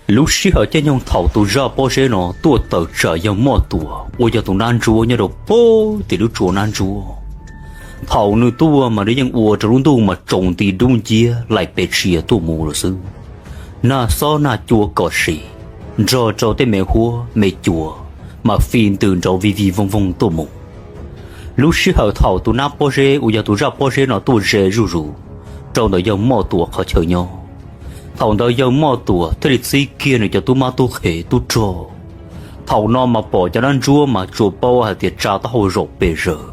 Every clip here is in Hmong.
Lub sij hawm caij nyoog thaum tus zaj pob zeb no tuaj tawm tsam yawg Moj Tuam uas yog tus nab ntsuab nyob rau pem tim lub tsua nab ntsuab, thaum nws tuaj mas nws yeej ua rau lub ntuj mas tsaus nti dub nciab laim pes tsia tuaj mus lawm xwb. Nag xob nag cua kom sim, nrog rau tej me huab me cua mas fi ntws nrov vij vij voog voog tuaj mus. Lub sij hawm thaum tus nab pob zeb uas yog tus zaj pob zeb no tuaj ze zuj zus rau ntawm yawg Moj Tuam qhov chaw nyob, thaum ntawd yawg Moj Tuam thiaj li txib kiag nws cov tub mab tub qhe tub rog. Thaum no mas pom cov nab ntsuab mas tsuas paub hais tias tsa taub hau zaum pes zaws,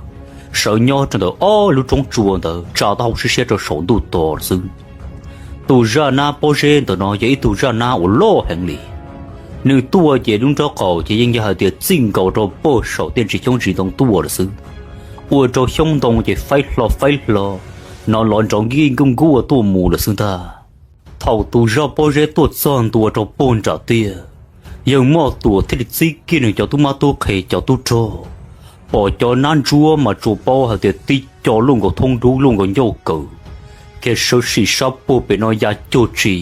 sawv nyob rau ntawm ob lub roob tsua ntawd tsa taub hau siab siab rau saum ntuj tos lawm xwb. Tus zaj nab pob zeb ntawm no yog ib tug zaj nab uas loj heev li. Nws tuaj ces lub nraub qaum ces yeej yog hais tias txij nkaus rau pem saum tej ntsis xyoob ntsis ntoo tuaj lawm xwb, ua rau xyoob ntoo ces faib hlo faib hlo, hnov lov nrov nkij nkuj nkuaj tuaj mus lawm xwb ntag. Thaum tus zaj pob zeb tuaj txog ntua rau pem nram tiaj, yawg Moj Tuam thiaj li txib kiag nws cov tub mab tub qhe cov tub rog. Pom cov nab ntsuab mas tsuas paub hais tias tib co luaj nkaus thoob dub luaj nkaus ncauj kaws, khiav sawv sim sab puag pem no ya cuag tsi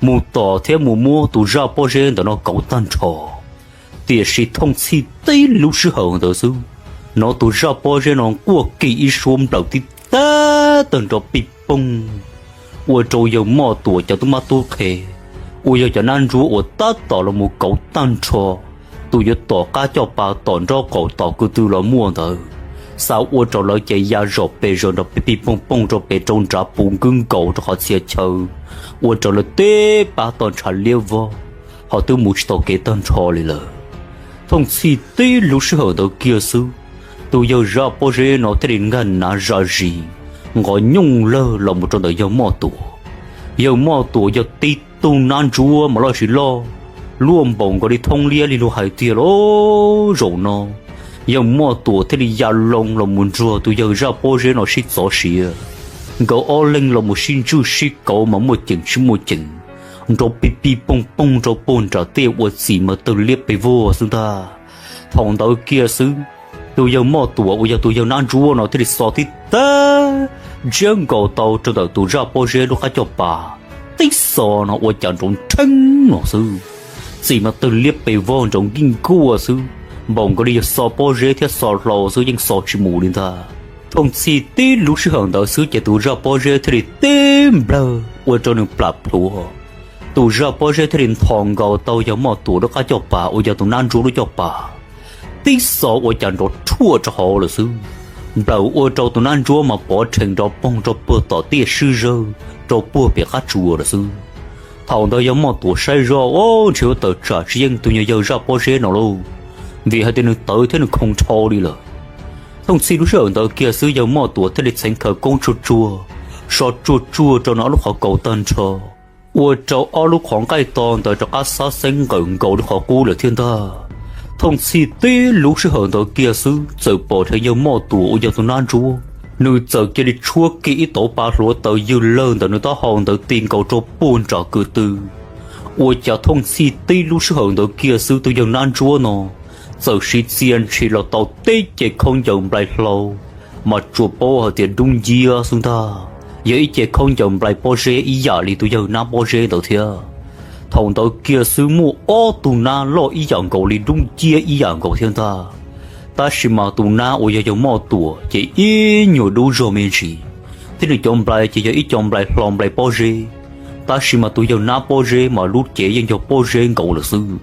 mus tom thiab mus muab tus zaj pob zeb ntawm no kauv tag nrho. Tiam sis thooj txhij tib lub sij hawm ntawd xwb, hnov tus zaj pob zeb no quaj kiag ib suab nplawm tib tag tawg nrov pij poog, ua rau yawg Moj Tuam cov tub mab tub qhe uas yog cov nab ntsuab uas tab tom los mus kauv tag nrho tus yuav tom qab coj pas tom nraub qaum tom ko tw los muaj ntawd, xav ua rau lawv ces ya zaum pes zaws nrov pij pij poog poog rau pem rau nrad puv nkwb nkaus rau qhov txhia chaw, ua rau lawv teb pab toj ntshav liab vog, ho twb mus tsis tau kev tag nrho li lawm. Thooj txhij tib lub sij hawm ntawd kiag xwb, tus yawg zaj pob zeb no thiaj li nkag nav zam zis nqos nyooj lawg los mus rau ntawm yawg Moj Tuam. Yawg Moj Tuam yog tib tug nab ntsuab mas loj siv loj, luaj npaum nkaus li thoob liab li luag hais tiag lauj. Zaum no yawg Moj Tuam thiaj li ya loo los mus nrog tus yawg zaj pob zeb no sib txov siav. Nkawd ob leeg los mus sib ntswj sib kauv mas muaj ceem tsis muaj ceem, nrov pij pij poog poog rau puag nram tej ua txim mas tawg liab pes vog xwb ntag. Thaum ntawd kiag xwb, tus yawg Moj Tuam uas yog tus yawg nab ntsuab no thiaj li xo tib tag ntsiab nkaus tau rau ntawm tus zaj pob zeb lub qab coj pas, tib xo no ua cas nrov nrheeb no xwb. Txim mas tawg liab pes vog nrov nkij nkuaj xwb, npaum nkaus li yog xo pob zeb thiab xo hlau xwb yeej xo tsis mus li ntag. Thooj txhij tib lub sij hawm ntawd xwb ces tus zaj pob zeb thiaj li tib nplawg ua rau nws plam plhuav. Tus zaj pob zeb thiaj li nthos nkaus tau yawg Moj Tuam lub qab coj pas uas yog tus nab ntsuab lub coj pas, tib xo ua cas nrov rhuaj rau hauv lawm xwb. Nplawm ua rau tus nab ntsuab mas pov rhees nrov poog rau puag tom tiaj swb zawg rau puag pem qab tsua lawm xwb. Thaum ntawd yawg Moj Tuam saib zoj, o, ntshe yuav tawm tsam tsis yeej tus nyuag yawg zaj pob zeb no lauj, vim hais tias nws tawv thiab nws khoo dhau li lawm. Thooj txhij lub sij hawm ntawd kiag xwb yawg Moj Tuam thiaj li txheev khawv koob tsuag tsuag, so tsuag tsuag rau nws ob lub qhov kaus tag nrho, ua rau ob lub qhov nqaij to ntawd rov qab xab xeeb nqawm nkaus li qhov qub lawm thiab ntag. Thooj txhij tib lub sij hawm ntawd kiag xwb txawm pom dheev yawg Moj Tuam uas yog tus nab ntsuab, nws txawm cia li tshuab kiag ib tauv pa hluav taws ywg lawg ntawm nws taub hau ntawd ti nkaus rau puag nram kwv tw. Ua cas thooj txhij tib lub sij hawm ntawd kiag xwb tus yawg nab ntsuab no txawm siv txia ntshis los tau tib ce khaub ncaws nplai hlau, mas tsuas paub hais tias dub nciab xwb ntag, yog ib ce khaub ncaws nplai pob zeb ib yam li tus yawg nab pob zeb ntawd thiab. Thaum ntawd kiag xwb muaj ob tug nab loj ib yam nkaus li dub nciab ib yam nkaus thiab ntag, tab sis mas tus nab uas yog yawg Moj Tuam ces ib nyuag dub zog me ntsis, thiab nws cov nplai ces yog ib co nplai hlau nplai pob zeb, tab sis mas tus yawg nab pob zeb mas lub cev yeej yog pob zeb nkaus lawm xwb.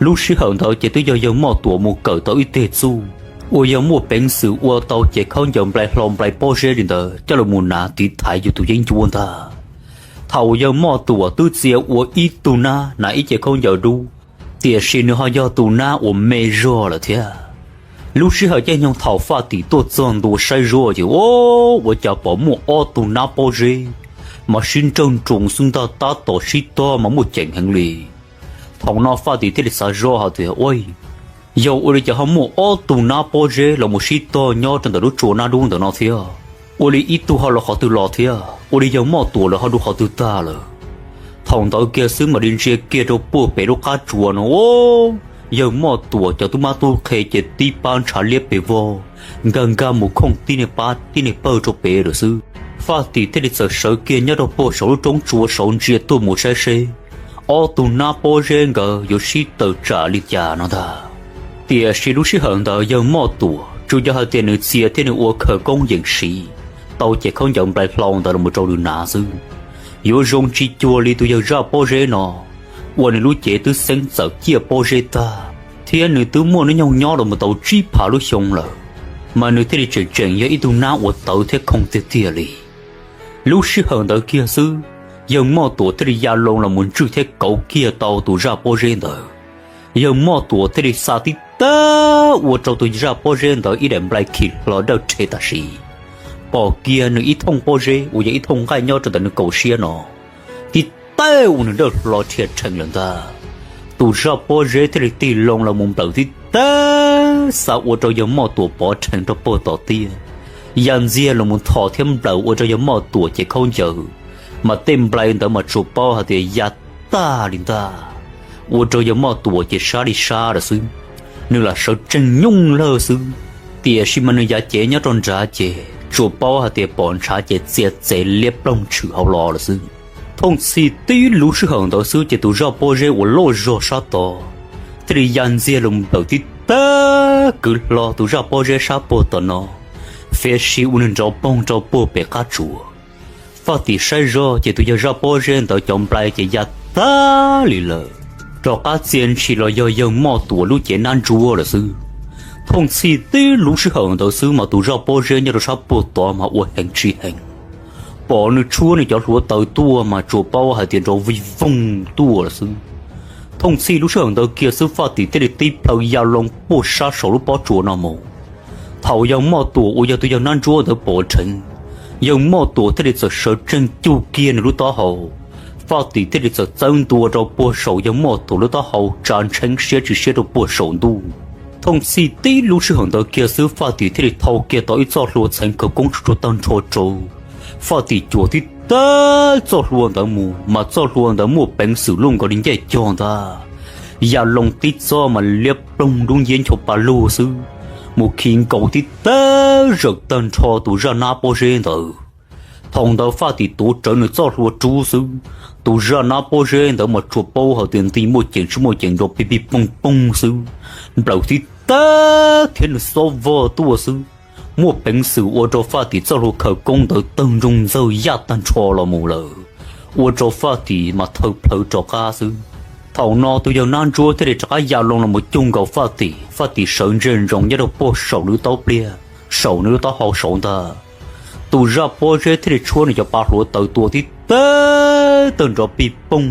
Lub sij hawm ntawd ces twb yog yawg Moj Tuam mus kawm tau ib teg txuj uas yog muaj peev xwm ua tau cev khaub ncaws nplai hlau nplai pob zeb li ntawd coj los mus hnav tiv thaiv yus tus yeeb ncuab ntag. Thaum yawg Moj Tuam twb txia ua ib tug nab hnav ib ce khaub ncaws dub, tiam sis nws ho yog tus nab uas me zog lawm thiab. Lub sij hawm caij nyoog thaum Faj Tim tuaj txog ntua saib zoj ces, o, ua cas pom muaj ob tug nab pob zeb mas sib nrawg nroos xwb ntag, tab tom sib tog mas muaj ceem heev li. Thaum no Faj Tim thiaj li xav zoj hais tias, ua, yog ua li cas ho muaj ob tug nab pob zeb los mus sib tog nyob rau ntawm lub tsua nab dub ntawm no thiab? Ua li ib tug ho los qhov twg los thiab? Ua li yawg Moj Tuam lawv ho dua qhov twg tag lawm? Thaum ntawd kiag xwb mam li ntsia kiag rau puag pem lub qab tsua no, o, yawg Moj Tuam cov tub mab tub qhe ces tib pab ntshav liab pes vog, nkag nkag mus khooj tib niag pab tib niag pawg rau pem lawm xwb. Faj Tim thiaj li txawm sawv kiag nyob rau puag saum lub roob tsua saud ntsia tuaj mus saib seb ob tug nab pob zeb nkawd yuav sib tawm tsam li cas no ntag. Tiam sis lub sij hawm ntawd yawg Moj Tuam tsuas yog hais tias nws txia thiab nws ua khawv koob yeem siv tau ces khaub ncaws nplai hlau ntawd los rau nws hnav xwb. Yuav zoo tsis cuag li tus yawg zaj pob zeb no uas nws lub cev twb xeeb txawm ciaj pob zeb tag thiab nws twb muaj hnub nyoog nyob los tau tsib phav lub xyoo lawm, mas nws thiaj li tseem tseem yog ib tug nab uas tawv thiab khoo tiag tiag li. Lub sij hawm ntawd kiag xwb, yawg Moj Tuam thiaj li ya loo los mus ntswj thiab kauv kiag tau tus zaj pob zeb ntawd. Yawg Moj Tuam thiaj li xa tib teg ua rau tus zaj pob zeb ntawd ib daim nplai khi hlo dawb rhe tam sim. Pom kiag nws ib thooj pob zeb uas yog ib thooj nqaij nyob rau ntawm nws kaum siab no tib teg ua nws dawb hlo rhia rhees lawm ntag. Tus zaj pob zeb thiaj li tig loo los mus nplawm tib teg xa ua rau yawg Moj Tuam pov rhees rau puag tom tiaj, ya ntxiag los mus thom thiab nplawm ua rau yawg Moj Tuam ces khaub ncaws, mas tej nplai ntawd mas tsuas paub hais tias ya tag li ntag, ua rau yawg Moj Tuam ces sab li sab lawm xwb. Nws lam sawv tsees nyooj lawg xwb, tiam sis mas nws yav cev nyob rau nrad ces tsuas paub hais tias pom ntshav ces txia txev liab ploog tshwm hauv los lawm xwb. Thooj txhij tib lub sij hawm ntawd xwb ces tus zaj pob zeb uas loj zog sab tod thiaj li ya ntxiag los nplawm tib teg kwv hlo tus zaj pob zeb sab puag tom no, fiav si ua nws nrov poog rau puag pem qab tsuas. Faj Tim saib zog ces tus yawg zaj pob zeb ntawd cov nplai ces ya tag li lawm, rov qab txia ntshis los yog yawg Moj Tuam lub cev nab ntsuab lawm xwb. Thooj txhij tib lub sij hawm ntawd xwb mas tus zaj pob zeb nyob rau sab puag tod mas ua heev tsis heev, pom nws tshuab nws cov hluav taws tuaj mas tsuas paub hais tias nrov vij voog tuaj lawm xwb. Thooj txhij lub sij hawm ntawd kiag xwb Faj Tim thiaj li tib plhaw ya loo puag sab saum lub pob tsuas no mus. Thaum yawg Moj Tuam uas yog tus yawg nab ntsuab ntawd pom dheev, yawg Moj Tuam thiaj li txawm sawv tsees cug kiag nws lub taub hau. Faj Tim thiaj li txawm txawb ntua rau puag saum yawg Moj Tuam lub taub hau tsa ntsheeb siab tsis siab rau puag saum ntuj. Thooj txhij tib lub sij hawm ntawd kiag xwb Faj Tim thiaj li thau kiag tau ib txoj hlua txheev khawv koob tsuj tsuag tag nrho rau. Faj Tim cuam tib teg txoj hlua ntawd mus mas txoj hlua ntawd muaj peev xwm luj nkaus li ncej cog ntag, ya loo tib txoj mas liab ploog dub nciab ncho pa lug xwb, mus khi nkaus tib teg zawm tag nrho tus zaj nab pob zeb ntawd. Thaum ntawd Faj Tim tuav rawv nws txoj hlua rub xwb, tus zaj nab pob zeb ntawd mas tsuas paub hais tias nti muaj ceem tsis muaj ceem nrov pij pij poog poog xwb, nplawm tib teg thiab nws xob vog tuaj xwb, muaj peev xwm ua rau Faj Tim txoj hlua khawv koob ntawd tawg ntsoog ntxawg yaj tag nrho los mus lawm, ua rau Faj Tim mas thaw plhawv rov qab xwb. Thaum no tus yawg nab ntsuab thiaj li rov qab ya loo los mus cuag nkaus Faj Tim, Faj Tim sawv ntsej ntsoov nyob rau puag saum nws taub pliag, saum nws lub taub hau saud ntag. Tus zaj pob zeb thiaj li tshuab nws cov pa hluav taws tua tib teg tawg nrov pij poog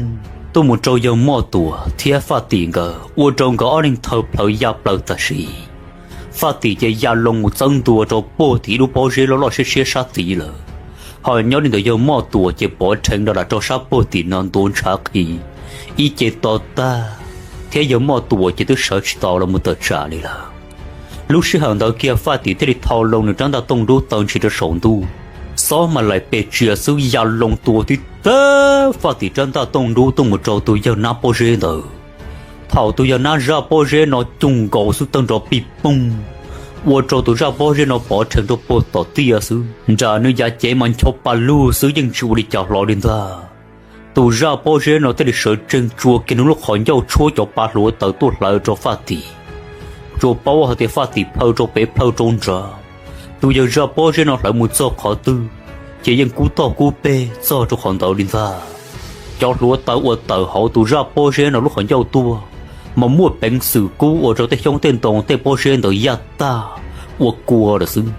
tuaj mus rau yawg Moj Tuam thiab Faj Tim nkawd, ua rau nkawd ob leeg thaw plhawv ya plaws tam sim. Faj Tim ces ya loo mus txawb ntua rau puag tim ib lub pob zeb loj loj siab siab sab tid lawm, ho nyob li ntawd yawg Moj Tuam ces pov rheev rau lam rau sab puag tim no ntuav ntshav qhi, ib ce to tag, thiab yawg Moj Tuam ces twb sawv tsis tau los mus tawm tsam li lawm. Lub sij hawm ntawd kiag Faj Tim thiaj li thau loo nws rab ntaj tooj dub taw ntshis rau saum ntuj, xob mas laim pes tsias xwb ya loo tua tib teg Faj Tim rab ntaj tooj dub tuaj mus rau tus yawg nab pob zeb ntawd. Thaum tus yawg nab zaj pob zeb no cuag nkaus xwb tawg nrov pij poog, ua rau tus zaj pob zeb no pov rheev rau puag tom tiaj xwb, nram nws yav cev mas ncho pa lug xwb yeej tsis ua li cas hlo li ntag. Tus zaj pob zeb no thiaj li sawv tsees tsuas kiag nws lub qhov ncauj tshuab cov pa hluav taws tuaj hlawv rau Faj Tim. Tsuas paub hais tias Faj Tim plhaw rau pem plhaw rau nrad, tus yawg zaj pob zeb no hlawv mus txog qhov twg, ces yeej kub toj kub peg txog rau qhov ntawd li ntag. Cov hluav taws uas tawm hauv tus zaj pob zeb no lub qhov ncauj tuaj, mas muaj peev xwm kub ua rau tej xyoob tej ntoo tej pob zeb ntawd yaj tag ua kua lawm xwb.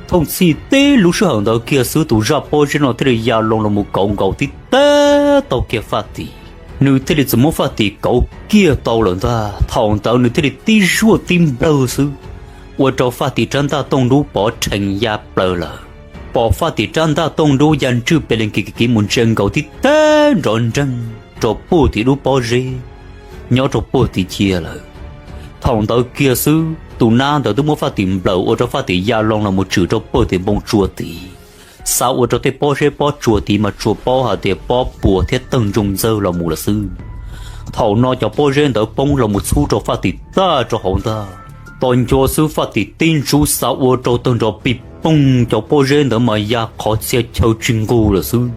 Thooj txhij tib lub sij hawm ntawd kiag xwb tus zaj pob zeb no thiaj li ya loo los mus kauv nkaus tib teg tau kiag Faj Tim. Nws thiaj li txawm muab Faj Tim kauv kiag tau lawm ntag. Thaum ntawd nws thiaj li tib zuaj tib nplawg xwb, ua rau Faj Tim rab ntaj tooj dub pov rheev ya plaws lawm. Pom Faj Tim rab ntaj tooj dub ya ntswj pes lees kiv kiv kiv mus ntsia nkaus tib teg nrov nreeg rau puag tim lub pob zeb nyob rau puag tim cia lawm. Thaum ntawd kiag xwb tus nab ntawd twb muab Faj Tim nplawm ua rau Faj Tim ya loo los mus tshwm rau puag tim npoo tsua tid, xav ua rau tej pob zeb pob tsuas tid mas tsuas paub hais tias pob puas thiab tawg ntsoog ntxawg los mus lawm xwb. Thaum no cov pob zeb ntawd poob los mus txhub rau Faj Tim tag rau hauv ntag. Tos nco xwb Faj Tim tib ntsub xav ua rau tawg nrov pij poog cov pob zeb ntawd mas ya qhov txhia chaw tsis nqug lawm xwb,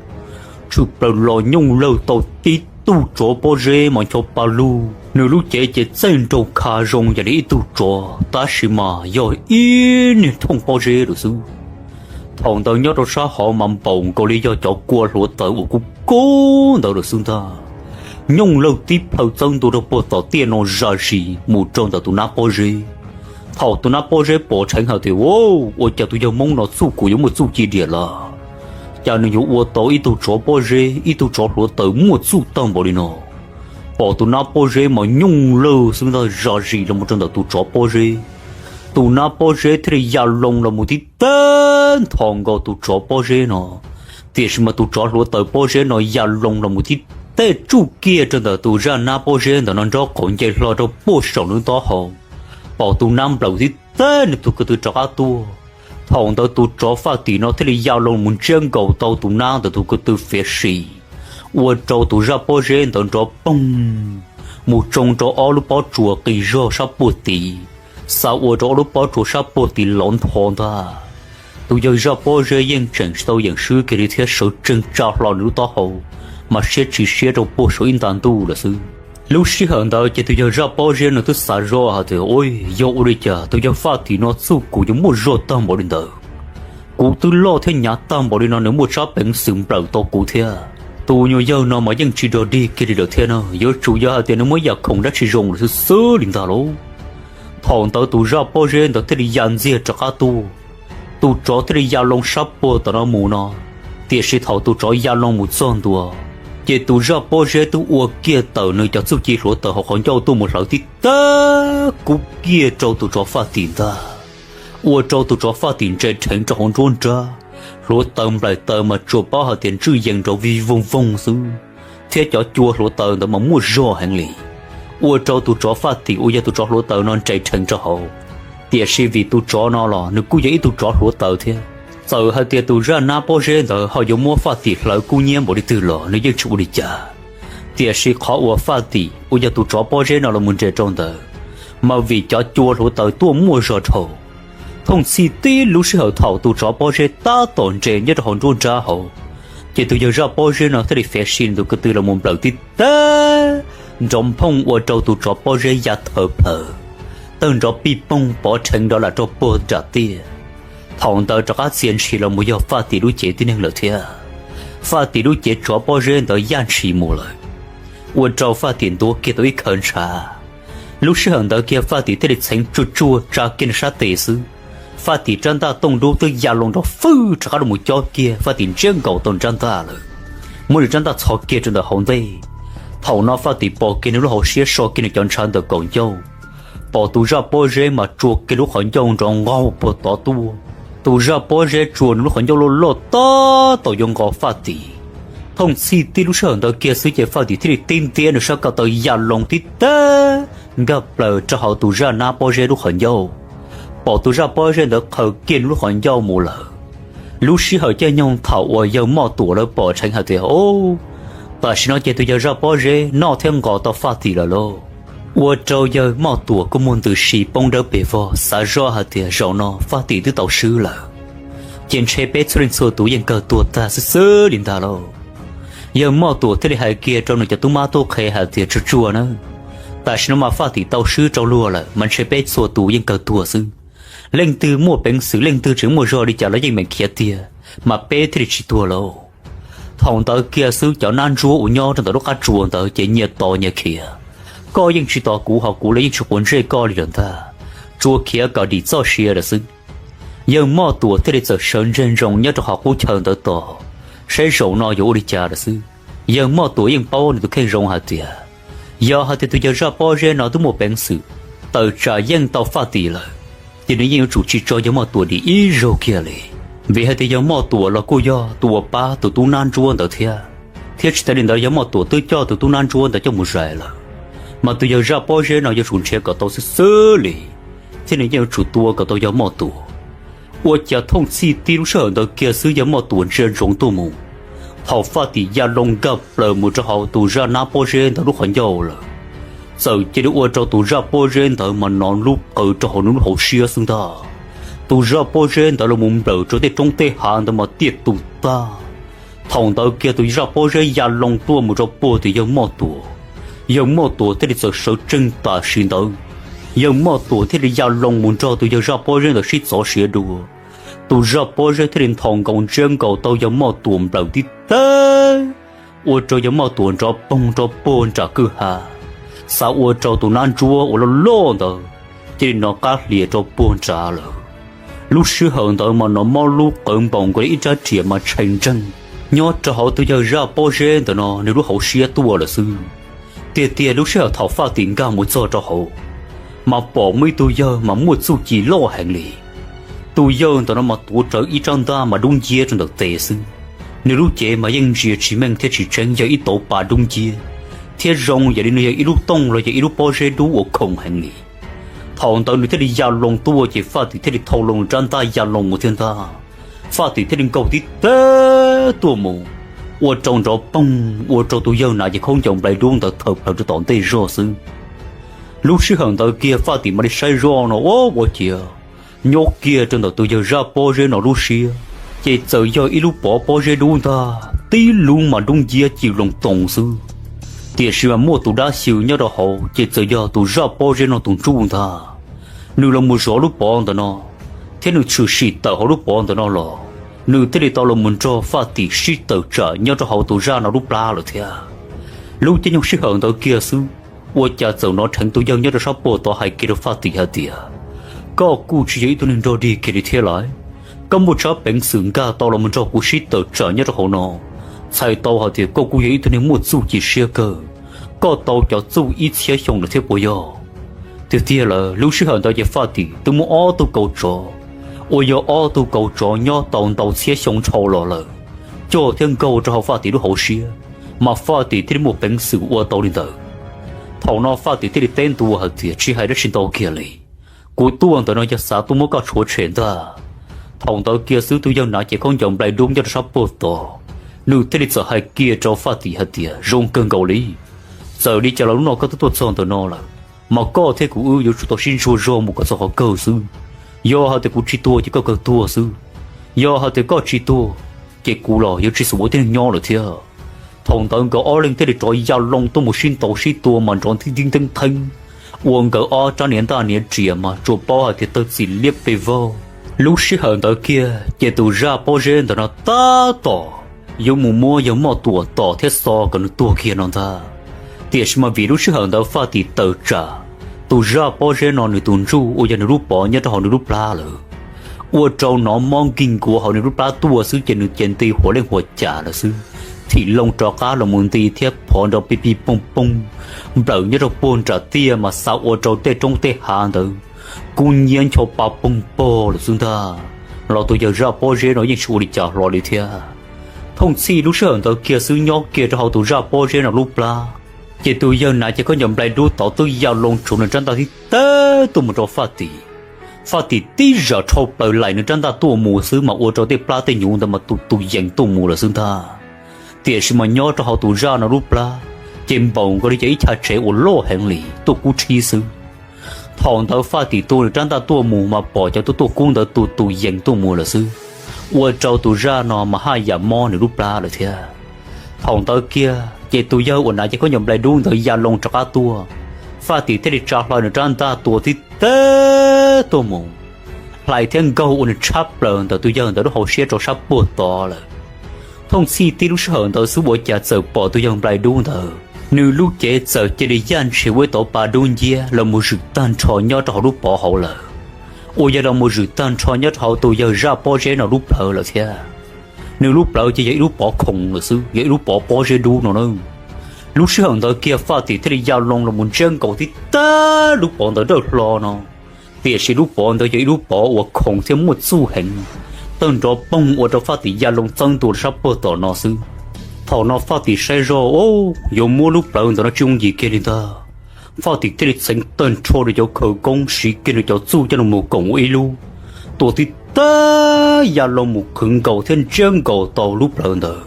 tshwm plaws los nyooj lawg tau tib Tug tsov pob zeb mas ncho pa lug, nws lub cev ces txaij nraug kha zoo yam li ib tug tsov, tab sis mas yog ib niag thooj pob zeb lawm xwb. Thaum ntawd nyob rau sab hov mas npaum nkaus li yog cov kua hluav taws uas kub kub ntawd lawm xwb ntag. Nyooj lawg tib plhaw txawb ntua rau puag tom tiaj no zam zis mus rau ntawm tus nab pob zeb. Thaum tus nab pob zeb pom dheev hais tias, Ua, ua cas tus yawg Hmoob no txuj kum yuav muaj txuj ci diam lawm? Cas nws yuav ua tau ib tug tsov pob zeb, ib tug tsov hluav taws muaj txuj tag npaum li no? Pom tus nab pob zeb mas nyooj lawg xwb ntag, zam zis los mus rau ntawm tus tsov pob zeb. Tus nab pob zeb thiaj li ya loo los mus tib teg nthos nkaus tus tsov pob zeb no. Tiam sis mas tus tsov hluav taws pob zeb no ya loo los mus tib teg tsuj kiag rau ntawm tus zaj nab pob zeb ntawm no nraub qaum nce hlo rau puag saum nws taub hau. Pom tus nab nplawm tib teg nws tus ko tw rov qab tuaj. Thaum ntawd tus tsov faj tim no thiaj li ya loo mus ntsiab nkaus tau tus nab ntawm tus ko tw fiav sim, ua rau tus zaj pob zeb ntawd nrov poog mus tsoo rau ob lub pob tsuas qis zog sab puag tid, xa ua rau ob lub pob tsuas sab puag tid lov ntho ntag. Tus yawg zaj pob zeb yeej tseem tsis tau yeem swb kiag li thiab sawv tsees tsa hlo nws lub taub hau, mas siab tsis siab rau puag saum ib nta ntuj lawm xwb. Lub sij hawm ntawd ces tus yawg zaj pob zeb no twb xav zoj hais tias, Ua, yog ua li cas tus yawg faj tim no txuj kum yuav muaj zog tag npaum li ntawd? Kuv twb loj thiab hnyav tag npaum li no nws muaj tsab peev xwm nplawm tau kuv thiab. Tus nyuam yawg no mas yeej tsis dog dig kiag li lawm thiab na, yuav tsum yog hais tias nws muaj ib yam khoom dab tsi zoo lawm xwb xwb li ntag lauj. Thaum ntawd tus zaj pob zeb ntawd thiaj li ya ntxiag rov qab tuaj. Tus tsov thiaj li ya loo sab puag tom no mus no, tiam sis thaum tus tsov ya loo mus txog ntua, ces tus zaj pob zeb twb ua kiag tawm nws cov txuj ci hluav taws hauv qhov ncauj tuaj mus hlawv tib teg kub kiag rau tus tsov faj tim ntag, ua rau tus tsov faj tim nres rheev rau hauv nruab nrab. Hluav taws nplaim taws mas tsuas paub hais tias ntswj yees nrov vij voog voog xwb, thiab cov cua hluav taws ntawd mas muaj zog heev li, ua rau tus tsov faj tim uas yog tus tsov hluav taws no nres rheev rau hauv. Tiam sis vim tus tsov no los nws kuj yog ib tug tsov hluav taws thiab, txawm hais tias tus zaj nab pob zeb ntawd ho yuav muab faj tim hlawv kub hnyiab npaum li twg los nws yeej tsis ua li cas. Tiam sis qhov uas faj tim uas yog tus tsov pob zeb no los mus nres rau ntawd, mas vim cov cua hluav taws tuaj muaj zog dhau. Thooj txhij tib lub sij hawm thaum tus tsov pob zeb tab tom nres nyob rau hauv nruab nrab hauv, ces tus yawg zaj pob zeb no thiaj li fiav sim tus ko tw los mus nplawm tib teg, nrov nphooj ua rau tus tsov pob zeb ya thawv plawg, tawg nrov pij poog pov rheev nrov lam rau puag nram tiaj. Thaum ntawd rov qab txia ntshis los mus yog faj tim lub cev tib neeg lawm thiab. Faj tim lub cev tsov pob zeb ntawd yaj ntshis mus lawm, ua rau faj tim ntuav kiag tau ib khawv ntshav. Lub sij hawm ntawd kiag faj tim thiaj li txheev tsuag tsuag tsa kiag nws sab tes xwb, faj tim rab ntaj tooj dub twb ya loo nrov fwj rov qab los mus cob kiag faj tim ntsiab nkaus tau nrab ntaj lawm, muab nws rab ntaj txhos kiag rau ntawm hauv ntej. Thaum no faj tim pom kiag nws lub hauv siab so kiag nws cov ntshav ntawm kaum ncauj, pom tus zaj pob zeb mas tsua kiag lub qhov ncauj nrov nqaug puag tod tuaj. Tus zaj pob zeb tsua nws lub qhov ncauj loj loj tab tom yuav nqos faj tim. Thooj txhij tib lub sij hawm ntawd kiag xwb ces faj tim thiaj li tib ntiab nws sab ko taw ya loo tib teg nkag plaws rau hauv tus zaj nab pob zeb lub qhov ncauj. Pom tus zaj pob zeb ntawd qhaws kiag nws lub qhov ncauj mus lawm. Lub sij hawm caij nyoog thaum uas yawg Moj Tuam lawv pom dheev hais tias, Ub, tam sim no ces tus yawg zaj pob zeb noj thiab nqos tau faj tim lawm lauj, ua rau yawg Moj Tuam kuj muaj ntws si poob dawb pes vog xav zoj hais tias zaum no faj tim twb tau swb lawm, ces ntshe peb txhua leej txhua tus yeej kawg tuag tag xwb xwb li ntag lauj. Yawg Moj Tuam thiaj li hais kiag rau nws cov tub mab tub qhe hais tias, Tsuag tsuag nawb, tam sim no mas faj tim tau swb rau luag lawm mas ntshe peb txhua tus yeej kawg tuag xwb. Leej twg muaj peev xwm leej twg tseem muaj zog li cas los yeej meem khiav tiag, mas peb thiaj li tsis tuag lauj. Thaum ntawd kiag xwb cov nab ntsuab uas nyob rau ntawm lub qab tsuas ntawd ces nyias tos nyias khiav. Koj yeej tsis tos kuv ho kuv los yeej tsis quav ntsej koj li lawm ntag, tsuas khiav kom dim txoj sia lawm xwb. Yawg Moj Tuam thiaj li txawm sawv ntseg ntsoov nyob rau hauv qub chaw ntawd tos, saib zaum no yuav ua li cas lawm xwb. Yawg Moj Tuam yeej paub nws tus kheej zoo hais tias, yog hais tias tus yawg zaj pob zeb no twb muaj peev xwm tawm tsam yeej tau faj tim lawm, ces nws yeej yuav tsum tsis tso yawg Moj Tuam dim ib zaug kiag li. Vim hais tias yawg Moj Tuam los kuj yog tus uas pab tus tub nab ntsuab ntawd thiab, thiab tsis tas li ntawd yawg Moj Tuam twb coj tus tub nab ntsuab ntawd coj mus zais lawm, mas tus yawg zaj pob zeb no yuav tsum nrhiav kom tau xwb xwb li, thiab nws yeej yuav tsum tua kom tau yawg Moj Tuam. Ua cas thooj txhij tib lub sij hawm ntawd kiag xwb yawg Moj Tuam ntsia ntsoov tuaj mus, thaum faj tim ya loo nkag plaws mus rau hauv tus zaj nab pob zeb ntawd lub qhov ncauj lawm, txawm cia li ua rau tus zaj pob zeb ntawd mas nov lub qws rau hauv nws lub hauv siab xwb ntag. Tus zaj pob zeb ntawd los mus nplawm rau tej roob tej hav ntawd mas tiaj tus tag. Thaum ntawd kiag tus zaj pob zeb ya loo tuaj mus rau puag tus yawg Moj Tuam. Yawg Moj Tuam thiaj li txawm sawv tsees tam sim ntawd, yawg Moj Tuam thiaj li ya loo mus nrog tus yawg zaj pob zeb ntawd sib txov siav dua. Tus zaj pob zeb thiaj li nthos nkaus ntsiab nkaus tau yawg Moj Tuam nplawm tib teg, ua rau yawg Moj Tuam nrov poog rau puag nram kwj ha. Xav ua rau tus nab ntsuab uas loj loj ntawd cia li nov qab hlias rau puag nrad lawm. Lub sij hawm ntawd mas nov mob lub qawv npaum nkaus li ib rab riam mas tshee ntseeg. Nyob rau hauv tus yawg zaj pob zeb ntawm no nws lub hauv siab tuaj lawm xwb. Tiag tiag lub sij hawm thaum Faj Tim nkag mus txog rau hauv, mas pom muaj ib tug yawg mas muaj txuj ci loj heev li. Tus yawg ntawm no mas tuav rawv ib rab ntaj mas dub nciab rau ntawm tes xwb. Nws lub cev mas yeej ntsia tsis meej thiab tsis tseeb, yog ib tauv pa dub nciab, thiab zoo yam li nws yog ib lub tooj los yog ib lub pob zeb dub uas khoom heev li. Thaum ntawd nws thiaj li ya loo tuaj ces Faj Tim thiaj li thau loo nws rab ntaj ya loo mus thiab ntag. Faj Tim thiaj li nkaug tib teg tuaj mus, ua rau nrov poog, ua rau tus yawg hnav cev khaub ncaws nplai dub ntawd tawm plaws rau tom ntej zog xwb. Lub sij hawm ntawd kiag Faj Tim mam li saib zoj no, ua ua ciav nyob kiag rau ntawm tus yawg zaj pob zeb no lub siab, ces txawm yog ib lub pov pob zeb dub ntag, tib lub mas dub nciab ci loo toos xwb. Tiam sis mas muaj tus dab xyw nyob rau hauv ces txawm yog tus zaj pob zeb no tus ntsuj ntag. Nws los mus zov lub pov ntawm no, thiab nws tshwm sim tawm hauv lub pov ntawm no los, nws thiaj li tau los mus nrog Faj Tim sib tawm tsam nyob rau hauv tus zaj no lub plab lawm thiab. Lub caij nyoog sij hawm ntawd kiag xwb, ua cas txawm hnov dheev tus yawg nyob rau sab puag tod hais kiag rau Faj Tim hais tias, koj kuj tsis yog ib tug neeg nrog dig kiag li thiab lauj. Koj muaj tshab peev xwm nkag tau los mus nrog kuv sib tawm tsam nyob rau hauv no, txhais tau hais tias koj kuj yog ib tug neeg muaj txuj ci siab kawg. Koj tau cov txuj ib txhiab xyoo lawm thiab puas yog? Tiag tiag lawm, lub sij hawm ntawd ces Faj Tim twb muab ob tug kaus tsov, uas yog ob tug kaus tsov nyob tau ntau txhiab xyoo dhau los lawm, cog thiab nkaug rau hauv Faj Tim lub hauv siab, mas Faj Tim thiaj li muaj peev xwm ua tau li ntawd. Thaum no Faj Tim thiaj li teb ntua hais tias, tsis hais dab tsi ntau kiag li, kuv tuaj ntawm no yog xav tuaj muab koj tshuav tshem ntag. Thaum ntawd kiag xwb tus yawg hnav cev khaub ncaws nplai dub nyob rau sab puag tod, nws thiaj li txawm hais kiag rau Faj Tim hais tias, zoo kawg nkaus li. Txawm li cas los hnub no koj twb tuaj txog ntawm no lawm, mas koj thiab kuv wb yuav tsum tau sib ntsuas zog mus kom txog qhov kawg xwb. Yog hais tias kuv tsis tuag ces koj kawg tuag xwb. Yog hais tias koj tsis tuag, ces kuv los yuav tsis xum ua tib neeg nyob lawm thiab. Thaum ntawd nkawd ob leeg thiaj li rov ya loo tuaj mus sib ntaus sib tua mas nrov nthib nthib ntheeb theeb, ua nkawd ob rab niag ntaj niag riam mas tsuas paub hais tias tawg txim liab pes vog. Lub sij hawm ntawd kiag ces tus zaj pob zeb ntawm no tab tom yuav mus muab yawg Moj Tuam tom thiab xo kom nws tuag kiag no ntag. Tiam sis mas vim lub sij hawm ntawd Faj Tim tawm tsam tus zaj pob zeb no nws tus ntsuj uas yog nws lub pov nyob rau hauv nws lub plab lawm, ua rau hnov mob nkig nkuav hauv nws lub plab tuaj xwb ces nws ces nti huam leej huam cas lawm xwb, thim loo rov qab los mus nti thiab phov nrov pij pij pooj pooj, nplawm nyob rau puag nram tiaj mas xav ua rau tej roob tej hav ntawd kub nyiab ncho pa poog pog lawm xwb ntag. Los tus yawg zaj pob zeb no yeej tsis ua li cas hlo li thiab. Thooj txhij lub sij hawm ntawd kiag xwb nyob kiag rau hauv tus zaj pob zeb no lub plab, ces tus yawg hnav cev khaub ncaws nplai dub tod twb ya loo tsuav nws rab ntaj tib teg tuaj mus rau Faj Tim. Faj Tim tib zam rhau plaws laim nws rab ntaj tuaj mus xwb mas ua rau tej plab tej hnyuv ntawd mas tus tus yees tuaj mus lawm xwb ntag. Tiam sis mas nyob rau hauv tus zaj no lub plab, ces npaum nkaus li cov ib chav tsev uas loj heev li tuaj kub tshib xwb. Thaum ntawd Faj Tim tua nws rab ntaj tuaj mus mas pom cov tuaj tuaj kub ntawd tus tus yees tuaj mus lawm xwb, ua rau tus zaj no mas haj yam mob nws lub plab lawm thiab. Thaum ntawd kiag ces tus yawg uas hnav cev khaub ncaws nplai dub ntawd ya loo rov qab tuaj, Faj Tim thiaj li tsa hlo nws rab ntaj tua tib teg tuaj mus, hlais thiab nkaug ua nws tshab plaws ntawm tus yawg ntawd lub hauv siab rau sab puag tod lawm. Thooj txhij tib lub sij hawm ntawd xwb ua cas txawm pom tus yawg nplai dub ntawd, nws lub cev txawm cia li yaj ntshe ua ib tauv pa dub nciab los mus zwm tag nrho nyob rau hauv lub pov hauv lawm, uas yog los mus zwm tag nrho nyob rau hauv tus yawg zaj pob zeb no lub plawv lawm thiab. Nws lub plawv ces yog ib lub pov khoom lawm xwb, yog ib lub pov pob zeb dub no na. Lub sij hawm ntawd kiag Faj Tim thiaj li ya loo los mus ntsiab nkaus tib tag lub pov ntawd dawb hlo no. Tiam sis lub pov ntawd yog ib lub pov uas khoom thiab muaj txuj heev, tawg nrov poog ua rau Faj Tim ya loo txeeb ntua rau sab puag tom no xwb. Thaum no Faj Tim saib zoj, yuav muab lub plawv ntawm no tsis yooj yim kiag li ntag. Faj Tim thiaj li txheev tag nrho nws cov khawv koob siv kiag nws cov txuj coj los koom ua ib lub, tua tib tag ya loo mus qhwv nkaus thiab ntsiab nkaus tau lub plawv ntawd.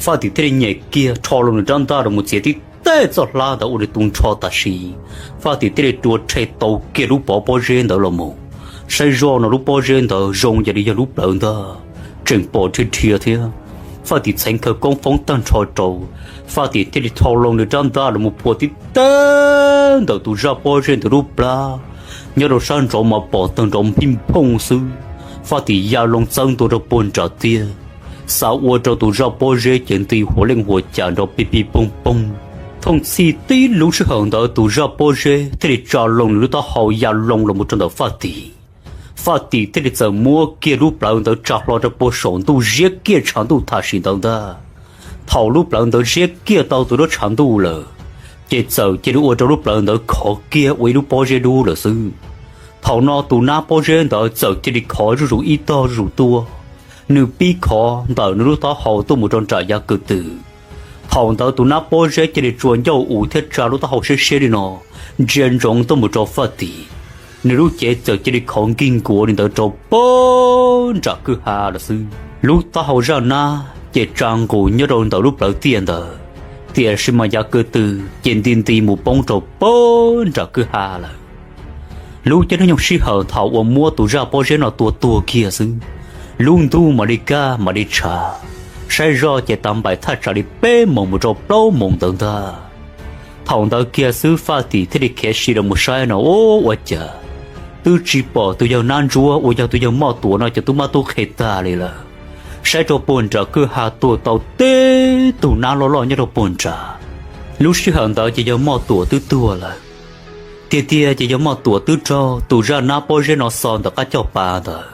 Faj Tim thiaj li nyem kiag rho loo nws rab ntaj los mus txiav tib teg txoj hlab ntawd ua nws tu nrho tam sim. Faj Tim thiaj li rua rhe tau kiag lub pov pob zeb ntawd los mus. Saib zoj no lub pob zeb ntawd zoo yam li yog lub plawv ntag, tseem pom dhia dhia thiab. Faj Tim txheev khawv koob foob tag nrho rau, Faj Tim thiaj li rho loo nws rab ntaj los mus pua tib teg ntawm tus zaj pob zeb ntawd lub plab. Nyob rau sab nraud mas pom tawg nrov nphij nphooj xwb. Faj Tim ya loo txawb ntua rau puag nram tiag, xav ua rau tus zaj pob zeb ces nti huav leej huav cas nrov pij pij poog poog. Thooj txhij tib lub sij hawm ntawd tus zaj pob zeb thiaj li tsa loo nws lub taub hau ya loo los mus rau ntawm Faj Tim. Faj Tim thiaj li txawm muab kiag lub plawv ntawd tsa hlo rau puag saum ntuj ziab kiag tshav ntuj tam sim ntawd ntag. Thaum lub plawv ntawd ziab kiag tau tus duab tshav ntuj lawm, ces txawm cia li ua rau lub plawv ntawd khov kiag ua ib lub pob zeb dub lawm xwb. Thaum no tus nab pob zeb ntawd txawm cia li khov zuj zus ib tog zuj zus tuaj, nws pib khov ntawm nws lub taub hau tuaj mus rau nram yav kaw tw. Thaum ntawd tus nab pob zeb cia li tsuas ncauj us thiab tsa lub taub hau siab siab li no, ntsia ntsoov tuaj mus rau Faj Tim. Nws lub cev txawm cia li khov nkig nkuav li ntawd rau puag nram kwj ha lawm xwb. Lub taub hau zaj nab ces tsa nqus nyob rau ntawm lub plawv tiaj ntawd, tiam sis mas yav kaw tw ces nti nti mus poob rau puag nram kwj ha lawm. Lub caij nyoog sij hawm thaum uas muab tus zaj pob zeb no tua tuag kiag xwb, lub ntuj mam li kaj mam li tshav, saib zoj ces tav npaim thaj tsam li peb moos mus rau plaub moos ntawd ntag. Thaum ntawd kiag xwb Faj Tim thiaj li khiav si los mus saib no, ua cas twb tsis pom tus yawg nab ntsuab uas yog tus yawg Moj Tuam no cov tub mab tub qhe tag li lawm. Saib rau puag nram kwj ha tuag tau teb tug nab loj loj nyob rau puag nrad. Lub sij hawm ntawd ces yawg Moj Tuam twb tuag lawm. Tiag tiag ces yawg Moj Tuam twb raug tus zaj nab pob zeb no xo ntawm qab coj pas ntawd.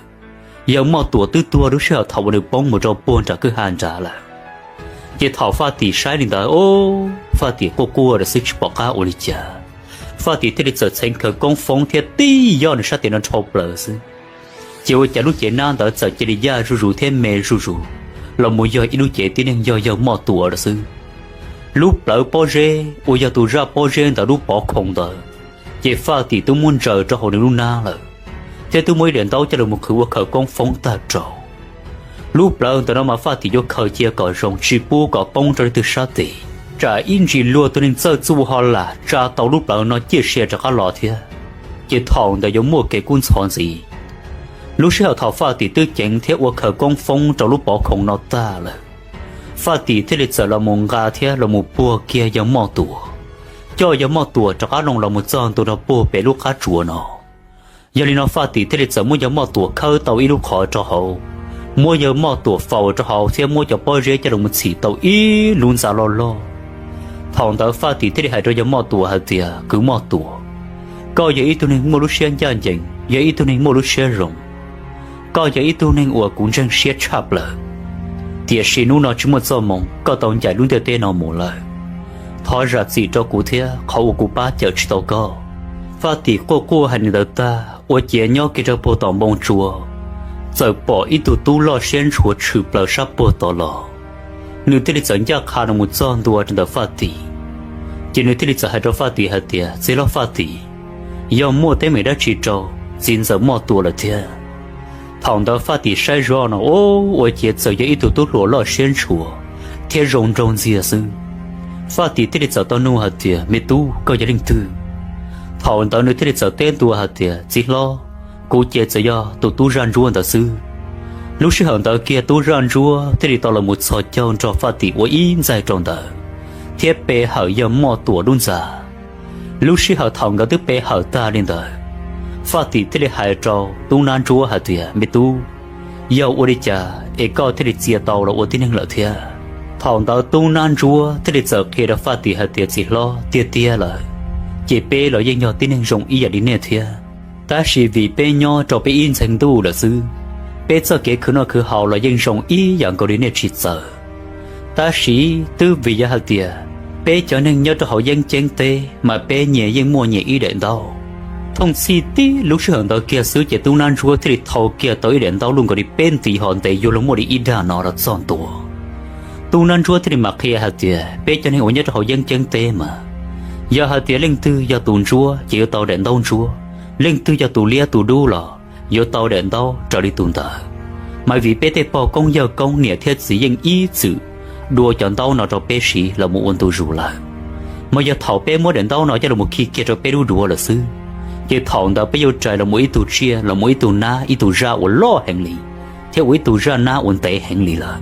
Yawg Moj Tuam twb tuag lub sij hawm thaum uas nws poob mus rau puag nram kwj ha nrad lawm. Ces thaum Faj Tim saib li ntawd, o, Faj Tim quaj quaj rau xwb tsis pom qab ua li cas. Faj Tim thiaj li txawm txheev khawv koob foob thiab tib yoj nws sab tes no dhau plaws xwb. Ces ua cas lub cev nab ntawd txawm cia li yaj zuj zus thiab me zuj zus, los mus yog ib lub cev tib neeg yog yawg Moj Tuam lawm xwb. Lub plawv pob zeb uas yog tus zaj pob zeb ntawd lub pov khoom ntawd, ces Faj Tim twb muab ntsaws rau hauv nws lub nab lawm, thiab twb muab ib daim ntaub coj los mus qhwv ua khawv koob foob tag rau. Lub plawv ntawm no mas Faj Tim yuav khaws cia kom zoo tsis pub kom poob rau leej twg sab tes, tsam ib ntsis luag tus neeg txawj txuj ho lam tsa tau lub plawv no ciaj sia rov qab los thiab, ces thaum ntawd yuav muaj kev kub ntxhov ntxiv. Lub sij hawm thaum Faj Tim twb ceev thiab ua khawv koob foob rau lub pov khoom no tag lawm, Faj Tim thiaj li txawm los mus nqa thiab los mus puag kiag yawg Moj Tuam, coj yawg Moj Tuam rov qab loo los mus txog ntua rau puag pem lub qab tsuas no. Yog li no Faj Tim thiaj li txawm muab yawg Moj Tuam khawb tau ib lub qhov rau hauv, muab yawg Moj Tuam faus rau hauv thiab muab cov pob zeb coj los mus txhim tau ib lub ntxa loj loj. Thaum ntawd Faj Tim thiaj li hais rau yawg Moj Tuam hais tias, Kwv Moj Tuam, koj yog ib tug neeg muaj lub siab ncaj ncees, yog ib tug neeg muaj lub siab zoo, koj yog ib tug neeg uas kuv ntseeg siab tshaj plaws. Tiam sis hnub no tsis muaj txoj hmoo, koj tau ncaim lub ntiaj teb no mus lawm. Thov zam txim rau kuv thiab qhov uas kuv pab cawm tsis tau koj. Faj Tim quaj quaj hais li ntawd tag, ua ciav nyob kiag rau puag tom npoo tsua, txawm pom ib tug tub loj siab ntshua tshwm plaws sab puag tom los. Nws thiaj li txawm ncaj qha los mus txog ntua rau ntawm Faj Tim, ces nws thiaj li txawm hais rau Faj Tim hais tias, Txiv hlob Faj Tim, yog muaj teeb meem dab tsi rau txiv ntxawm Moj Tuam lawm thiab? Thaum ntawd Faj Tim saib zoj no, o, ua ciav txawm yog ib tug tub hluas loj siab ntshua thiab zoo nraug ntxiag xwb. Faj Tim thiaj li txawm tau nug hais tias, Me tub, koj yog leej twg? Thaum ntawd nws thiaj li txawm teb ntua hais tias, Txiv hlob, kuv ces txawm yog tus tub zaj ntsuab ntawd xwb. Lub sij hawm ntawd kiag tub zaj ntsuab thiaj li tau los mus txhos caug nrog Faj Tim ua ib ntxaig rau ntawd, thiab pe hawm yawg Moj Tuam lub ntxa. Lub sij hawm thaum nkawd twb pe hawm tag li ntawd, Faj Tim thiaj li hais rau tub nab ntsuab hais tias, Me tub, yog ua li cas es koj thiaj li txia tau los ua tib neeg lawm thiab? Thaum ntawd tub nab ntsuab thiaj li txawm qhia rau Faj Tim hais tias, Txiv hlob, tiag tiag lawm, ces peb los yeej yog tib neeg zoo ib yam li nej thiab. Tab sis vim peb nyob rau peb ib ntxhee ntuj lawm xwb, peb txoj kev khwv noj khwv haus los yeej zoo ib yam nkaus li nej tsis txawv. Tab sis twb vim yog hais tias peb cov neeg nyob rau hauv yeeb ceeb teb mas peb nyias yeej muaj nyias ib daim ntaub. Thooj txhij tib lub sij hawm ntawd kiag xwb ces tub nab ntsuab thiaj li thau kiag tau ib daim ntaub luj nkaus li peb ntiv hov ntev yuav luag muaj li ib dag no los txog ntua. Tub nab ntsuab thiaj li mam qhia hais tias peb cov neeg uas nyob rau hauv yeeb ceeb teb mas, yog hais tias leej twg yog tus ntsuab ces yuav tau daim ntaub ntsuab, leej twg yog tus liab tus dub los yuav tau daim ntaub raws li tus ntawd. Mas vim peb tej pog koob yawg koob niam thiab txiv yeej ib txwm dua cov ntaub no rau peb siv los mus ua ntu zus lawm, mas yog thaum peb muab daim ntaub no coj los khi kiag rau peb lub duav lawm xwb, ces thaum ntawd peb yuav rais los mus ib tug tsiaj los mus ib tug nab ib tug zaj uas loj heev li, thiab ua ib tug zaj nab uas ntev heev li lawm.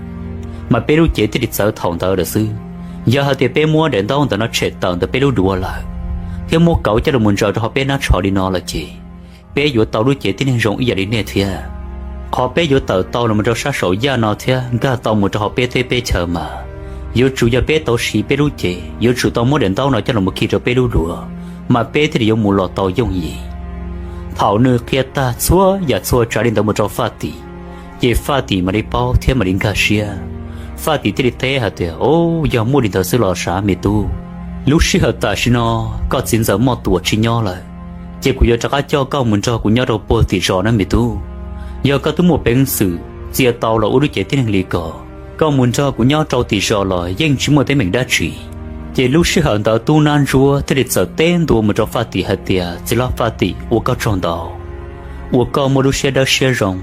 mas peb lub cev thiaj li txawv thaum ntawd lawm xwb. Yog hais tias peb muab daim ntaub ntawm no tshem tawm ntawm peb lub duav lawm, thiab muab kauv coj los mus ntsaws rau hauv peb hnab tsho li no lawm ces, peb yuav tau lub cev tib neeg zoo ib yam li nej thiab. Qhov peb yuav tawm tau los mus rau sab saum yaj no thiab nkag tau mus rau hauv peb teb peb chaw mas, yuav tsum yog peb tau siv peb lub cev, yuav tsum tau muab daim ntaub no coj los mus khi rau peb lub duav, mas peb thiaj li yuav mus los tau yooj yim. Thaum nws qhia tag txhua yam txhua tsav li ntawd mus rau Faj Tim, ces Faj Tim mam li paub thiab mam li nkag siab. Faj Tim thiaj li teb hais tias, Au, yog muaj li ntawd xwb los sav me tub. Lub sij hawm tam sim no koj txiv ntxawm Moj Tuam tsis nyob lawm, ces kuv yuav rov qab coj koj mus nrog kuv nyob rau puag tim zos na me tub. Yog koj twb muaj peev xwm txia tau los ua lub cev tib neeg li ko, koj mus nrog kuv nyob rau tim zos los yeej tsis muaj teeb meem dab tsi. Ces lub sij hawm ntawd Tub Nab Ntsuab thiaj li txawm teb ntua mus rau Faj Tim hais tias, Txiv hlob Faj Tim, ua koj tsaug ntau uas koj muaj lub siab dawb siab zoo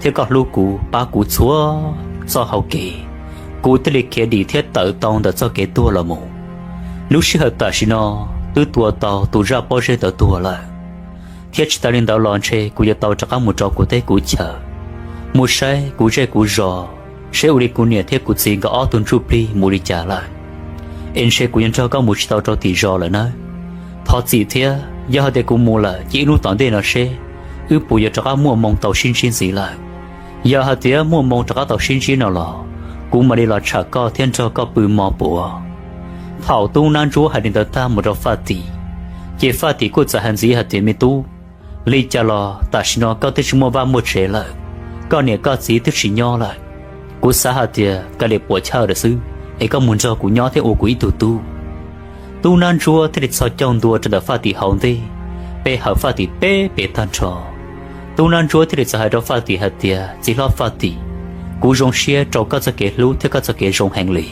thiab koj hlub kuv pab kuv txhua txoj hau kev, kuv thiaj li khiav dim thiab tawm tau ntawm txoj kev tuag los mus. Lub sij hawm tam sim no twb tua tau tus zaj pob zeb ntawd tuag lawm, thiab tsis tas li ntawd los ntshe kuv yuav tau rov qab mus rau kuv teb kuv chaw, mus saib kuv zej kuv zos, saib ua li kuv niam thiab kuv txiv nkawd ob tug ntsuj plig mus li cas lawm. Es ntshe kuv yuav nrog koj mus tsis tau rau tim zos lawm nawb. Thov txim thiab, yog hais tias kuv mus lawm ces ib hnub tom ntej no seb wb puas yuav rov qab muaj moo tau sib ntsib ntxiv lawm. Yog hais tias muaj moo rov qab tau sib ntsib no los, kuv mam li los tsham koj thiab nrog koj pw mov puav. Thaum Tub Nab Ntsuab hais li ntawd tag mus rau Faj Tim, ces Faj Tim kuj txawm hais ntxiv hais tias, Me tub, li cas los tam sim no koj twb tsis muaj vaj muaj tsev lawm, koj niam koj txiv twb tsis nyob lawm. Kuv xav hais tias kav liam puam chawj lawm xwb, es koj mus nrog kuv nyob thiab ua kuv ib tug tub. Tub Nab Ntsuab thiaj li txhos caug ntua rau ntawm Faj Tim hauv ntej, pe hawm Faj Tim peb pes tag nrho. Tub Nab Ntsuab thiaj li txawm hais rau Faj Tim hais tias, Txiv hlob Faj Tim, kuv zoo siab rau koj txoj kev hlub thiab koj txoj kev zoo heev li.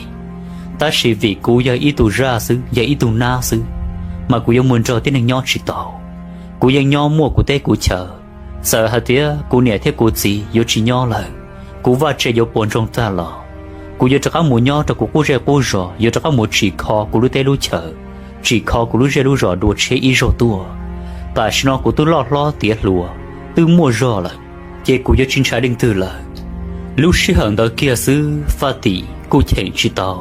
Tab sis vim kuv yog ib tug zaj xwb, yog ib tug nab xwb, mas kuv yuav mus nrog tib neeg nyob tsis tau. Kuv yeej nyob muaj kuv teb kuv chaw, txawm hais tias kuv niam thiab kuv txiv yuav tsis nyob lawm, kuv vaj tse yuav puas ntsoog tag los, kuv yuav rov qab mus nyob rau kuv qub zej qub zos, yuav rov qab mus tsim kho kuv lub teb lub chaw, tsim kho kuv lub zej lub zos dua tshiab ib zaug tuaj. Tam sim no kuv twb loj hlob tiav hluas, twb muaj zog lawm, ces kuv yuav tsis ntshai leej twg lawm. Lub sij hawm ntawd kiag xwb Faj Tim kuj cheem tsis tau.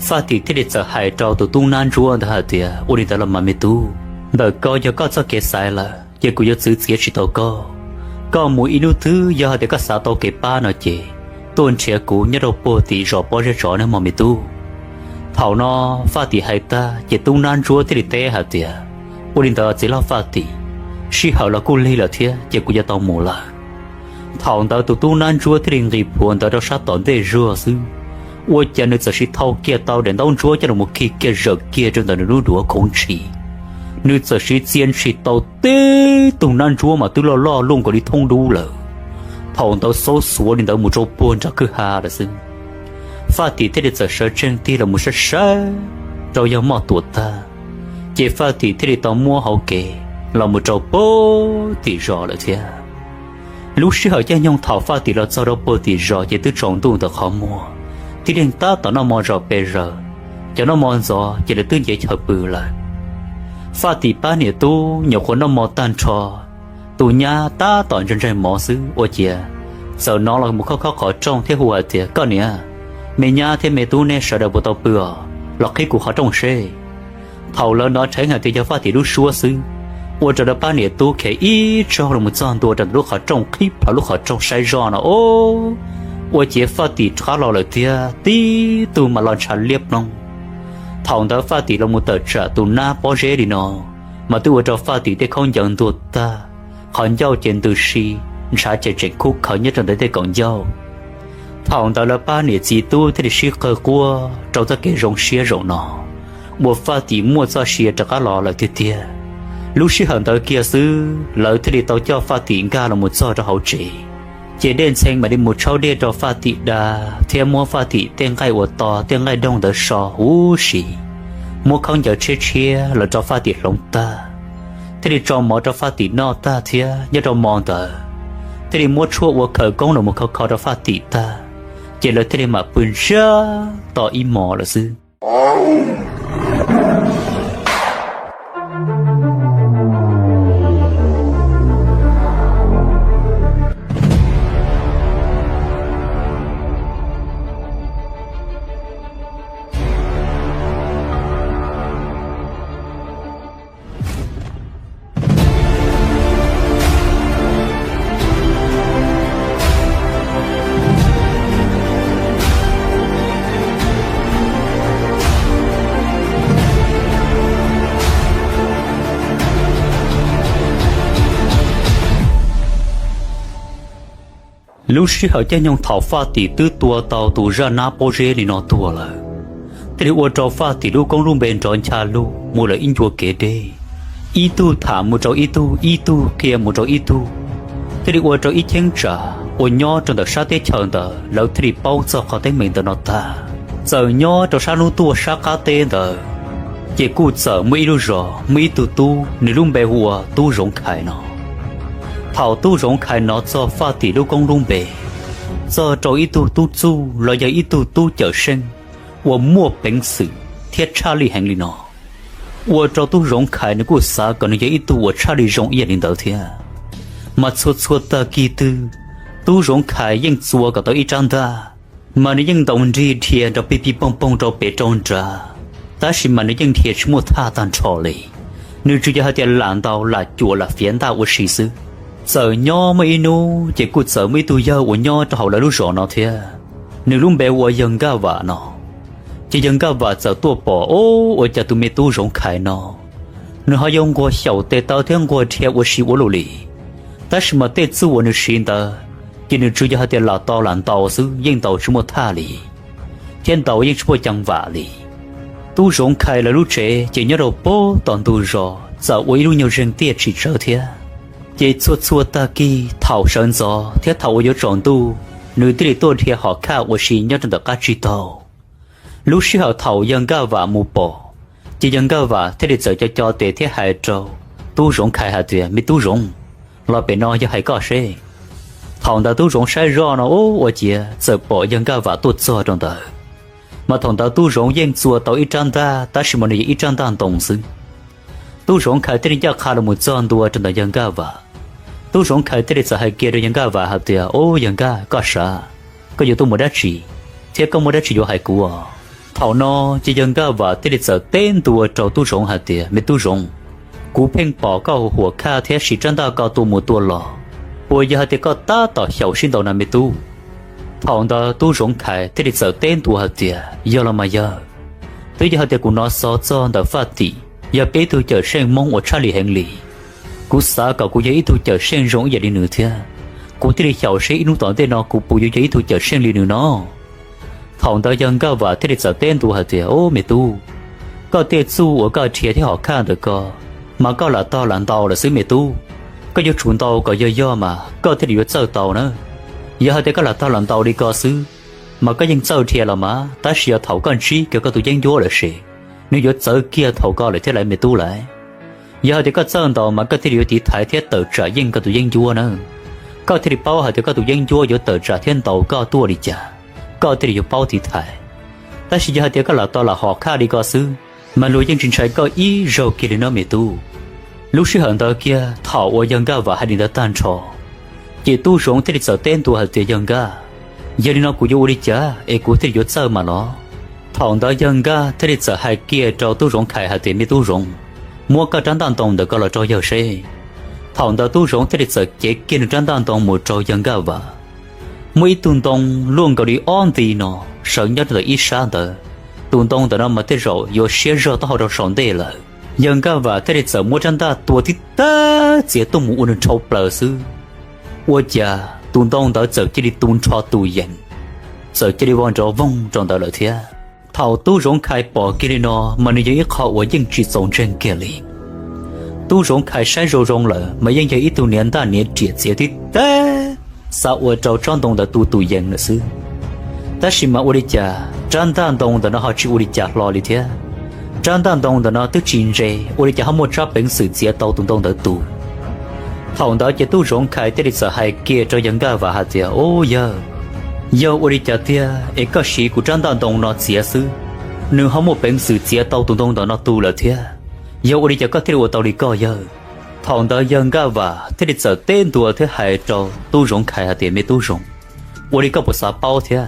Faj Tim thiaj li txawm hais rau tus Tub Nab Ntsuab ntawd hais tias, Ua li ntawd los mas me tub, ntawm ko yog koj txoj kev xaiv lawm, ces kuv yuav txwv txiav tsis tau koj. Koj mus ib hnub twg yog hais tias koj xav tau kev pab no ces tuaj nrhiav kuv nyob rau puag tim zos pob zeb tsov nawb mog me tub. Thaum no Faj Tim hais tag ces Tub Nab Ntsuab thiaj li teb hais tias, Ua li ntawd txiv hlob Faj Tim, sij hawm los kuj lig lawm thiab ces kuv yuav tau mus lawm. Thaum ntawd tus Tub Nab Ntsuab thiaj li nqis plhuav ntawd rau sab tom ntej zuag xwb, ua cas nws txawm siv thau kiag tau daim ntaub ntsuab coj los khi kiag zawm kiag rau ntawm nws lub duav khoov ntshis. Nws txawm siv txia ntshis tau tib tug nab ntsuab mas twb loj loj luaj nkaus li thoob dub lawm. Thaum ntawd xaub xuav li ntawd mus rau puag nram kwj ha lawm xwb. Faj Tim thiaj li txawm sawv tsees tig los mus saib saib rau yawg Moj Tuam tag, ces Faj Tim thiaj li tau muab hauv kev los mus rau puag tim zos lawm thiab. Lub sij hawm caij nyoog thaum Faj Tim los txog rau puag tim zos ces twb tsaus ntuj ntawm qhov muag, tib neeg tab tom noj mov zom pes zaws, cov noj mov ntxov ces lawv twb nce chaw pw lawm. Faj Tim pab niam tub nyuam qhuav noj mov tag nrho, tus nyab tab tom ntsaig ntsaig mov xwb ua ciav txawm hnov los mus khob khob qhov rooj thiab hu hais tias, Koj niam, me nyab thiab me tub nej sawv daws puas tau pw os? Los qhib kuv qhov rooj seb. Thaum lawv hnov dheev hais tias yog Faj Tim lub suab xwb, ua rau lawv pab niam tub khiav ib zaug los mus txog ntua rau ntawm lub qhov rooj, qhib plhaws lub qhov rooj saib zoj no, o, ua ciav Faj Tim rov qab los lawm thiab, tib tug mas los ntshav liab ploog. Thaum ntawd Faj Tim los mus tawm tsam tus nab pob zeb li no, mas twb ua rau Faj Tim tej khaub ncaws ntuag tag, qhov ncauj ces ntws si, ntshav ces tseem khub khawv nyob rau ntawm tej kaum ncauj. Thaum ntawd lawv pab niam txiv tub thiaj li sib qawg quaj rau txoj kev zoo siab zaum no, uas Faj Tim muaj txoj sia rov qab los lawm tiag tiag. Lub sij hawm ntawd kiag xwb lawv thiaj li tau coj Faj Tim nkag los mus txog rau hauv tsev, ces Dej Ntxhee mam li mus tshaub dej rau Faj Tim da, thiab muab Faj Tim tej nqaij uas to tej nqaij doog ntawd so huv si, muab khaub ncaws tshiab tshiab los rau Faj Tim hloov tag, thiaj li tso mov rau Faj Tim noj tag thiab. Nyob rau mo ntawd thiaj li muab tshuaj ua khawv koob los mus kho kho rau Faj Tim tag, ces lawv thiaj li mam pw ntsiag to ib hmos lawm xwb. Lub sij hawm caij nyoog thaum Faj Tim twb tua tau tus zaj nab pob zeb li no tuag lawm, thiaj li ua rau Faj Tim lub koob lub npe nrov ncha lug mus lawm ib ncua kev deb. Ib tug tham mus rau ib tug, ib tug qhia mus rau ib tug, thiaj li ua rau ib cheeb tsam uas nyob rau ntawm sab teb chaws ntawd lawv thiaj li paub txog qhov teeb meem ntawm no tag. Txawm nyob rau sab hnub tuaj sab qab teb ntawd, ces kuj txawm muaj ib lub zos muaj ib tug tub, nws lub npe hu ua Tub Zoov Khais no. Thaum Tub Zoov Khais hnov txog Faj Tim lub koob lub npe, txog rau ib tug tub txuj los yog ib tug tub cawm seej uas muaj peev xwm thiab tshaj lij heev li no, ua rau Tub Zoov Khais nws kuj xav kom nws yog ib tug uas tshaj lij zoo ib yam li ntawd thiab. Mas txhua txhua tag kis twg, Tub Zoov Khais yeej txua kom tau ib rab ntaj, mas nws yeej ntaus nrig dhia nrov pij pij poog poog rau pem rau nrad, tab sis mas nws yeej dhia tsis muaj thaj tag nrho li. Nws tsuas yog hais tias lam ntaus lam cuam lam fiav ntaj ua si xwb. Txawm nyob muaj ib hnub ces kuj txawm muaj ib tug yawg uas nyob rau hauv lawv lub zos no thiab, nws lub npe ua yawg Nkaj Vam no. Ces yawg Nkaj Vam txawm tuaj pom, o, ua cas tus me Tub Zoov Khais no nws ho yuav nquag xyaum tes taw thiab nquag dhia ua si ua luaj li. Tab sis mas tej txuj uas nws siv ntawd, ces nws tsuas yog hais tias lam tau lam ntaus xwb, yeej ntaus tsis muaj thaj li, thiab ntaus yeej tsis muaj ceev vam li. Tub Zoov Khais lawv lub tsev ces nyob rau pem tom ntug zos, txawm ua ib lub nyuag zeeg tiaj tsis tsawg thiab. Ces txhua txhua tag kis thaum sawv ntxov thiab thaum uas yuav tsaus ntuj, nws thiaj li tuaj dhia hom khaj ua si nyob rau ntawm qab tsib taug. Lub sij hawm thaum yawg Nkaj Vam mus pom, ces yawg Nkaj Vam thiaj li txawm co co tes thiab hais rau Tub Zoov Khais hais tias, Me Tub Zoov, los pem no yog hais koj seb. Thaum ntawd Tub Zoov saib zoj no, ub, ua ciav txawm pom yawg Nkaj Vam tuaj txog rau ntawd. Mas thaum ntawd Tub Zoov yeej txua tau ib rab ntaj, tab sis mas nws yog ib rab ntaj ntoo xwb. Tub Zoov Khais thiaj li ncaj qha los mus txog ntua rau ntawm yawg Nkaj Vam. Tub Zoov Khais thiaj li txawm hais kiag rau yawg Nkaj Vam hais tias, Ub, yawg Nkaj, koj sav, koj yuav tuaj mus dab tsi, thiab koj muaj dab tsi yuav hais kuv os? Thaum no ces yawg Nkaj Vam thiaj li txawm teb ntua rau Tub Zoov hais tias, Me Tub Zoov, kuv pheej pom koj hu hom khaj thiab siv rab ntaj ko tua mus tua los, puas yog hais tias koj tab tom xyaum sib ntaus na me tub? Thaum ntawd Tub Zoov Khais thiaj li txawm teb ntua hais tias, Yog los mas yawg, twb yog hais tias kuv hnov xov txog ntawm Faj Tim, yog peb tug cawm seej Hmoob uas tshaj lij heev li. Kuv xav kom kuv yog ib tug cawm seej zoo ib yam li nws thiab, kuv thiaj li xyaum seb ib hnub tom ntej no kuv puas yuav yog ib tug cawm seej li nws no. Thaum ntawd yawg Nkaj Vam thiaj li txawm teb ntua hais tias, Ub, me tub, koj tej txuj uas koj dhia thiab hom khaj ntawm ko, mas koj lam tog lam ntaus lawm xwb me tub. Koj yuav tsum ntaus kom yog yog mas koj thiaj li yuav txawj tau na. Yog hais tias koj lam tog lam ntaus li ko xwb, mas koj yeej txawj dhia los mas, tab sis yog thaum koj ntsib kiag koj tus yeeb ncuab lawm ces nws yuav txawv kiag thaum ko lawm thiab lauj me tub lauj. Yog hais tias koj txawj ntaus mas koj thiaj li yuav tiv thaiv thiab tawm tsam yeej koj tus yeeb ncuab na. Koj thiaj li paub hais tias koj tus yeeb ncuab yuav tawm tsam thiab ntaus koj tuaj li cas, koj thiaj li yuav paub tiv thaiv. Tab sis yog hais tias koj lam tog lam hom khaj li ko xwb, mas luag yeej tsis ntshai koj ib zaug kiag li no me tub. Lub sij hawm ntawd kiag thaum uas yawg Nkaj Vam hais li ntawd tag nrho, ces Tub Zoov thiaj li txawm teb ntua hais tias, Yawg Nkaj, yog li no kuv yuav ua li cas es kuv thiaj li yuav txawj mas los? Thaum ntawd yawg Nkaj thiaj li txawm hais kiag rau Tub Zoov Khais hais tias, Me Tub Zoov, muab koj rab ntaj ntoo ntawm ko los rau yawg seb. Thaum ntawd Tub Zoov thiaj li txawm cev kiag nws rab ntaj ntoo mus rau yawg Nkaj Vam. Muaj ib tug ntoo luaj nkaus li ob nti no sawv nyob rau ntawm ib sab ntawd. Tus ntoo ntawm no mas tej zaum yuav siab zog taub hau rau saum ntej lawm. Yawg Nkaj Vam thiaj li txawm muab rab ntaj tua tib tag txiav tuaj mus ua nws nrhau plaws xwb, ua cas tus ntoo ntawd txawm cia li tu nrho tus yees, txawm cia li vau nrov voog rau ntawd lawm thiab. Thaum Tub Zoov Khais pom kiag li no mas nws yog ib qho uas yeej tsis txaus ntseeg kiag li. Tub Zoov Khais saib zoo zoo lawm mas yeej yog ib tug niam ntaj niam riam txiav tib tag, xav ua rau tsob ntoo ntawd tu tus yees lawm xwb. Tab sis mas ua li cas rab ntaj ntoo ntawm no ho tsis ua li cas hlo li thiab? Rab ntaj ntoo ntawm no twb tsis ntse, ua li cas ho muaj tsab peev xwm txiav tau tus ntoo ntawd tu? Thaum ntawd ces Tub Zoov Khais thiaj li txawm hais kiag rau yawg Nkaj Vam hais tias, Ub yawg, yog ua li cas tiag es koj siv kuv rab ntaj ntoo no txiav xwb, nws ho muaj peev xwm txiav tau tus ntoo ntawm no tu lawm thiab? Yog ua li cas koj thiaj li ua tau li koj yawg? Thaum ntawd yawg Nkaj Vam thiaj li txawm teb ntua thiab hais rau Tub Zoov Khais hais tias, Me Tub Zoov, ua li koj puas xav paub thiab?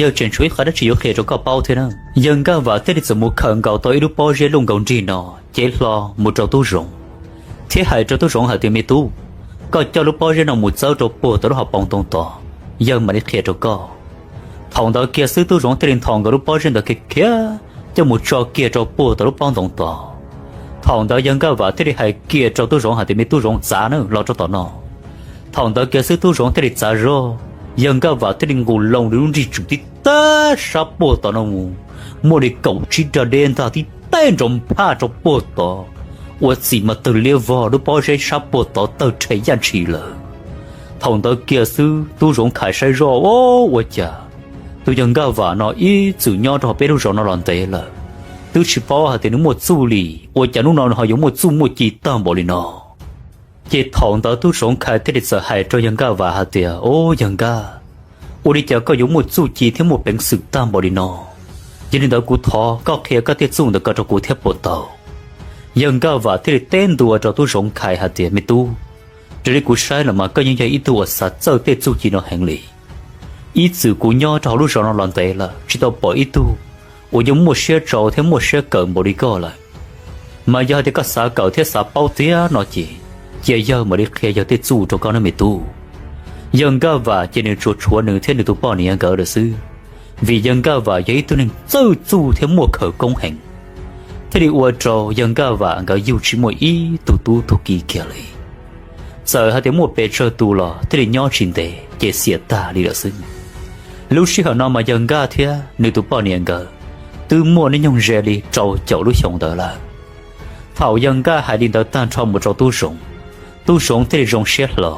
Yawg tseem tshuav ib qho dab tsi yuav qhia rau koj paub thiab na. Yawg Nkaj Vam thiaj li txawm mus khawm nkaus tau ib lub pob zeb luaj nkaus nrig no cev hlo mus rau Tub Zoov, thiab hais rau Tub Zoov hais tias, Me tub, koj coj lub pob zeb no mus txawb rau puag tom lub hauv paus ntoo tod, yawg mam li qhia rau koj. Thaum ntawd kiag xwb Tub Zoov thiaj li nthos nkaus lub pob zeb ntawd khiav khiav coj mus tso kiag rau puag tom lub pob ntoo tod. Thaum ntawd yawg Nkaj Vam thiaj li hais kiag rau Tub Zoov hais tias, Me Tub Zoov, txav na, los rau tom no. Thaum ntawd kiag xwb Tub Zoov thiaj li txav zog, Yawg Nkaj Vam thiaj li nqus loo li lub nrig tsum tib tag sab puag tod no mus, muaj li kaum tsib rab deb ntag tib tag nrov nphaj rau puag tod, ua txim mas tawg liab vog, lub pob zeb sab puag tod tawg rhe yaj ntshis lawm. Thaum ntawd kiag xwb Tub Zoov Khais saib zoj, o, ua cas tus yawg Nkaj Vam no ib txwm nyob rau hauv peb lub zos no los ntev lawm, twb tsis paub hais tias nws muaj txuj li, ua cas hnub no nws ho yuav muaj txuj muaj ci tag npaum li no. Ces thaum ntawd Tub Zoov Khais thiaj li txawm hais rau yawg Nkaj Vam hais tias, o, yawg Nkaj, ua li cas koj yuav muaj txuj ci thiab muaj peev xwm tag npaum li no? Yog li ntawd kuv thov koj qhia koj tej txuj ntawd ko rau kuv thiab puas tau? Yawg Nkaj Vam thiaj li teb ntua rau Tub Zoov Khais hais tias, me tub, raws li kuv saib los mas koj yeej yog ib tug uas xav txawj tej txuj ci no heev li. Ib txwm kuv nyob rau hauv lub zos no los ntev lawm tsis tau pom ib tug uas yeej muaj siab tsau thiab muaj siab kawm npaum li koj lawm. Mas yog hais tias koj xav kawm thiab xav paub tiag no ces, cia yawg mam li qhia yawg tej txuj rau koj nawb me tub. Yawg Nkaj Vam ces nws tsuas tshuav nws thiab nws tus poj niam nkawd lawm xwb, vim yawg Nkaj Vam yog ib tug neeg txawj txuj thiab muaj khawv koob heev, thiaj li ua rau yawg Nkaj Vam nkawd yug tsis muaj ib tug tub tug ki kiag li. Txawm hais tias muaj pes tsawg tus los thiaj li nyob tsis ntev ces xiam tag li lawm xwb. Lub sij hawm no mas yawg Nkaj thiab nws tus poj niam nkawd twb muaj hnub nyoog ze li rau caum lub xyoo ntawd lawm. Thaum yawg Nkaj hais li ntawd tag nrho mus rau Tub Zoov, Tub Zoov thiaj li zoo siab hlo.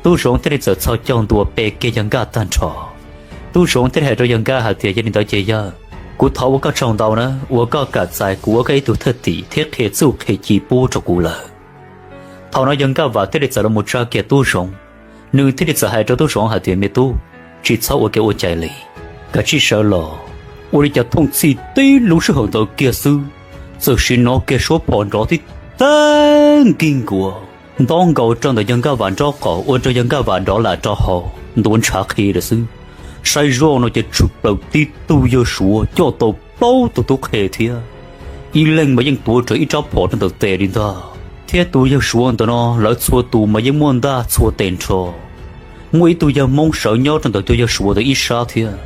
Tub Zoov thiaj li txawm txhos caug ntua pe kiag yawg Nkaj tag nrho. Tub Zoov thiaj li hais rau yawg Nkaj hais tias, yog li ntawd ces yawg, kuv thov ua koj tsaug ntau na uas koj kam txais kuv ua koj ib tug thwj tim thiab qhia txuj qhia ci pub rau kuv lawm. Thaum no yawg Nkaj Vam thiaj li txawm los mus tsa kiag Tub Zoov. Nws thiaj li txawm hais rau Tub Zoov hais tias, me tub, tsis txhob ua kev ua cai li, kav tsij sawv los. Ua li cas thooj txhij tib lub sij hawm ntawd kiag xwb, txawm sim hnov kiag suab phom nrov tib tag nkig nkuas nto nkaus rau ntawm yawg Nkaj Vam nraub qaum ua rau yawg Nkaj Vam nrov lam rau hauv ntuav ntshav qhi lawm xwb. Saib zoj no ces tshwm plaws tib tug yawg Suav coj tau plaub tug tub qhe thiab, ib leeg mas yeej tuav rawv ib rab phom rau ntawm tes li ntag, thiab tus yawg Suav ntawm no lawv txhua tus mas yeej muaj ntaj txhua tes nrho. Muaj ib tug yawg Hmoob sawv nyob rau ntawm tus yawg Suav ntawd ib sab thiab.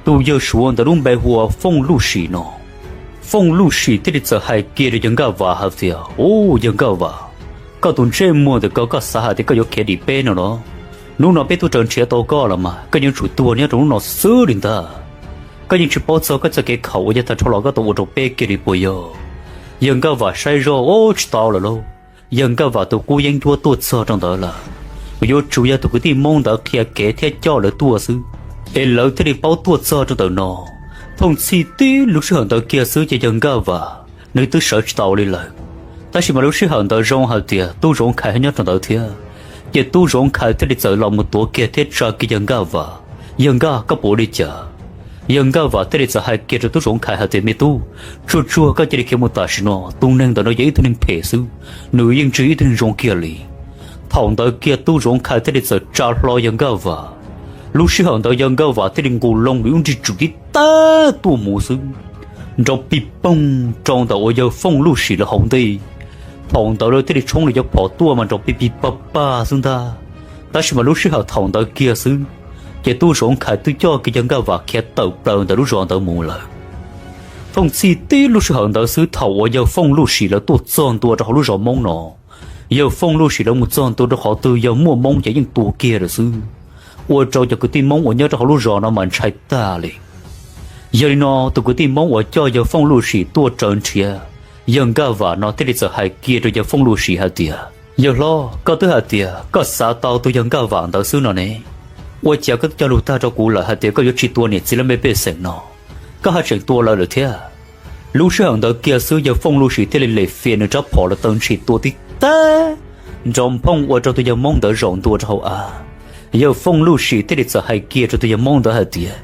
Tus yawg Suav ntawd lub npe hu ua Fooj Luj Sim no. Fooj Luj Sim thiaj li txawm hais kiag rau yawg Nkaj Vam hais tias, u, yawg Nkaj Vam, koj tus ntsej muag ntawm ko koj xav hais tias koj yuav khiav dim peb no los? Hnub no peb tuaj raws nrhiav tau koj los mas koj yeej tsum tuag nyob rau hnub no xwb li ntag. Koj yeej tsis paub txog koj txoj kev khaum uas yav tag nrho los koj tau ua rau peb kiag li puas yog? Yawg Nkaj Vam saib zoj, u, tsis tau lawm lauj. Yawg Nkaj Vam tus qub yeeb ncuab tuaj txog rau ntawd lawm, yuav tsum yog tus kwv tij Hmoob ntawd qhia kev thiab coj lawv tuaj xwb, es lawv thiaj li paub tuaj txog rau ntawm no. Thooj txhij tib lub sij hawm ntawd kiag xwb ces yawg Nkaj Vam nws twb sawv tsis tau li lawm. Tab sis mas lub sij hawm ntawd zoo hais tias Tub Zoov Khais ho nyob rau ntawd thiab, ces Tub Zoov Khais thiaj li txawm los mus tuav kiag thiab tsa kiag yawg Nkaj Vam. Yawg Nkaj, koj puas ua li cas? Yawg Nkaj Vam thiaj li txawm hais kiag rau Tub Zoov Khais hais tias, me tub, tsuag tsuag koj cia li khiav mus tam sim no, tus neeg ntawm no yog ib tug neeg phem xwb, nws yeej tsis yog ib tug neeg zoo kiag li. Thaum ntawd kiag Tub Zoov Khais thiaj li txawm tsa hlo yawg Nkaj Vam. Lub sij hawm ntawd yawg Nkaj Vam thiaj li nqus loo li lub nrig tsum tib tag tuaj mus xwb, nrov pig poog rau ntawm uas yawg Fooj Luj Sim lawv hauv ntej. Thaum ntawd lawv thiaj li tshoob li cov phom tuaj mas nrov pig pig pag pag xwb ntag. Tab sis mas lub sij hawm thaum ntawd kiag xwb, ces Tub Zoov Khais twb coj kiag yawg Nkaj Vam khiav tawm plaws ntawm lub zos ntawd mus lawm. Thooj txhij tib lub sij hawm ntawd xwb thaum uas yawg Fooj Luj Sim lawv tuaj txog ntua rau hauv lub zos Hmoob no, yawg Fooj Luj Sim lawv mus txog ntua rau qhov twg yog muaj Hmoob ces yeej tua kiag lawm xwb, ua rau cov kwv tij Hmoob uas nyob rau hauv lub zos no mas ntshai tag li. Yog li no tus kwv tij Hmoob uas coj yawg Fooj Luj Sim tuaj raws nrhiav yawg Nkaj Vam no thiaj li txawm hais kiag rau yawg Fooj Luj Sim hais tias, yawg hlob, koj twb hais tias koj xav tau tus yawg Nkaj Vam ntawd xwb no ne, ua cas koj twb cog lus tag rau kuv lawm hais tias koj yuav tsis tua niam txiv laj mej pej xeem no, koj haj tseem tua lawv lawm thiab? Lub sij hawm ntawd kiag xwb yawg Fooj Luj Sim thiaj li lem fias nws rab phom lawv taw ntshis tua tib tag, nrov phooj ua rau tus yawg Hmoob ntawd zaum ntua rau hauv av. Yawg Fooj Luj Sim thiaj li txawm hais kiag rau tus yawg Hmoob ntawd hais tias,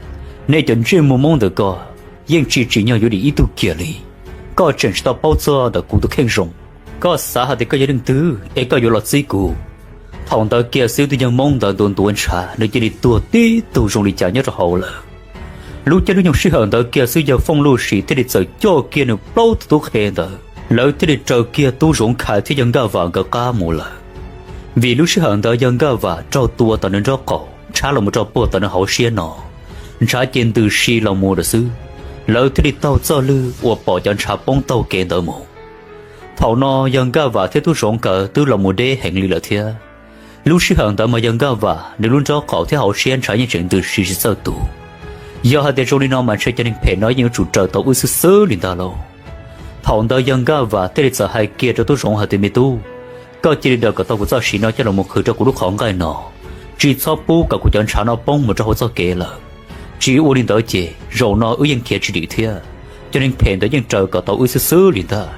nej cov ntsej muag Hmoob ntawm ko yeej tsis tsim nyog yuav dim ib tug kiag li. Koj tseem tsis tau paub txog ntawm kuv tus kheej zoo. Koj xav hais tias koj yog leej twg es koj yuav los txib kuv? Thaum ntawd kiag xwb tus yawg Hmoob ntawd ntuav ntuav ntshav nws cia li tuag tib tug zoo li cas nyob rau hauv lawm. Lub caij lub nyoog sij hawm ntawd kiag xwb yawg Fooj Luj Sim thiaj li txawm coj kiag nws plaub tug tub qhe ntawd, lawv thiaj li raws kiag Tub Zoov Khais thiab yawg Nkaj Vam nkawd qab mus lawm. Vim lub sij hawm ntawd yawg Nkaj Vam raug tua tom nws nraub qaum ntshab los mus rau puag tom nws hauv siab no, ntshav ces ntws si los mus lawm xwb. Lawv thiaj li taug txoj lwg uas pom cov ntshav poob taug kev ntawd mus. Thaum no yawg Nkaj Vam thiab Tub Zoov nkawd twb los mus deb heev li lawm thiab. Lub sij hawm ntawd mas yawg Nkaj Vam nws lub nrob qaum thiab hauv siab ntshav yeej tseem ntws si tsis txawj tu. Yog hais tias zoo li no mas ntshe cov neeg phem no yeej yuav tsum raws tau wb xwb xwb li ntag lauj. Thaum ntawd yawg Nkaj Vam thiaj li txawm hais kiag rau Tub Zoov hais tias, Me tub, koj cia li daws kom tau kuv txoj siv no coj los mus qhwv rau kuv lub qhov nqaij no, tsis txhob pub kom kuv cov ntshav no poob mus rau hauv txoj kev lawm. Tsis ua li ntawd ces zaum no wb yeej khiav tsis dim thiab, cov neeg phem ntawd yeej raws kom tau wb xwb xwb li ntag.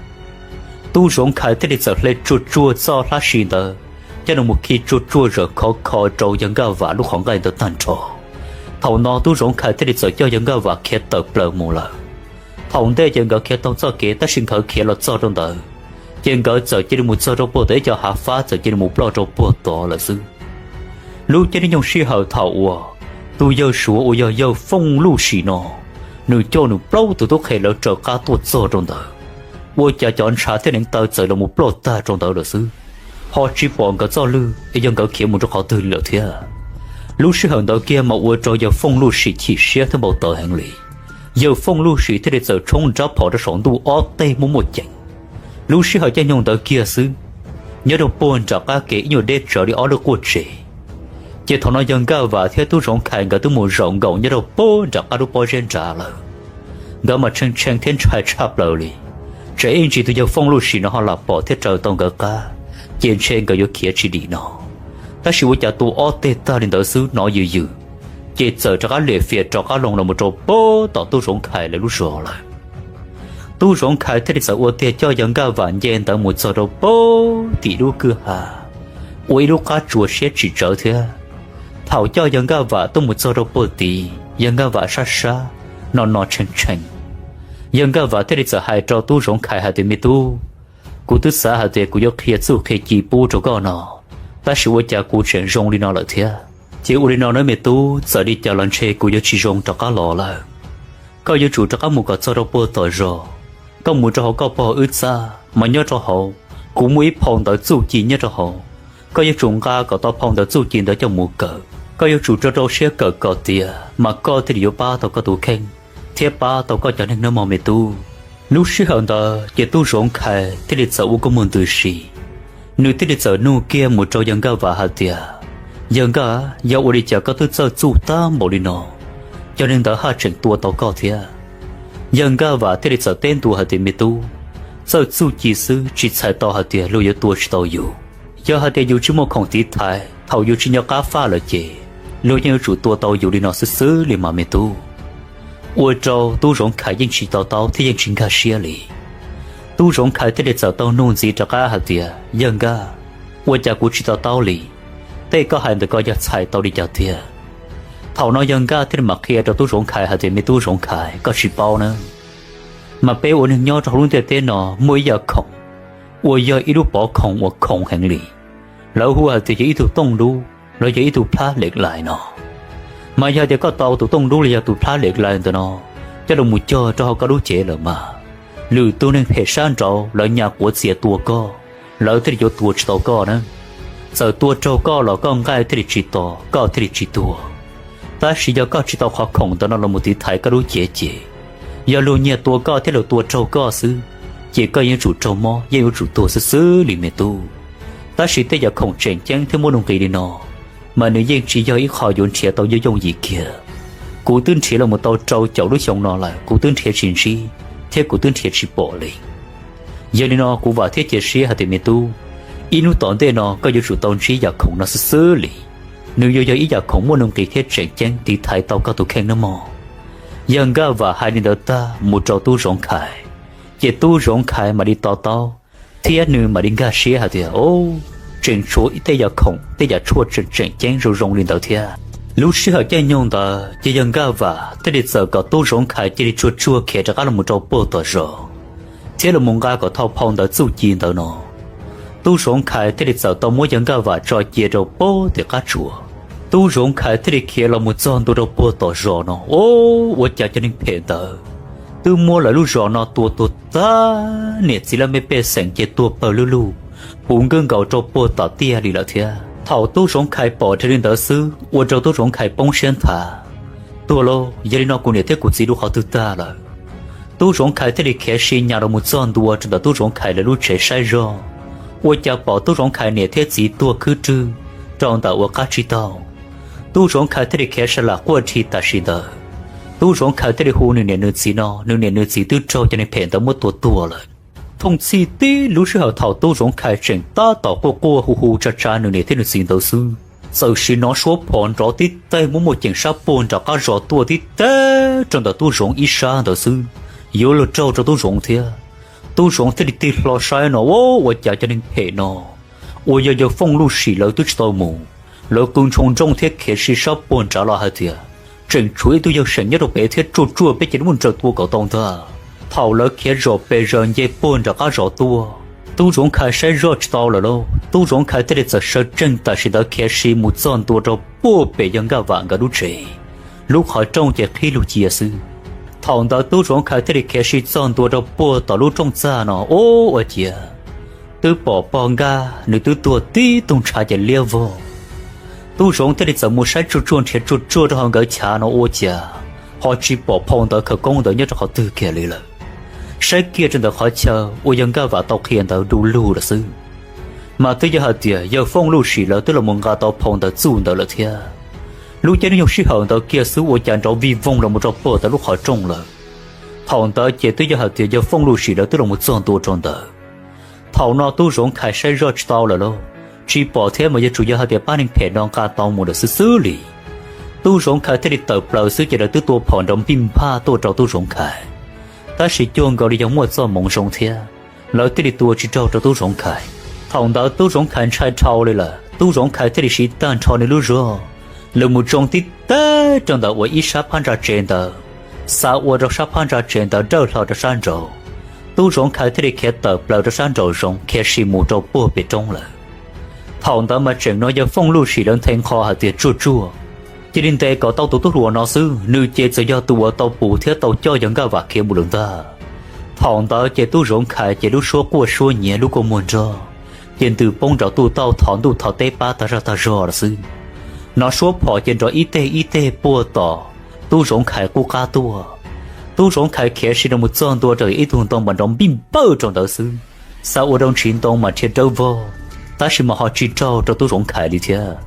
Tub Zoov Khais thiaj li txawm hle tsuag tsuag txoj hlab si ntawd coj los mus khi tsuag tsuag zawm khov kho rau yawg Nkaj Vam lub qhov nqaij ntawd tag nrho. Thaum no Tub Zoov Khais thiaj li txawm coj yawg Nkaj Vam khiav tawm plaws mus lawm. Thaum ntej ces nkawd khiav taug txoj kev tab sis nkawd khiav los txog rau ntawd, ces nkawd txawm cia li mus txog rau puag tom ib co hav fab, txawm cia li mus ploj rau puag tod lawm xwb. Lub caij nyoog sij hawm thaum uas tus yawg Suav uas yog yawg Fooj Luj Sim no, nws coj nws plaub tus tub qhe lawv raws qab tuaj txog rau ntawd, ua cas cov ntshav thiab neev taw txawm los mus ploj tag rau ntawd lawm xwb, ho tsis pom nkawd txoj lwj es yog nkawd khiav mus rau qhov twg li lawm thiab. Lub sij hawm ntawd kiag mas ua rau yawg Fooj Luj Sim chim siab thiab npau taws heev li. Yawg Fooj Luj Sim thiaj li txawm tshoob rab phom rau saum ntuj ob teg muaj muaj ceem. Lub sij hawm caij nyoog ntawd kiag xwb, nyob rau puag nram qab kev ib nyuag deb tsawv li ob lub quaj tsev, ces thaum no yawg Nkaj Vam thiab Tub Zoov Khais nkawd twb mus zaum nkaum nyob rau puag nram qab lub pob zeb nrad lawm. Nkawd mas tshee tshee thiab ntshai tshaj plaws li, tseem ib ntsis tus yawg Fooj Luj Sim no ho lam pom thiab raws tau nkawd qab, ces ntshe nkawd yuav khiav tsis dim no. Tab sis ua cas tua ob teg tag li ntawd xwb hnov yws yws, ces txawm rov qab liam fiam rov qab loo los mus rau puag tom Tub Zoov Khais lawv lub zos lawm. Tub Zoov Khais thiaj li txawm ua tiag coj yawg Nkaj Vam nce ntawd mus txog rau puag tim lub kwj ha, ua ib lub qab tsuas siab tsis tsawv thiab. Thaum coj yawg Nkaj Vam tuaj mus txog rau puag tid, yawg Nkaj Vam sab sab, no no tshee tshee. Yawg Nkaj Vam thiaj li txawm hais rau Tub Zoov Khais hais tias, Me tub, kuv twb xav hais tias kuv yuav qhia txuj qhia ci pub rau koj no, tab sis ua cas kuv tseem zoo li no lawm thiab. Ces ua li no nawb me tub, txawm li cas los ntshe kuv yuav tsis zoo rov qab los lawm. Koj yuav tsum rov qab mus kom txog rau puag tom zos, koj mus rau hauv koj pog wb txaj mas nyob rau hauv, kuv muaj ib phau ntawv txuj ci nyob rau hauv. Koj yuav tsum nqa kom tau phau ntawv txuj ci ntawd coj mus kawm. Koj yuav tsum rau rau siab kawm kom tiav mas koj thiaj li yuav pab tau koj tus kheej thiab pab tau koj cov neeg nawb mog me tub. Lub sij hawm ntawd ces Tub Zoov Khais thiaj li txawm ua kua muag ntws si, nws thiaj li txawm nug kiag mus rau yawg Nkaj Vam hais tias, Yawg Nkaj, yog ua li cas koj twb txawj txuj tag npaum li no, cov neeg ntawd haj tseem tua tau koj thiab? Yawg Nkaj Vam thiaj li txawm teb ntua hais tias, Me tub, txawj txuj ci xwb tsis txhais tau hais tias luag yuav tua tsis tau yus. Yog hais tias yus tsis muaj khoom tiv thaiv, thaum yus tsis nco qab faj lawm ces luag yeej yuav tsum tua tau yus li no xwb xwb li mas me tub. Ua rau Tub Zoov Khais yeej tsis to taub thiab yeej tsis nkag siab li. Tub Zoov Khais thiaj li txawm tau nug ntxiv rov qab hais tias, Yawg Nkaj, ua cas kuv tsis to taub li? Tej koj hais ntawd ko yog txhais tau li cas tiag? Thaum no Yawg Nkaj thiaj li mam qhia rau Tub Zoov Khais hais tias, Me Tub Zoov Khais, koj tsis paub na, mas peb ua neeg nyob rau hauv lub ntiaj teb no muaj ib yam khoom uas yog ib lub pov khoom uas khoom heev li. Lawv hu hais tias yog ib tug tooj dub los yog ib tug plab lem lais no. Mas yog tias koj tau tus tooj dub los yog tus plab lem lais ntawm no coj los mus cog rau hauv koj lub cev lawm mas, lwm tus neeg phem sab nraud lawv nyas quav txias tua koj, lawv thiaj li yuav tua tsis tau koj na. Txawm tua raug koj los koj nqaij thiaj li tsis to, koj thiaj li tsis tuag. Tab sis yog koj tsis tau qhov khoom ntawd no los mus tiv thaiv koj lub cev ces, yog luag nyiag tua koj thiab luag tua raug koj xwb, ces koj yeej yuav tsum raug mob, yeej yuav tsum tuag xwb xwb li me tub. Tab sis tej yam khoom tseem ceeb thiab muaj nuj nqis li no, mas nws yeej tsis yog ib qho yuav nrhiav tau yooj yooj yim kiag. Kuv twb nrhiav los mus tau rau caum lub xyoo no lawm, kuv twb nrhiav tsis ntsib thiab kuv twb nrhiav tsis pom li. Yog li no kuv vam thiab cia siab hais tias me tub, ib hnub tom ntej no koj yuav tsum tau ntsib yam khoom no xwb xwb li. Nws yuav yog ib yam khoom muaj nuj nqis thiab tseem ceeb tiv thaiv tau koj tus kheej nawb mog. Yawg Nkaj Vam hais li ntawd tag mus rau Tub Zoov Khais, ces Tub Zoov Khais mam li to taub thiab nws mam li nkag siab hais tias, o, tseem tshuav tej yam khoom tej yam tshuaj tseem tseem ceeb zoo zoo li ntawd thiab. Lub sij hawm caij nyoog ntawd ces yawg Nkaj Vam thiaj li txawm kom Tub Zoov Khais cia li tsuag tsuag khiav rov qab los mus rau puag tom zos, thiab los mus nqa kom tau phau ntawv txuj ci ntawd no. Tub Zoov Khais thiaj li txawm tau muab yawg Nkaj Vam tso cia rau puag tim qab tsuas. Tub Zoov Khais thiaj li khiav los mus txog ntua rau puag tom zos no, o, ua cas cov neeg phem ntawd twb muab lawv lub zos no tua tuag tag, niam txiv laj mej pej xeem ces tuag pawg lug lug, puv nkaus nkaus rau puag tom tiaj li lawm thiab. Thaum Tub Zoov Khais pom dhau li ntawd xwb ua rau Tub Zoov Khais poob siab nthav. Tuag lauj, yog li no kuv niam thiab kuv txiv dua qhov twg tag lawm? Tub Zoov Khais thiaj li khiav si nyas los mus txog ntua rau ntawm Tub Zoov Khais lawv lub tsev saib zog, ua cas pom Tub Zoov Khais niam thiab txiv tuag khwb rwg, rau ntawm uas qab tsib taug. Tub Zoov Khais thiaj li khiav sa lam quaj rhi tam sim ntawd. Tub Zoov Khais thiaj li hu nws niam nws txiv no, nws niam nws txiv twb raug cov neeg phem ntawd muab tua tuag lawm. Thooj txhij tib lub sij hawm thaum Tub Zoov Khais tseem tab tom quaj quaj hu hu tsa tsa nws niam thiab nws txiv ntawd xwb, txawm sim hnov suab phom nrov tib teg muaj muaj ceem sab puag nram qab zos tuaj tib teg rau ntawm Tub Zoov ib sab ntawd xwb, yuav luag raug rau Tub Zoov thiab. Tub Zoov thiaj li tig hlo saib no, ua cas cov neeg phem no uas yog yawg Fooj Luj Sim lawv twb tsis tau mus, lawv qw ntshoo nrooj thiab khiav si sab puag nrad los hais tias tseem tshuav ib tug yawg seem nyob rau pem thiab, tsuaj tsuaj peb ces muaj nrawm tua kom tau ntag. Thaum lawv khiav zom pes zaws nce puag nram qab zos tuaj, Tub Zoov Khais saib zoj tsis tau lawm lauj, Tub Zoov Khais thiaj li txawm sawv tsees tam sim ntawd khiav si mus txog ntua rau puag pem yawg Nkaj Vam nkawd lub tsev. Lub qhov rooj ces qhib lug cia xwb. Thaum ntawd Tub Zoov Khais thiaj li khiav si txog ntua rau puag tom lub rooj txaj no, ua ua ciav twb pom pog Nkaj nws twb tuag tib tug ntshav ces liab vog. Tub Zoov thiaj li txawm mus saib tsuaj tsuaj nrhiav tsuaj tsuaj rau hauv nkawd chav no ua cas ho tsis pom phau ntawv khawv koob ntawd nyob rau qhov twg kiag li lawm. Saib kiag rau ntawm qhov chaw uas yawg Nkaj Vam tau qhia ntawd du lug lawm xwb, mas twb yog hais tias yawg Fooj Luj Sim lawv twb los mus nqa tau phau ntawv txuj ntawd lawm thiab. Lub caij nyoog sij hawm ntawd kiag xwb ua cas nrov vij voog los mus rau puag ntawm lub qhov rooj lawm. Thaum ntawd ces twb yog hais tias yawg Fooj Luj Sim lawv twb los mus txog ntua rau ntawd. Thaum no Tub Zoov Khais saib zoj tsis tau lawm lauj, tsis pom thiab mas yuav tsum yog hais tias pab neeg phem no nqa tau mus lawm xwb xwb li. Tub Zoov Khais thiaj li tawm plaws xwb ces lawv twb tua phom nrov npij nphaj tuaj rau Tub Zoov Khais. Tab sis cuag nkaus li yog muaj txoj hmoov zoo thiab, lawv thiaj li tua tsis raug rau Tub Zoov Khais. Thaum ntawd Tub Zoov Khais ntshai dhau li lawm, Tub Zoov Khais thiaj li siv tag nrho nws lub zog los mus tsoo tib teg rau ntawm uas ib sab phab ntsa tsev ntawd, xav ua rau sab phab ntsa tsev ntawd dawj hlo rau sab nraud. Tub Zoov Khais thiaj li khiav tawm plaws rau sab nraum zoov khiav si mus rau puag pem roob lawm. Thaum ntawd mas tseem no yawg Fooj Luj Sim lawv nthe nqho hais tias tsuaj tsuaj, cia li ntes kom tau tus tub hluas no xwb, nws ces txawm yog tus uas tau pus thiab tau coj yawg Nkaj Vam khiav mus lawm ntag. Thaum ntawd ces Tub Zoov Khais ces lub suab quaj suab nyiav lub kua muag nrog, ces ntws poob nrov tuj tauj thov ntuj thov teb pab tag zaj tag zog lawm xwb. Hnov suab phom ces nrov ib teg ib teg puag tom Tub Zoov Khais qub qab tuaj. Tub Zoov Khais khiav si rau mus txog ntua rau ib tug ntoo mas nrov npij npawj rau ntawd xwb, xav ua rau ntsiv ntoo mas dhia dawb vog, tab sis mas ho tsis raug rau Tub Zoov Khais li thiab.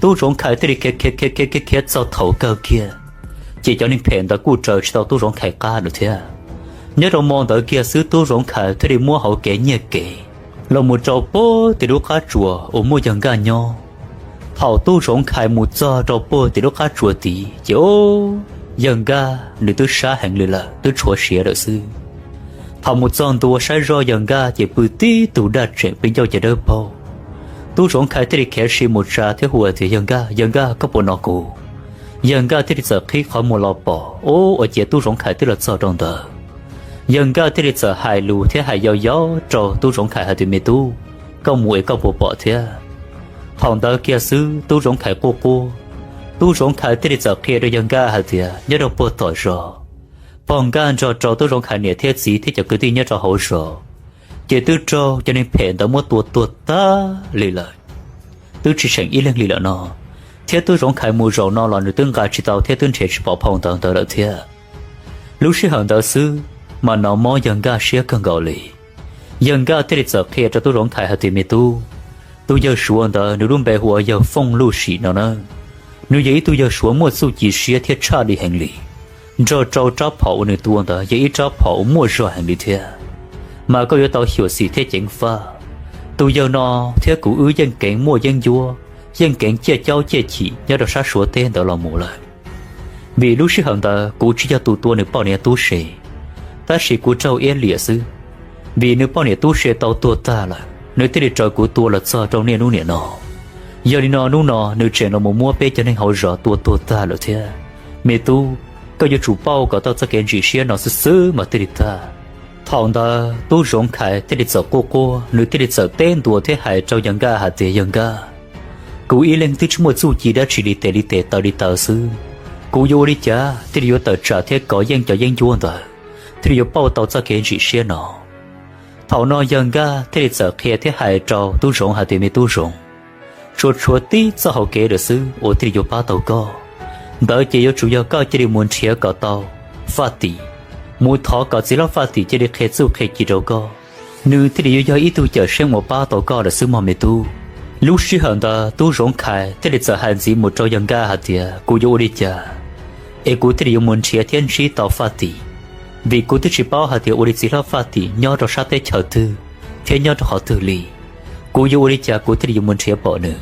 Tub Zoov Khais thiaj li khiav khiav khiav khiav khiav txog thaum kawg kiag, ces cov neeg phem ntawd kuj raws tsis tau Tub Zoov Khais qab lawm thiab. Nyob rau mo ntawd kiag xwb Tub Zoov Khais thiaj li muab hauv kev nyiag kev los mus rau puag tim lub qab tsuas uas muaj yawg Nkaj nyob. Thaum Tub Zoov Khais mus txog rau puag tim lub qab tsuas tid ces yawg Nkaj nws twb sab heev li lawm, twb tshuav siav lawm xwb. Thaum mus txog ntua saib zoj yawg Nkaj ces pw tib tug daj tseem pw ncauj ces dawb paug. Tub Zoov Khais thiaj li khiav si mus tsa thiab hu tias, Yawg Nkaj, yawg Nkaj, koj puas hnov kuv? Yawg Nkaj thiaj li txawm qhib qhov muag los pom, ua ciav Tub Zoov Khais twb los txog rau ntawd. Yawg Nkaj thiaj li txawm hais lus thiab hais yau yau rau Tub Zoov Khais hais tias, Me tub, koj mus es koj puas pom thiab? Thaum ntawd kiag xwb Tub Zoov Khais quaj quaj. Tub Zoov Khais thiaj li txawm qhia rau yawg Nkaj hais tias, Nyob rau puag tom zos, pog Nkaj nrog rau Tub Zoov Khais niam thiab txiv thiab cov kwv tij nyob rau hauv zos, ces twb raug cov neeg phem ntawd muab tua tuag tag li lawm, twb tsis seem ib leeg li lawm no. Thiab Tub Zoov Khais mus zaum no los nws twb nqa tsis tau thiab twb nrhiav tsis pom phau ntawv ntawd lawm thiab. Lub sij hawm ntawd xwb mas hnov mob yawg Nkaj siab kawg nkaus li. Yawg Nkaj thiaj li txawm qhia rau Tub Zoov Khais hais tias, Me tub, tus yawg Suav ntawd nws lub npe hu ua yawg Fooj Luj Sim no na. Nws yog ib tug yawg Suav muaj txuj ci siab thiab tshaj li heev li. Nrog rau rab phom uas nws tua ntawd yog ib rab phom uas muaj zog heev li thiab, mas koj yuav tau xyuam xim thiab ceev faj. Tus yawg no thiab kuv wb yeej keev muaj yeeb ncuab, yeej keev ciaj caub ciaj chim nyob rau sab Suav teb ntawd los mus lawm. Vim lub sij hawm ntawd kuv tsis yog tus tua nws poj niam tub se, tab sis kuv raug iab liam xwb. Vim nws poj niam tub se tau tuag tag lawm, nws thiaj li raws kuv tua los txog rau niaj hnub niam no. Yog li no hnub no nws tseem los mus muab peb cov neeg hauv zos tua tuag tag lawm thiab. Me tub, koj yuav tsum pauj kom tau txoj kev ntsim siab no xwb xwb mas thiaj li tag. Thaum ntawd Tub Zoov Khais thiaj li txawm quaj quaj, nws thiaj li txawm teb ntua thiab hais rau yawg Nkaj hais tias, Yawg Nkaj, kuv ib leeg twb tsis muaj txuj ci dab tsi li tes li tes taw li taw xwb, kuv yuav ua li cas thiaj li yuav tawm tsam thiab kov yeej cov yeeb ncuab ntawd, thiaj li yuav pauj tau txoj kev ntsim siab no? Thaum no yawg Nkaj thiaj li txawm qhia thiab hais rau Tub Zoov hais tias, Me Tub Zoov, tsuas tshuav tib txoj hau kev lawm xwb uas thiaj li yuav pab tau koj. Ntawd ces yuav tsum yog koj cia li mus nrhiav kom tau Faj Tim, mus thov kom txiv hlob Faj Tim cia li qhia txuj qhia ci rau koj, nws thiaj li yuav yog ib tug cawm seej uas pab tau koj lawm xwb mog me tub. Lub sij hawm ntawd Tub Zoov Khais thiaj li txawm hais ntxiv mus rau yawg Nkaj hais tias, kuv yuav ua li cas es kuv thiaj li yuav mus nrhiav thiab ntsib tau Faj Tim, vim kuv twb tsis paub hais tias ua li txiv hlob Faj Tim nyob rau sab teb chaws twg thiab nyob rau qhov twg li. Kuv yuav ua li cas kuv thiaj li yuav mus nrhiav pom nws?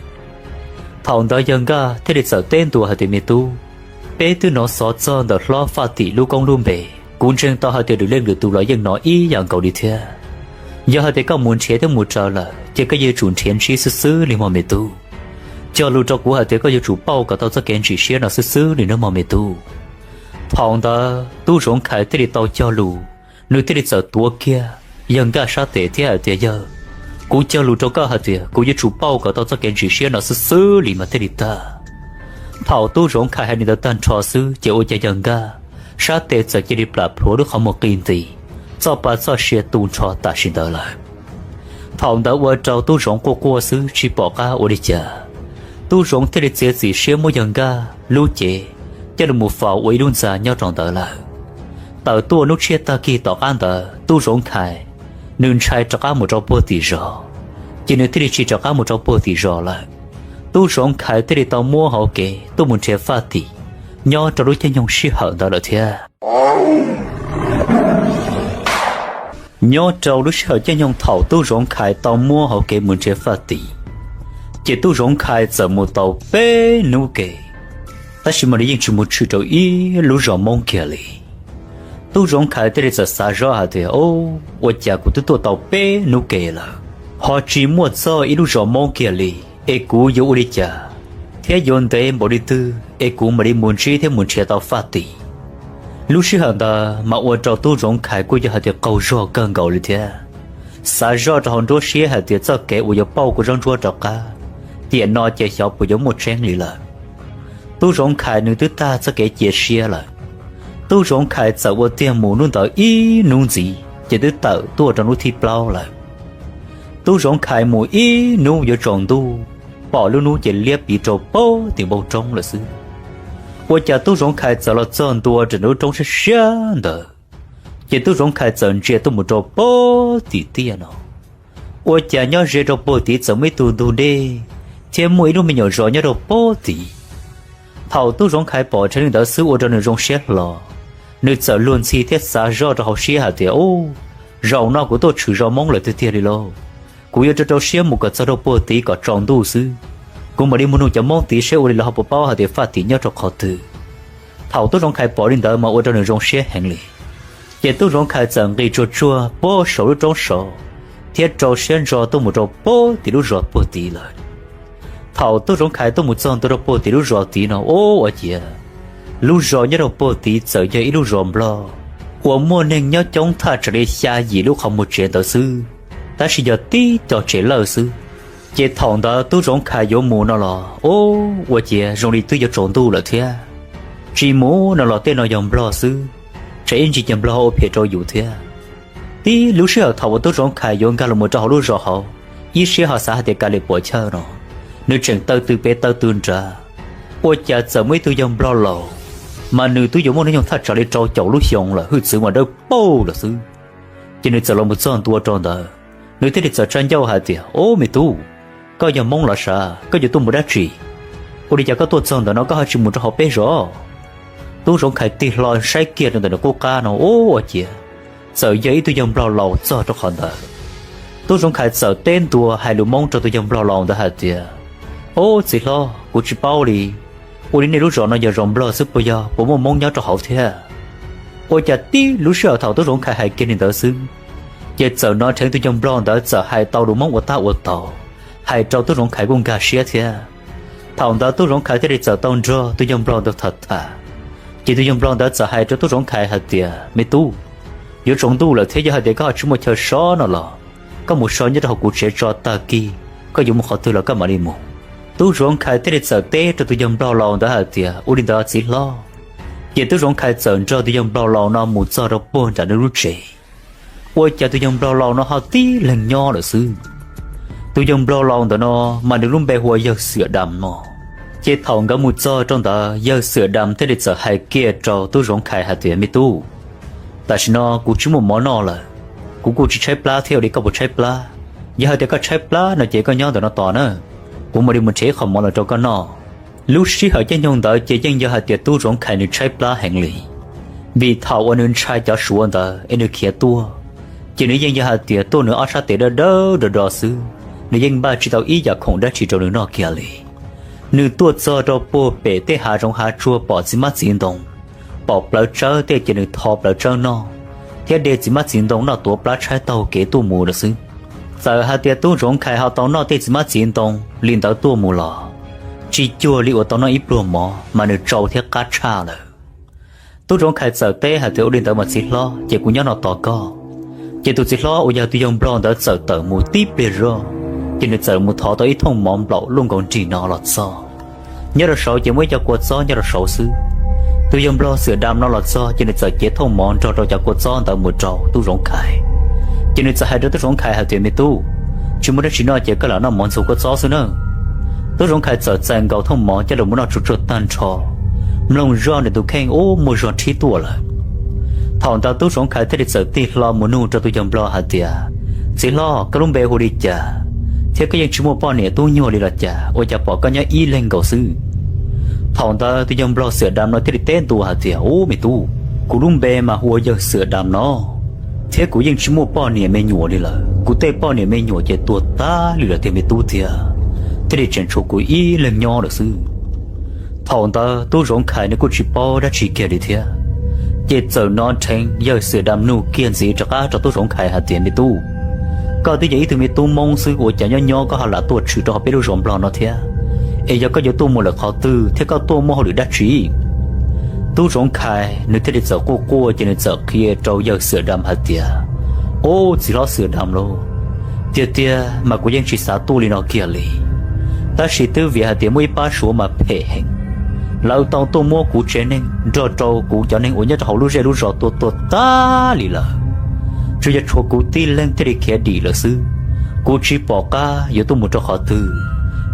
Thaum ntawd yawg Nkaj thiaj li txawm teb ntua hais tias, me tub, peb twb hnov xov txog ntawm hlob Faj Tim lub koob lub npe, kuv ntseeg tau hais tias lwm leej lwm tus los yeej hnov ib yam nkaus li thiab. Yog hais tias koj mus nrhiav thiab mus raws lawm ces koj yuav tsum nrhiav ntsib xwb xwb li mog me tub. Cog lus rau kuv hais tias koj yuav tsum pauj kom tau txoj kev ntsim siab no xwb xwb li nawb mog me tub. Thaum ntawd Tub Zoov Khais thiaj li tau cog lus, nws thiaj li txawm tuav kiag yawg Nkaj sab tes thiab hais tias, yawg, kuv cog lus rau koj hais tias kuv yuav tsum pauj kom tau txoj kev ntsim siab no xwb xwb li mas thiaj li tag. Thaum Tub Zoov Khais hais li ntawd tag nrho xwb ces ua cas yawg Nkaj sab tes txawm cia li plam plhuav lub qhov muag qi nti, txoj pa txoj sia tu nrho tam sim ntawd lawm. Thaum ntawd ua rau Tub Zoov quaj quaj xwb tsis pom qab ua li cas. Tub Zoov thiaj li txiav txim siab muab yawg Nkaj lub cev coj los mus faus ua ib lub ntxa nyob rau ntawd lawm. Tawm tuaj hnub tshiab tag kis tom qab ntawd Tub Zoov Khais nws ntshai rov qab mus rau puag tim zos, ces nws thiaj li tsis rov qab mus rau puag tim zos lawm. Tub Zoov Khais thiaj li tau muab hauv kev tuaj mus nrhiav Faj Tim nyob rau lub caij nyoog sij hawm ntawd lawm thiab. Nyob rau lub sij hawm caij nyoog thaum Tub Zoov Khais tau muab hauv kev mus nrhiav Faj Tim, ces Tub Zoov Khais txawm mus tau peb hnub kev, tab sis mas nws yeej tsis mus tshwm rau ib lub zos Hmoob kiag li. Tub Zoov Khais thiaj li txawm xav zoj hais tias, o, ua cas kuv twb tuaj tau peb hnub kev lawm ho tsis muaj txog ib lub zos Hmoob kiag li, es kuv yuav ua li cas thiab yuav ntev npaum li twg es kuv mam li mus ntsib thiab mus nrhiav tau Faj Tim? Lub sij hawm ntawd mas ua rau Tub Zoov Khais kuj yog hais tias qaug zog kawg nkaus li thiab. Xav zoj rau hauv nruab siab hais tias txoj kev uas yuav pauj kuv zaub ntsuab rov qab, tiam no ces xyov puas yuav muaj tseeb li lawm. Tub Zoov Khais nws twb tag txoj kev cia siab lawm. Tub Zoov Khais txawm ua tiag mus hnub ntawd ib hnub ntxiv ces twb tawm tuaj rau hnub thib plaub lawm. Tub Zoov Khais mus ib hnub yuav tsaus ntuj, pom lub hnub ces liab pliv rau puag tim npoo roob lawm xwb. Ua cas Tub Zoov Khais txawm los txog ntua rau lub roob siab siab ntawd, ces Tub Zoov Khais txawm ntsia tuaj mus rau puag tim tiaj no, ua cas nyob ze rau puag tid txawm muaj ib tug ntug dej thiab muaj ib lub me nyuam zos nyob rau puag tid. Thaum Tub Zoov Khais pom dheev li ntawd xwb ua rau nws zoo siab hlo, nws txawm luag ntxhi thiab xav zoj rau hauv siab hais tias, u, zaum no kuv tuaj tshwm zos Hmoob lawm tiag tiag li lauj. Kuv yuav rau rau siab mus kom txog rau puag tid kom tsaus ntuj xwb, kuv mam li mus nug cov Hmoob tid seb ua li lawv ho puas paub hais tias Faj Tim nyob rau qhov twg. Thaum Tub Zoov Khais pom li ntawd mas ua rau nws zoo siab heev li. Ces Tub Zoov Khais txawm nqis tsuag tsuag puag saum lub roob saud thiab rau siab ntso tuaj mus rau puag tim lub zos puag tid lawm. Thaum Tub Zoov Khais tuaj mus txog ntua rau puag tim lub zos tid no, u, ua ciav lub zos nyob rau puag tid txawm yog ib lub zos Nplog uas muaj neeg nyob coob thaj tsam li xya yim lub qhov muag tsev ntawd xwb, tab sis yog tib co tsev lawj xwb. Ces thaum ntawd Tub Zoov Khais yuav mus no los, u, ua ciav zoo li twb yuav tsaus ntuj lawm thiab. Tsis mus no los tej no yog Nplog xwb, tsam ib ntsis ces Nplog ua phem rau yus thiab. Tib lub sij hawm thaum uas Tub Zoov Khais yuav nkag los mus rau hauv lub zos hauv, ib siab ho xav hais tias kav liam puam chawj no, nws tseem taw tw pem taw tw nrad, ua cas txawm muaj ib tug yawg Nplog laus, mas nws twb yuav muaj hnub nyoog thaj tsam li rau caum lub xyoo lawm, hwj txwv mas dawb paug lawm xwb. Ces nws txawm los mus txog ntua rau ntawd, nws thiaj li txawm tsa ncauj hais tias, u, me tub, koj yog Hmoob los sav, koj yuav tuaj mus dab tsi? Ua li cas koj tuaj txog ntawm no koj ho tsis mus rau hauv peb zos? Tub Zoov Khais tig hlo saib kiag rau ntawm nws qub qab no, u, ua ciav txawm yog ib tug yawg Nplog laus txog rau qhov ntawd. Tub Zoov Khais txawm teb ntua hais lus Hmoob rau tus yawg Nplog laus ntawd hais tias, u, txiv hlob, kuv tsis paub li, ua li nej lub zos no yog zos Nplog xwb puas yog, puas muaj Hmoob nyob rau hauv thiab? Ua cas tib lub sij hawm thaum Tub Zoov Khais hais kiag li ntawd xwb, ces txawm hnov dheev tus yawg Nplog ntawd txawm hais tau lus Hmoob ua tab ua tau, hais rau Tub Zoov Khais kuj nkag siab thiab. Thaum ntawd Tub Zoov Khais thiaj li txawm tau nrog tus yawg Nplog ntawd tham tham. Ces tus yawg Nplog ntawd txawm hais rau Tub Zoov Khais hais tias, me tub, yuav tsaus ntuj lawm thiab, yog hais tias koj ho tsis muaj chaw so no los koj mus so nyob rau hauv kuv tsev tso, tag kis koj yuav mus qhov twg los koj mam li mus. Tub Zoov Khais thiaj li txawm teb rau tus yawg Nplog laus ntawd hais tias, ua li ntawd txiv hlob. Ces Tub Zoov Khais txawm nrog tus yawg Nplog laus no mus txog rau puag nram nws lub tsev. Ua cas tus yawg Nplog laus no ho tib leeg nyob lawm xwb. Tus yawg Nplog laus ntawm no mas nws lub npe hu ua yawg Xiam Dam no. Ces thaum nkawd mus txog rau ntawd, yawg Xiam Dam thiaj li txawm hais kiag rau Tub Zoov Khais hais tias, me tub, tam sim no kuv tsis muaj mov noj lawm, kuv kuj tsis tshaib plab thiab, ua li koj puas tshaib plab? Yog hais tias koj tshaib plab no ces koj nyob ntawm no tos na, Kuv mam li mus nrhiav ib qho mov los rau koj noj. Lub sij hawm caij nyoog ntawd ces yeej yog hais tias tub Zoov Khais nws tshaib plab heev li, vim thaum uas nws ntshai cov Suav ntawd es nws khiav tuaj, ces nws yeej yog hais tias tuaj nws ob sab tes dawb dawb do do xwb, nws yeej npaj tsis tau ib yam khoom dab tsi rau nws noj kiag li. Nws tuaj txog rau puag pem tej hav zoov hav tsuag pom txiv hmab txiv ntoo, pom plawv tsawb tej ces nws tho plawv tsawb noj, thiab de txiv hmab txiv ntoo noj tuav plab tshaib taug kev tuaj mus lawm xwb. Txawm hais tias tub Zoov Khais ho tau noj tej txiv hmab txiv ntoo li ntawd tuaj mus los tsis cuag li uas tau noj ib pluag mov mas nws tsau thiab qab tshaj lawm. Tub Zoov Khais txawm teb hais tias, Ua li ntawd mas txiv hlob, ces kuv nyob no tos koj. Ces tus txiv hlob uas yog tus yawg nplog ntawd txawm tawm mus tib pliag zog, ces nws txawm mus thov tau ib thooj mov nplaum luj nkaus nrig no los txog. Nyob rau saud ces muaj ib co kua txob nyob rau saud xwb. Tus yawg nplog Xwm Dam no los txog ces nws txawm cev thooj mov nrog rau cov kua txob ntawd mus rau tub Zoov Khais. Ces nws txawm hais rau tub Zoov Khais hais tias, Me tub, tsis muaj dab tsi noj ces koj lam noj mov ntxuag kua txob xwb na. Tub Zoov Khais txawm txais nkaus thooj mov coj los mus noj tsuag tsuag tag nrho, mloog zog nws tus kheej ub muaj zog rhib tuaj lawm. Thaum ntawd tub Zoov Khais thiaj li txawm tig hlo mus nug rau tus yawg nplog hais tias, Txiv hlob, koj lub npe hu li cas, thiab koj yeej tsis muaj poj niam tub nyuag li los cas ua cas pom koj nyob ib leeg nkaus xwb? Thaum ntawd tus yawg nplog Xwm Dam no thiaj li teb ntua hais tias, Ub me tub, kuv lub npe mas hu ua yawg Xwm Dam no, thiab kuv yeej tsis muaj poj niam me nyuam li lawm. Kuv tej poj niam me nyuam ces tuag tag li lawm tiag me tub tiag, thiaj li tseem tshuav kuv ib leeg nyob lawm xwb. Thaum ntawd tub Zoov Khais nws kuj tsis paub dab tsi kiag li thiab, ces txawm hnov dheev yawg Xwm Dam nug kiag ntxiv rov qab rau tub Zoov Khais hais tias, Me tub, koj twb yog ib tug me tub Hmoob xwb ua cas nyob nyob koj ho lam tuaj tshwm rau hauv peb lub zos nplog no thiab? Es yog koj yuav tuaj mus lawm qhov twg thiab koj tuaj muaj hauj lwm dab tsi? Tub Zoov Khais nws thiaj li txawm quaj quaj ces nws txawm qhia rau yawg Xwm Dam hais tias, Ub txiv hlob Xwm Dam lauj, tiag tiag mas kuv yeej tsis xav tuaj li no kiag li. Tab sis twb vim hais tias muaj ib pab Suav mas phem heev, lawv tau tuaj muab kuv tsev neeg nrog rau kuv cov neeg uas nyob rau hauv lub zej lub zos tua tuag tag li lawm. Tsuas yog tshuav kuv tib leeg thiaj li khiav dim lawm xwb. Kuv tsis pom qab yuav tuaj mus rau qhov twg.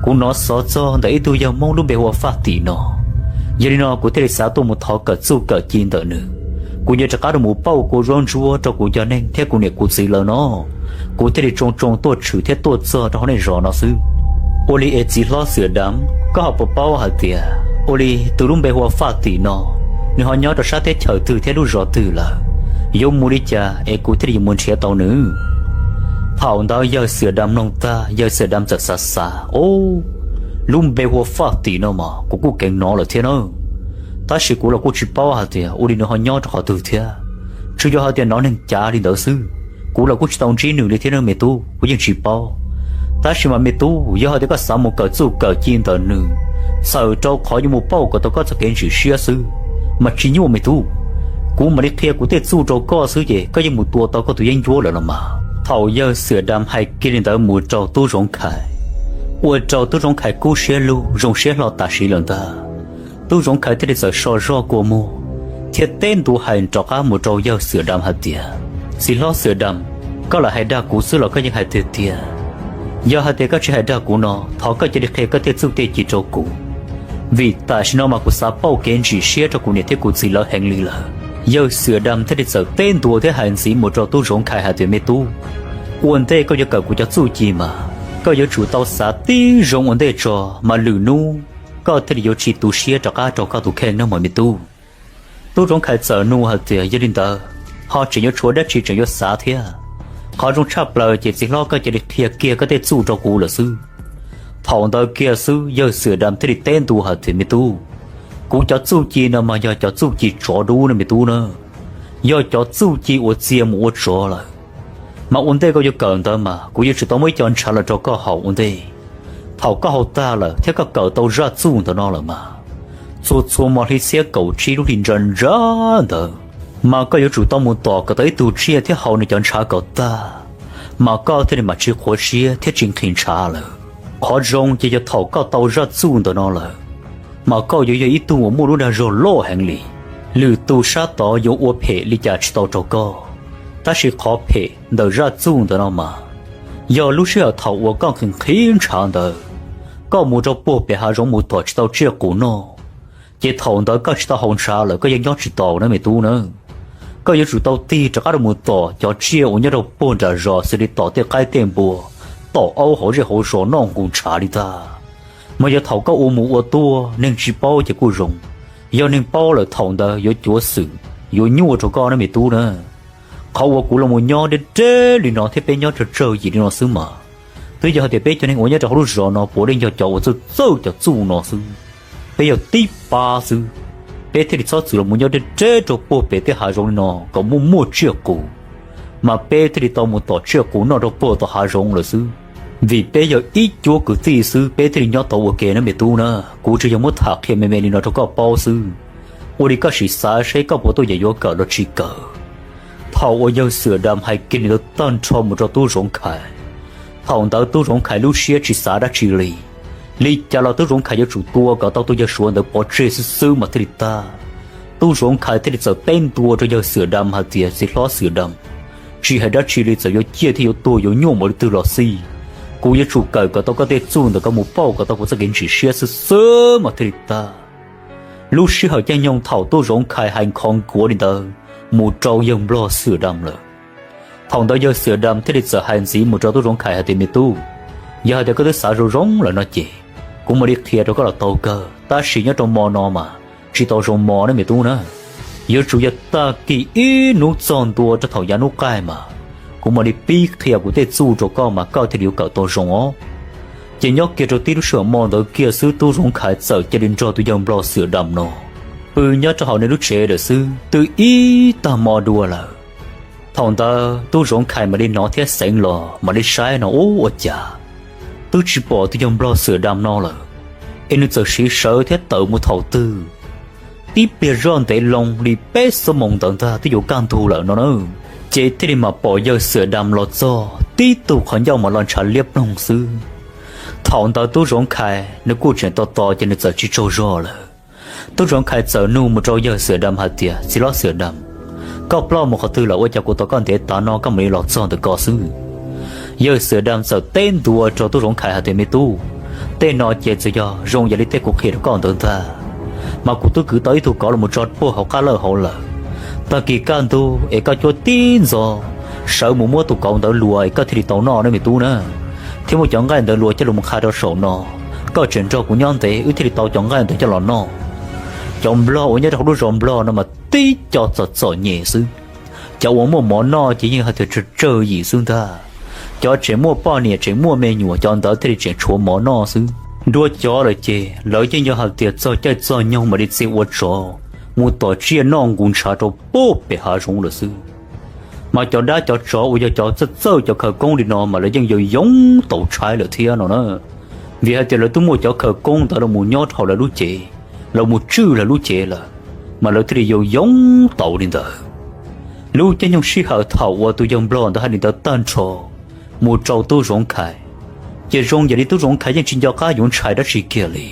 Kuv hnov xov txog ntawm ib tug yawg Hmoob lub npe hu ua Faj Tim no, yog li no kuv thiaj li xav tuaj mus thov kawm txuj kawm ci ntawm nws. Kuv yuav rov qab rau mus pauj kua zuab ntsuab rau kuv cov neeg thiab kuv niam kuv txiv lawv no. Kuv thiaj li tsoo tsoo tuaj tshwm thiab tuaj txog rau hauv nej zos no xwb. Ua li es txiv hlob Xwm Dam, koj ho puas paub hais tias ua li tus lub npe hu ua Faj Tim no, nws ho nyob rau sab teb chaws twg thiab lub zos twg lawm? Yuav mus li cas es kuv thiaj li yuav mus nrhiav tau nws? Thaum ntawd yawg Xwm Dam mloog tag, yawg Xwm Dam txawm xav xav, Ub, lub npe hu ua Faj Tim no mas kuv kuj kheev hnov lawm thiab na, tab sis kuv los kuj tsis paub hais tias ua li nws ho nyob rau qhov twg thiab. Tsuas yog hais tias hnov neeg cav li ntawd xwb, kuv los kuj tsis tau ntsib nws li thiab na me tub, kuv yeej tsis paub. Tab sis mas me tub, yog hais tias koj xav mus kawm txuj kawm ci ntawm nws, txhawm rau qhov yuav mus pauj kom tau koj txoj kev ntsim siab xwb, mas tsis nyuaj me tub. Kuv mam li qhia kuv tej txuj rau koj xwb ces koj yeej mus tua tau koj tus yeeb ncuab lawm los mas. Thaum yawg Xwm Dam hais kiag li ntawd mus rau tub Zoov Khais, ua rau tub Zoov Khais kub siab lug zoo siab hlo tam sim lawm ntag. Tub Zoov Khais thiaj li txawm so zog kua muag thiab teb ntua hais rov qab mus rau yawg Xwm Dam hais tias, Txiv hlob Xwm Dam, koj lam hais dag kuv xwb los koj yeej hais tiag tiag? Yog hais tias koj tsis hais dag kuv no, thov koj cia li qhia koj tej txuj tej ci rau kuv, vim tam sim no mas kuv xav pauj kev ntsim siab rau kuv niam thiab kuv txiv lawv heev li lawm. Yawg Xwm Dam thiaj li txawm teb ntua thiab hais ntxiv mus rau tub Zoov Khais hais tias, Me tub, ua ntej koj yuav kawm kuv cov txuj ci mas koj yuav tsum tau xav tib zoo ua ntej tso, mas lwm hnub koj thiaj li yuav tsis tu siab rov qab rau koj tus kheej nawb mog me tub. Tub Zoov Khais txawm nug hais tias, Yog li ntawd ho tseem yuav tshuav dab tsi tseem yuav xav thiab? Qhov zoo tshaj plaws ces txiv hlob koj cia li qhia kiag koj tej txuj rau kuv lawm xwb. Thaum ntawd kiag xwb yawg Xwm Dam thiaj li teb ntua hais tias, Me tub, kuv cov txuj ci no mas yog cov txuj ci tsov dub na me tub na. Yog cov txuj ci uas txia mus ua tsov lawm, mas ua ntej koj yuav kawm ntawd mas kuv yuav tsum tau muab ib co ntshav los rau koj haus ua ntej. Thaum koj haus tag lawm thiab koj kawm tau zaj txuj ntawm no lawm mas, txhua txhua hmo hli xiab kaum tsib lub hli ntsa ntsa ntawd, mas koj yuav tsum tau mus tom kom tau ib tug tsiaj thiab haus nws cov ntshav kom tag, mas koj thiaj li mam tsis qhuav siab thiab tsis nqhis ntshav lawm. Qhov zoo ces yog thaum koj tau zaj txuj ntawm no lawm, mas koj yuav yog ib tug uas muaj lub dag zog loj heev li. Lwm tus sab tod yuav ua phem li cas tsis tau rau koj, tab sis qhov phem ntawm zaj txuj ntawm no mas, yog lub sij hawm thaum uas koj nqhis nqhis ntshav ntawd, koj mus rau puag pem hav zoov mus tom tsis tau tsiaj qus noj, ces thaum ntawd koj tsis tau haus ntshav lawm koj yeej nyob tsis taus na me tub na. Koj yuav tsum tau tig rov qab rau mus tom cov tsiaj uas nyob rau puag nram zos xws li tom tej qaib tej npua, tom aub hauv zej hauv zos noj nqus ntshav li ntag. Mas yog thaum koj ua mus ua tuaj neeg tsis paub ces kuj zoo, yog neeg paub lawm thaum ntawd yuav cuav xwm, yuav nyuaj rau koj na me tub na. Qhov uas kuv los mus nyob deb deb li no thiab peb nyob tsawg tsawg yim li no xwb mas, twb yog hais tias peb cov neeg uas nyob rau hauv lub zos no puav leej yog cov uas txawj txawj cov txuj no xwb. Peb yog tib pab xwb, peb thiaj li txhob txwm los mus nyob deb deb rau puag pem tej hav zoov li no kom muaj muaj tsiaj qus, mas peb thiaj li tau mus tom tsiaj qus noj rau puag tom hav zoov lawm xwb. Vim peb yog ib cuab kwv tij xwb peb thiaj li nyob tau ua ke na me tub na. Kuv tsuas yog muab tham qhia me me li no rau koj paub xwb, ua li koj sim xav seb koj puas tuaj yeem yuav kawm los tsis kawm. Thaum uas yawg Xwm Dam hais kiag li ntawd tag nrho mus rau tub Zoov Khais, thaum ntawd tub Zoov Khais lub siab tsis xav dab tsi li. Li cas los tub Zoov Khais yuav tsum tua kom tau tus yawg Suav ntawd pov tseg xwb xwb mas thiaj li tag. Tub Zoov Khais thiaj li txawm teb ntua rau yawg Xwm Dam hais tias, Txiv hlob Xwm Dam, tsis hais dab tsi li, txawm yuav ciaj thiab yuav tuag yuav nyuaj npaum li twg los xij, kuv yuav tsum kawm kom tau koj tej txuj ntawm koj mus pauj kom tau kuv txoj kev ntsim siab xwb xwb mas thiaj li tag. Lub sij hawm caij nyoog thaum tub Zoov Khais hais khov nkuav li ntawd mus rau yawg Nplog Xwm Dam lawm, thaum ntawd yawg Xwm Dam thiaj li txawm hais ntxiv mus rau tub Zoov Khais hais tias, Me tub, yog hais tias koj twb xav zoo zoo lawm no ces kuv mam li qhia rau koj los tau kawg, tab sis nyob rau mo no mas tsis tau zoo mo na me tub na. Yuav tsum yog tag kis ib hnub txog ntua rau thaum yav hnub qaij mas kuv mam li pib qhia kuv tej txuj rau koj mas koj thiaj li yuav kawm tau zoo os. Ces nyob kiag rau tib lub sij hawm mo ntawd kiag xwb tub Zoov Khais txawm cia li nrog tus yawg Nplog Xwm Dam no pw nyob rau hauv nws lub tsev lawm xwb twb ib tag mo dua lawm. Thaum ntawd tub Zoov Khais mam li hnov thiab xeev los mam li saib no ub ua cas twb tsis pom tus yawg Nplog Xwm Dam no lawm, es nws txawm siv sawv thiab tawm mus thaum twg. Tib pliag zoj ntev loo li peb xuab moos ntawd ntag twb yuav kaj ntug lawm no na, ces thiaj li mam pom yawg Xwm Dam los txog tib tug qhov ncauj mas los ntshav liab ploog xwb. Thaum ntawd tub Zoov Khais nws kuj tseem tos tos ces nws txawm tsis tsaug zog lawm. Tub Zoov Khais txawm nug mus rau yawg Xwm Dam hais tias, Txiv hlob Xwm Dam, koj ploj mus qhov twg lawm ua cas kuv tos koj ntev tav no koj mam li los txog ntawm ko xwb? Yawg Xwm Dam txawm teb ntua rau tub Zoov Khais hais tias, Me tub, tej no ces txawm yog zoo yam li tej kuv qhia rau koj ntawd ntag, mas kuv twb kwv tau ib tug kauv los mus tso puag hauv qab lawj hauv lawm. Tag kis kaj ntug es koj cuab tib ntxov sawv mus muab tus kauv ntawd luas es koj thiaj li tau noj na me tub na, thiab muab cov nqaij ntawd luas coj los qha rau saum no, koj tseem nrog kuv nyob ntev wb thiaj li tau cov nqaij ntawd coj los noj. Cov nplog uas nyob rau hauv lub zos nplog no mas tib co txom txom nyem xwb, cov uas muaj mov noj ces yeej hais tias tsawg tsawg yim xwb ntag. Cov tseem muaj poj niam tseem muaj me nyuam cov ntawd thiaj li tseem tshuav mov noj xwb. Dua cov lawm ces lawv yeej yog hais tias txog caij txog nyoog mam li txia ua tsov mus tom tsiaj noj nqus ntshav rau puag pem hav zoov lawm xwb. Mas cov dab cov tsov uas yog cov txawj txawj cov khawv koob li no mas lawv yeej yog yoov taus tshaib lawm thiab no na, vim hais tias lawv twb muaj cov khawv koob ntawd los mus nyob rau hauv lawv lub cev, los mus tswj lawv lub cev lawm, mas lawv thiaj li yog yoov taus li ntawd. Lub caij nyoog sij hawm thaum uas tus yawg nplog ntawd hais li ntawd tag nrho mus rau tub Zoov Khais, ces zoo yam li tub Zoov Khais yeej tsis nco qab yuav ntshai dab tsi kiag li.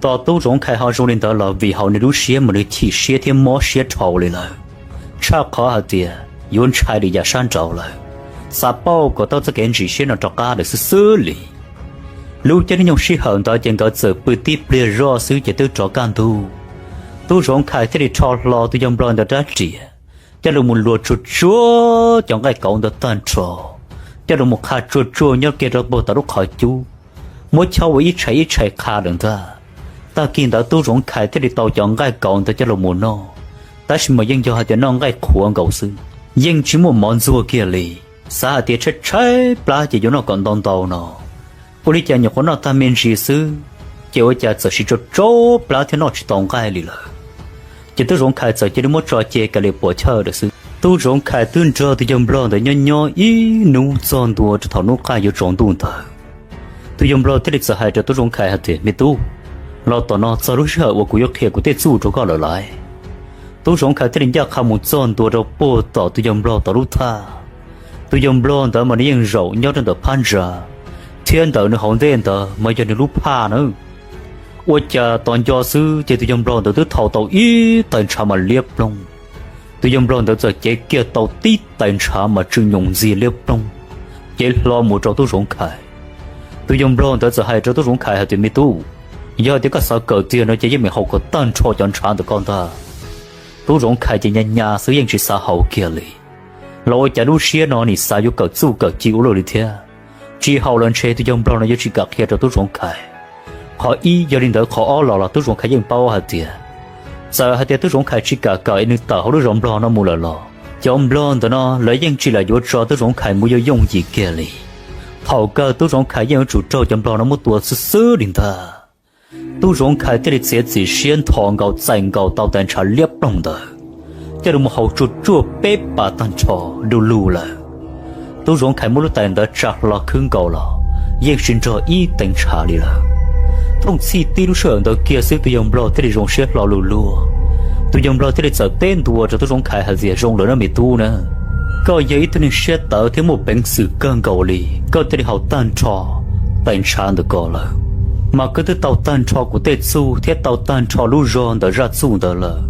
Tos tub Zoov Khais ho zoo li ntawd los vim hauv nws lub siab mas nws chim siab thiab mob siab dhau li lawm, tshaj qhov hais tias yuav ntshai li yam sab nraud lawm, xav pauj kom tau txoj kev ntsim siab no rov qab lawm xwb xwb li. Lub caij nyoog sij hawm ntawd ces nkawd txawm pw tib pliag zoj xwb ces twb rov kaj ntug. Tub Zoov Khais thiaj li rho hlo tus yawg nplog ntawd rab riam, coj los mus luas tsuag tsuag cov nqaij kauv ntawd tag nrho, coj los mus qha tsuag tsuag nyob kiag rau puag tom lub qhov cub, muab chob ua ib tshais ib tshais qha lawm ntag. Tag kis ntawd tub Zoov Khais thiaj li tau cov nqaij kauv ntawd coj los mus noj, tab sis mas yeej yog hais tias noj nqaij qhuav nkaus xwb, yeej tsis muaj mov ntxuag kiag li. Xav hais tias tshaib tshaib plab ces yuav noj kom ntau ntau no, ua li cas nyuam qhuav noj tag me ntsis xwb, ces ua cas txawm siv tsau tsau plab thiab noj tsis tau nqaij li lawm. Ces tub Zoov Khais txawm cia li muab tso ce kav liam puam chawj lawm xwb. Tub Zoov Khais twb nrog tus yawg nplog ntawd nyob nyob ib hnub txog ntua rau thaum hnub qaij yuav tsaus ntuj ntawd, tus yawg nplog thiaj li txawm hais rau tub Zoov Khais hais tias, Me tub, los tom no txog lub sij hawm uas kuv yuav qhia kuv tej txuj rau koj lawm lauj. Tub Zoov Khais thiaj li ncaj qha mus txog ntua rau puag tom tus yawg nplog tom lub thaj. Tus yawg nplog ntawd mas nws yeej zaum nyob rau ntawm phab ntsa, thiab ntawm nws hauv ntej ntawd mas yog nws lub phaj na. Ua cas tos nco xwb ces tus yawg nplog ntawd twb thau tau ib tais ntshav mas liab ploog. Tus yawg nplog ntawd txawm cev kiag tau tib tais ntshav mas tsw nyoos ntxiag liab ploog, cev hlo mus rau tub Zoov Khais. Tus yawg nplog ntawd txawm hais rau tub Zoov Khais hais tias, Me tub, yog hais tias koj xav kawm tiag no ces yeej meem haus kom tag nrho cov ntshav ntawm koj ntag. Tub Zoov Khais ces nyas nyas xwb yeej tsis xav haus kiag li. Los ua cas lub siab no nim xav yuav kawm txuj kawm ci ua luaj li thiab. Tsis haus los ntshe tus yawg nplog no yuav tsis kam qhia rau tub Zoov Khais. Qhov ib, yog li ntawd qhov ob los los tub Zoov Khais yeej paub hais tias, txawm hais tias tub Zoov Khais tsis kam kawm es nws tawm hauv lub zos Nplog no mus lawm los cov Nplog ntawm no lawv yeej tsis lam yuav tso tub Zoov Khais mus yooj yooj yim kiag li. Thaum kawg tub Zoov Khais yeej yuav tsum raug cov Nplog no muab tua xwb xwb li ntag. Tub Zoov Khais thiaj li txiav txim siab nthos nkaus txais nkaus tau tais ntshav liab ploog ntawd, coj los mus haus tsuaj tsuaj peb pas tag nrho du lug lawm. Tub Zoov Khais muab lub tais ntawd tsa hlo khwb nkaus los yeej tsis nrog ib tais ntshav li lawm. Thooj txhij tib lub sij hawm ntawd kiag xwb tus yawg Nplog thiaj li zoo siab hlo lug luag. Tus yawg Nplog thiaj li txawm teb ntua rau tub Zoov Khais hais tias, zoo lawm na me tub na, koj yog ib tug neeg siab tawv thiab muaj peev xwm kawg nkaus li, koj thiaj li haus tag nrho tais ntshav ntawm ko lawm, mas koj twb tau tag nrho kuv tej txuj thiab tau tag nrho lub zog ntawm zaj txuj ntawd lawm.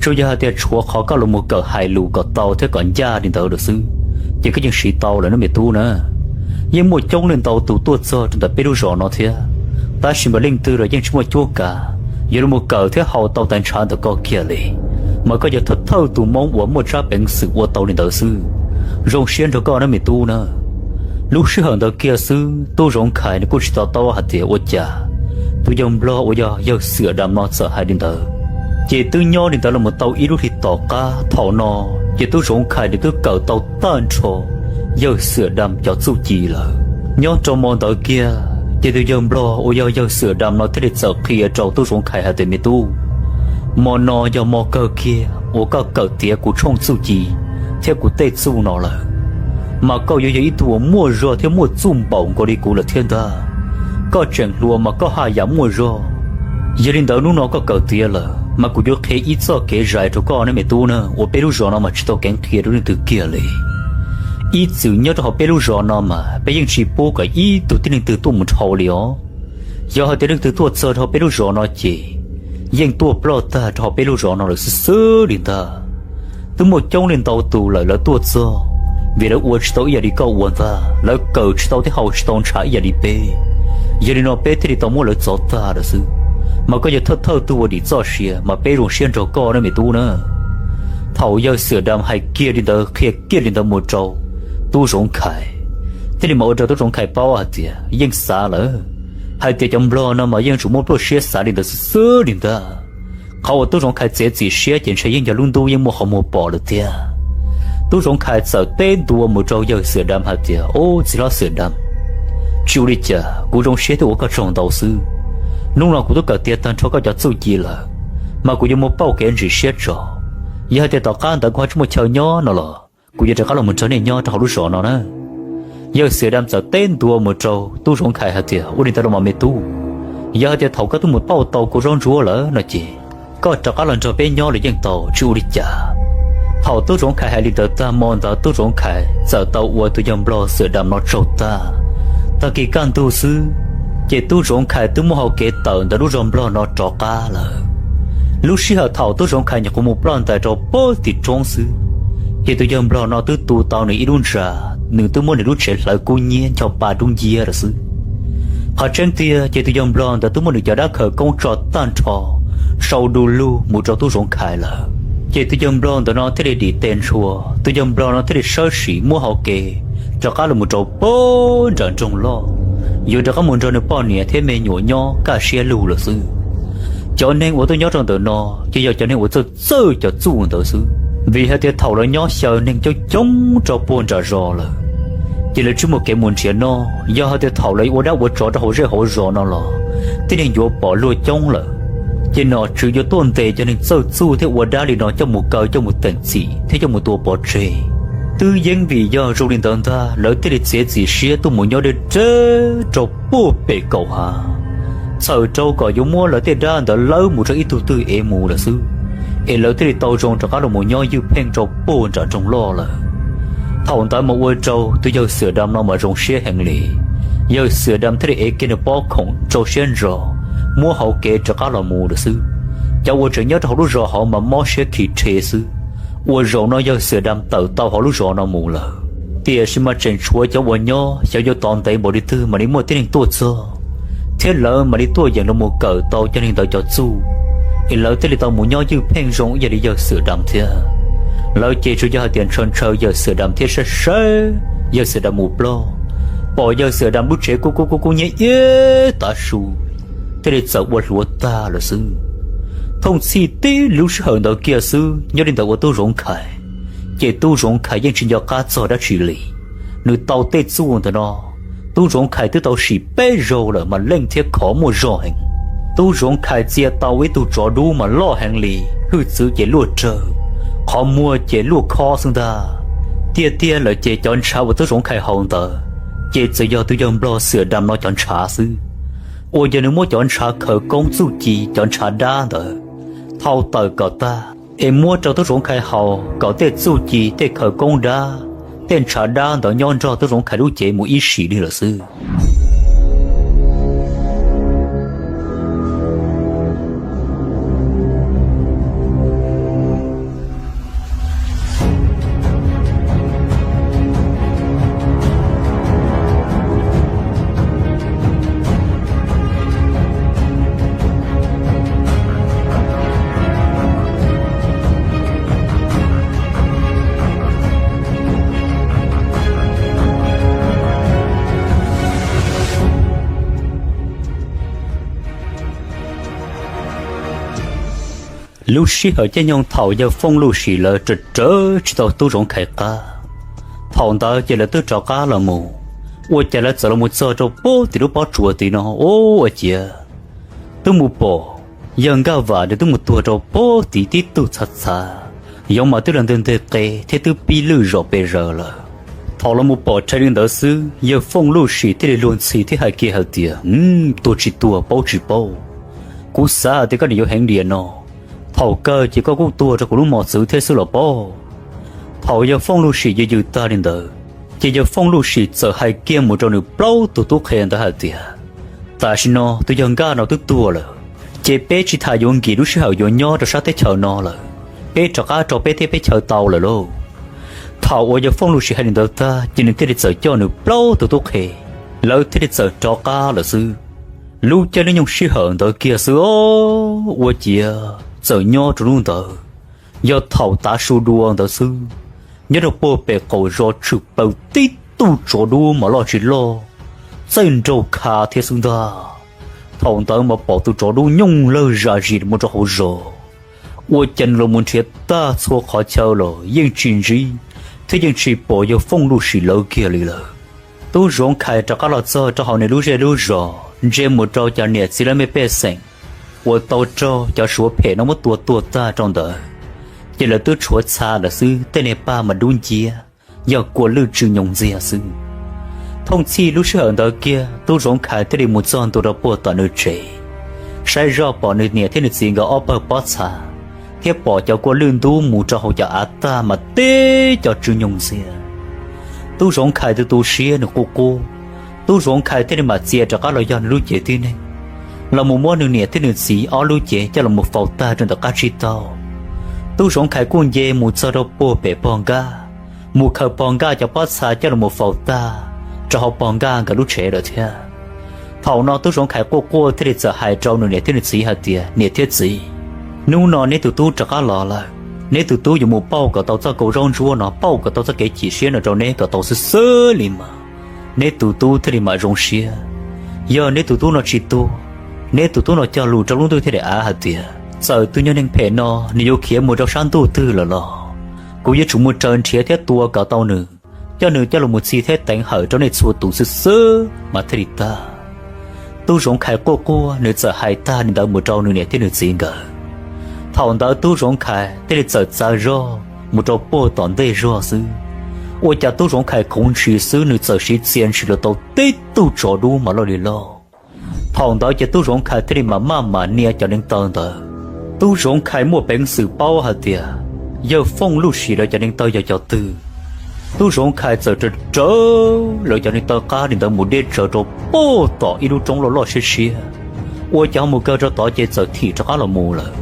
Tsuas yog hais tias tshuav qhov koj los mus kawm hais lus kom tau thiab kom ncaj li ntawd lawm xwb, ces koj yeej siv tau lawm na me tub na. Yeej muaj coob leej ntau tus tuaj txog rau ntawm peb lub zos no thiab, tab sis mas leej twg los yeej tsis muaj cuab kav yuav los mus kawm thiab haus tau tais ntshav ntawm ko kiag li, mas koj yog thawj thawj tus Hmoob uas muaj tsab peev xwm ua tau li ntawd xwb. Zoo siab nrog koj na me tub na. Lub sij hawm ntawd kiag xwb tub Zoov Khais nws kuj tsis to taub hais tias ua cas tus yawg Nplog uas yog yawg Xwm Dam no txawm hais li ntawd. Ces twb nyob li ntawd los mus tau ib lub hlis tom qab thaum no, ces tub Zoov Khais nws twb kawm tau tag nrho yawg Xwm Dam cov txuj ci lawm. Nyob rau hmo ntawd kiag ces tus yawg Nplog uas yog yawg Xwm Dam no thiaj li txawm qhia rau tub Zoov Khais hais tias, me tub, hmo no yog hmo kawg kiag uas koj kawm tiav kuv tshooj txuj ci thiab kuv tej txuj no lawm, mas koj yuav yog ib tug uas muaj zog thiab muaj txuj npaum nkaus li kuv lawm thiab ntag. Koj tseem hluas mas koj haj yam muaj zog. Yog li ntawd hnub no koj kawm tiav lawm mas kuv yuav qhia ib txoj kev zais rau koj ne me tub na, uas peb lub zos no mas tsis tau keev qhia rau leej twg kiag li. Ib txwm nyob rau hauv peb lub zos no mas peb yeej tsis pub kom ib tug tib neeg twg tuaj mus dhau li os. Yog hais tias leej twg tuaj txog rau hauv peb lub zos no ces yeej tuaj ploj tag rau hauv peb lub zos no lawm xwb xwb li ntag. Twb muaj coob leej ntau tus lawm lawv tuaj txog, vim lawv ua tsis tau ib yam li koj ua ntag, lawv kawm tsis tau thiab haus tsis tau ntshav ib yam li peb. Yog li no peb thiaj li tau muab lawv txov tag lawm xwb. Mas koj yog thawj thawj tug uas dim txoj sia mas peb zoo siab nrog koj na me tub na. Thaum yawg Xwm Dam hais kiag li ntawd qhia kiag li ntawd mus rau tub Zoov Khais, thiaj li mam ua rau tub Zoov Khais paub hais tias yeej xav lawm hais tias cov Nplog no mas yeej tsuas muaj pluaj siab xav li ntawd xwb xwb li ntag. Qhov uas tub Zoov Khais txiav txim siab ces ntshe yeej yog lub ntuj yeej muaj qhov muag pom lawm tiag. Tub Zoov Khais txawm teb ntua mus rau yawg Xwm Dam hais tias, ub, txiv hlob Xwm Dam, tsis ua li cas, kuv zoo siab thiab ua koj tsaug ntau xwb. Hnub no kuv twb kawm tiav tag nrho koj cov txuj ci lawm, mas kuv yuav mus pauj kev ntsim siab tso. Yog hais tias tom qab ntawd kuv ho tsis muaj chaw nyob no los kuv yuav rov qab los mus nrog nej nyob rau hauv lub zos no na. Yawg Xwm Dam txawm teb ntua mus rau tub Zoov Khais hais tias, ua li ntawd los mas me tub, yog hais tias thaum koj twb mus pauj tau kuv zaub ntsuab lawm no ces koj rov qab los nrog peb nyob los yeej tau, tsis ua li cas. Thaum tub Zoov Khais hais li ntawd tag hmo ntawd tub Zoov Khais txawm tau ua tus yawg Nplog Xwm Dam no tsaug tag. Tag kis kaj ntug xwb, ces tub Zoov Khais twb muaj hau kev tawm ntawm lub zos Nplog no rov qab lawm. Lub sij hawm thaum tub Zoov Khais nyuam qhuav mus ploj ntais rau pem tim roob xwb, ces tus yawg Nplog no twb tu tau nws ib lub ntsa, nws twb muab nws lub tsev hlawv kub hnyiab ncho pa dub nciab lawm xwb. Qhov tseeb tiag ces tus yawg Nplog ntawd twb muab nws cov dab khawv koob tso tag nrho sau du lug mus rau tub Zoov Khais lawm. Ces tus yawg Nplog ntawm no thiaj li dim tes ntshua, tus yawg Nplog no thiaj li sawb sim muab hau kev rov qab los mus rau pem nram nroog loj, yuav rov qab mus nrog nws poj niam thiab me nyuam nyob kaj siab lug lawm xwb. Cov neeg uas tuaj nyob rau ntawm no ces yog cov neeg uas txawj txawj cov txuj ntawd xwb, vim hais tias thaum lawv nyob xyaw neeg coob coob rau puag nram zos lawm, ces lawv tsis muaj kev mus nrhiav noj. Yog hais tias thaum lawv ua dab ua tsov rau hauv zej hauv zos no los tib neeg yuav pom luag coob lawm, ces nom tswv yuav tuaj ntes cov neeg txawj txuj thiab ua dab li no coj mus kaw, coj mus teem txim thiab coj mus tua pov tseg. Twb yeej vim yog zoo li ntawd ntag lawv thiaj li txiav txim siab tuaj mus nyob deb deb rau puag pem kaum hav, txhawm rau kom yuav muab lawv tej dab ntawd lawb mus rau ib tug twg ev mus lawm xwb, es lawv thiaj li tau zoo rov qab los mus nyob ywj pheej rau puag nram nroog loj lawm. Thaum ntawd mas ua rau tus yawg Xwm Dam no mas zoo siab heev li. Yawg Xwm Dam thiaj li ev kiag nws pob khoom rau siab ntso, muab hau kev rov qab los mus lawm xwb. Cov uas tseem nyob rau hauv lub zos hauv mas mob siab khi rhe xwb. Ua zaum no yawg Xwm Dam tawm tau hauv lub zos no mus lawm, tiam sis mas tseem tshuav cov uas nyob xyov yuav tos ntev npaum li twg mam li muaj tib neeg tuaj txog, thiab lawv mam li tuaj yeem los mus kawm tau cov neeg ntawd cov txuj, es lawv thiaj li tau mus nyob ywj pheej zoo ib yam li yawg Xwm Dam thiab. Lawv ces tsuas yog hais tias ntshaw ntshaw yawg Xwm Dam thiab saib saib yawg Xwm Dam mus ploj, pom yawg Xwm Dam lub tsev kub kub kub kub hnyiab ib tav su, thiaj li txawm ua hluav tag lawm xwb. Thooj txhij tib lub sij hawm ntawd kiag xwb, nyob li ntawd ua Tub Zoov Khais, ces Tub Zoov Khais yeej tsis nco qab txog dab tsi li. Nws tau tej txuj ntawm no, Tub Zoov Khais twb tau sim peb zaug lawm mas leej thiab khov muaj zog heev. Tub Zoov Khais txia tau ib tug tsov dub mas loj heev li, hwj txwv ces luaj rawg, qhov muag ces luaj khob xwb ntag. Tiag tiag lawm ces cov ntshav uas Tub Zoov Khais haus ntawd, ces txawm yog tus yawg nplog Xiam Dam no cov ntshav xwb. Uas yog nws muab cov ntshav khawv koob txuj ci, cov ntshav dab ntawd thau tawm kom tag es muab rau Tub Zoov Khais haus kom tej txuj ci, tej khawv koob dab, tej ntshav dab ntawd nyob nrog Tub Zoov Khais lub cev mus ib sim li lawm xwb. Lub sij hawm caij nyoog thaum yawg Fooj Luj Sim lawv raws raws tsis tau Tub Zoov Khais qab, thaum ntawd ces lawv twb rov qab los mus. Ua cas lawv txawm los mus txog rau puag tim lub pob tsuas tid no, ua ciav twb mus pom yawg Nkaj Vam nws twb mus tuag rau puag tid tib tug txhav txhav, yoov mas twb los nteg nteg qe thiab twb pib lwj zom pes zaws lawm. Thaum los mus pom rhais li ntawd xwb, yawg Fooj Luj Sim thiaj li luag ntxhi thiab hais kiag hais tias, Tuag tsis tuag, paub tsis paub. Kuv xav hais tias koj niam yuav heev diam no, thaum kawg ces koj kuj tuag rau kuv lub mos txwv thiab xwb los paub. Thaum yawg Fooj Luj Sim yws yws tag li ntawd, ces yawg Fooj Luj Sim txawm hais kiag mus rau nws plaub tug tub qhe ntawd hais tias, Tam sim no tus yawg Nkaj no twb tuag lawm, ces peb tsis tas yuav nkim lub sij hawm yuav nyob rau sab teb chaws no lawm, peb rov qab rau peb teb peb chaw tau lawm lauj. Thaum uas yawg Fooj Luj Sim hais li ntawd tag ces nws thiaj li txawm coj nws plaub tug tub qhe, lawv thiaj li txawm rov qab lawm xwb. Lub caij lub nyoog sij hawm ntawd kiag xwb os, ua ciav txawm nyob rau hnub ntawd yog thaum tav su dua ntawd xwb, nyob rau puag pem qaum zos tshwm plaws tib tug tsov dub mas loj tsis loj, txaij nraug kha thiab xwb ntag. Thaum ntawd mas pom tus tsov dub nyooj lawg zam zis mus rau hauv zos, ua cas nws los mus nrhiav tag txhua qhov chaw los yeej tsis ntsib, thiab yeej tsis pom yawg Fooj Luj Sim lawv kiag li lawm. Tub Zoov Khais rov qab los txog rau hauv nws lub zej lub zos, ntsia mus rau cov niam txiv laj mej pej xeem uas tau raug cov suav phem no muab tua tuag tag rau ntawd, ces lawv twb tshuav txha lawm xwb, tej niag paj mas dub nciab, yog kua lwj tsw nyoos ntxiag xwb. Thooj txhij lub sij hawm ntawd kiag Tub Zoov Khais thiaj li mus txog ntua rau puag tom nws tsev, saib zoj pom nws niam thiab nws txiv nkawd ob pawg pob txha, thiab pom cov kua lwj ntub mus rau hauv cov av tag mas teb cov tsw nyoos ntxiag. Tub Zoov Khais tus tu siab nws quj quj, Tub Zoov Khais thiaj li mam txia rov qab los yog nws lub cev tib neeg, los mus muab nws niam thiab nws txiv ob lub cev coj los mus faus tag rau ntawm qab tsib taug. Tub Zoov Khais kuj nce mus txog rau puag pem pog Nkaj, mus khaws pog Nkaj cov pob txha coj los mus faus tag rau hauv pog Nkaj nkawd lub tsev lawm thiab. Thaum no Tub Zoov Khais quaj quaj thiaj li txawm hais rau nws niam thiab nws txiv hais tias, Niam thiab txiv, hnub no neb tus tub rov qab los lawm, neb tus tub yuav mus pauj kom tau txoj kau zaub ntsuab no, pauj kom tau txoj kev chim siab no rau neb kom tau xwb xwb li mas neb tus tub thiaj li mam zoo siab. Yog neb tus tub no tsis tuag, neb tus tub no cog lus rau lub ntuj thiab daim av hais tias txawm tus nyuag neeg phem no nws yuav khiav mus rau sab ntuj twg lawm los kuv yuav tsum mus raws nrhiav thiab tua kom tau nws, coj nws coj los mus txi thiab teev hawm rau nej txhua tus xwb xwb mas thiaj li tag. Tub Zoov Khais quaj quaj nws txawm hais tag li ntawd mus rau nws niam thiab nws txiv nkawd. Thaum ntawd Tub Zoov Khais thiaj li txawm txav zog mus rau puag tom ntej zog xwb, ua cas Tub Zoov Khais khoov ntshis xwb nws txawm siv txia ntshis los tau tib tug tsov dub mas loj li loj. Thaum ntawd ces Tub Zoov Khais thiaj li mam maj mam nias cov neev taw ntawd. Tub Zoov Khais muaj peev xwm paub hais tias yawg Fooj Luj Sim lawv cov neev taw yog cov twg. Tub Zoov Khais txawm raws raws lawv cov neev taw qab li ntawd mus deb tsawv rau puag tom ib lub roob loj loj siab siab, ua cas ho mus kawg rau tod ces txawm thim rov qab los mus lawm.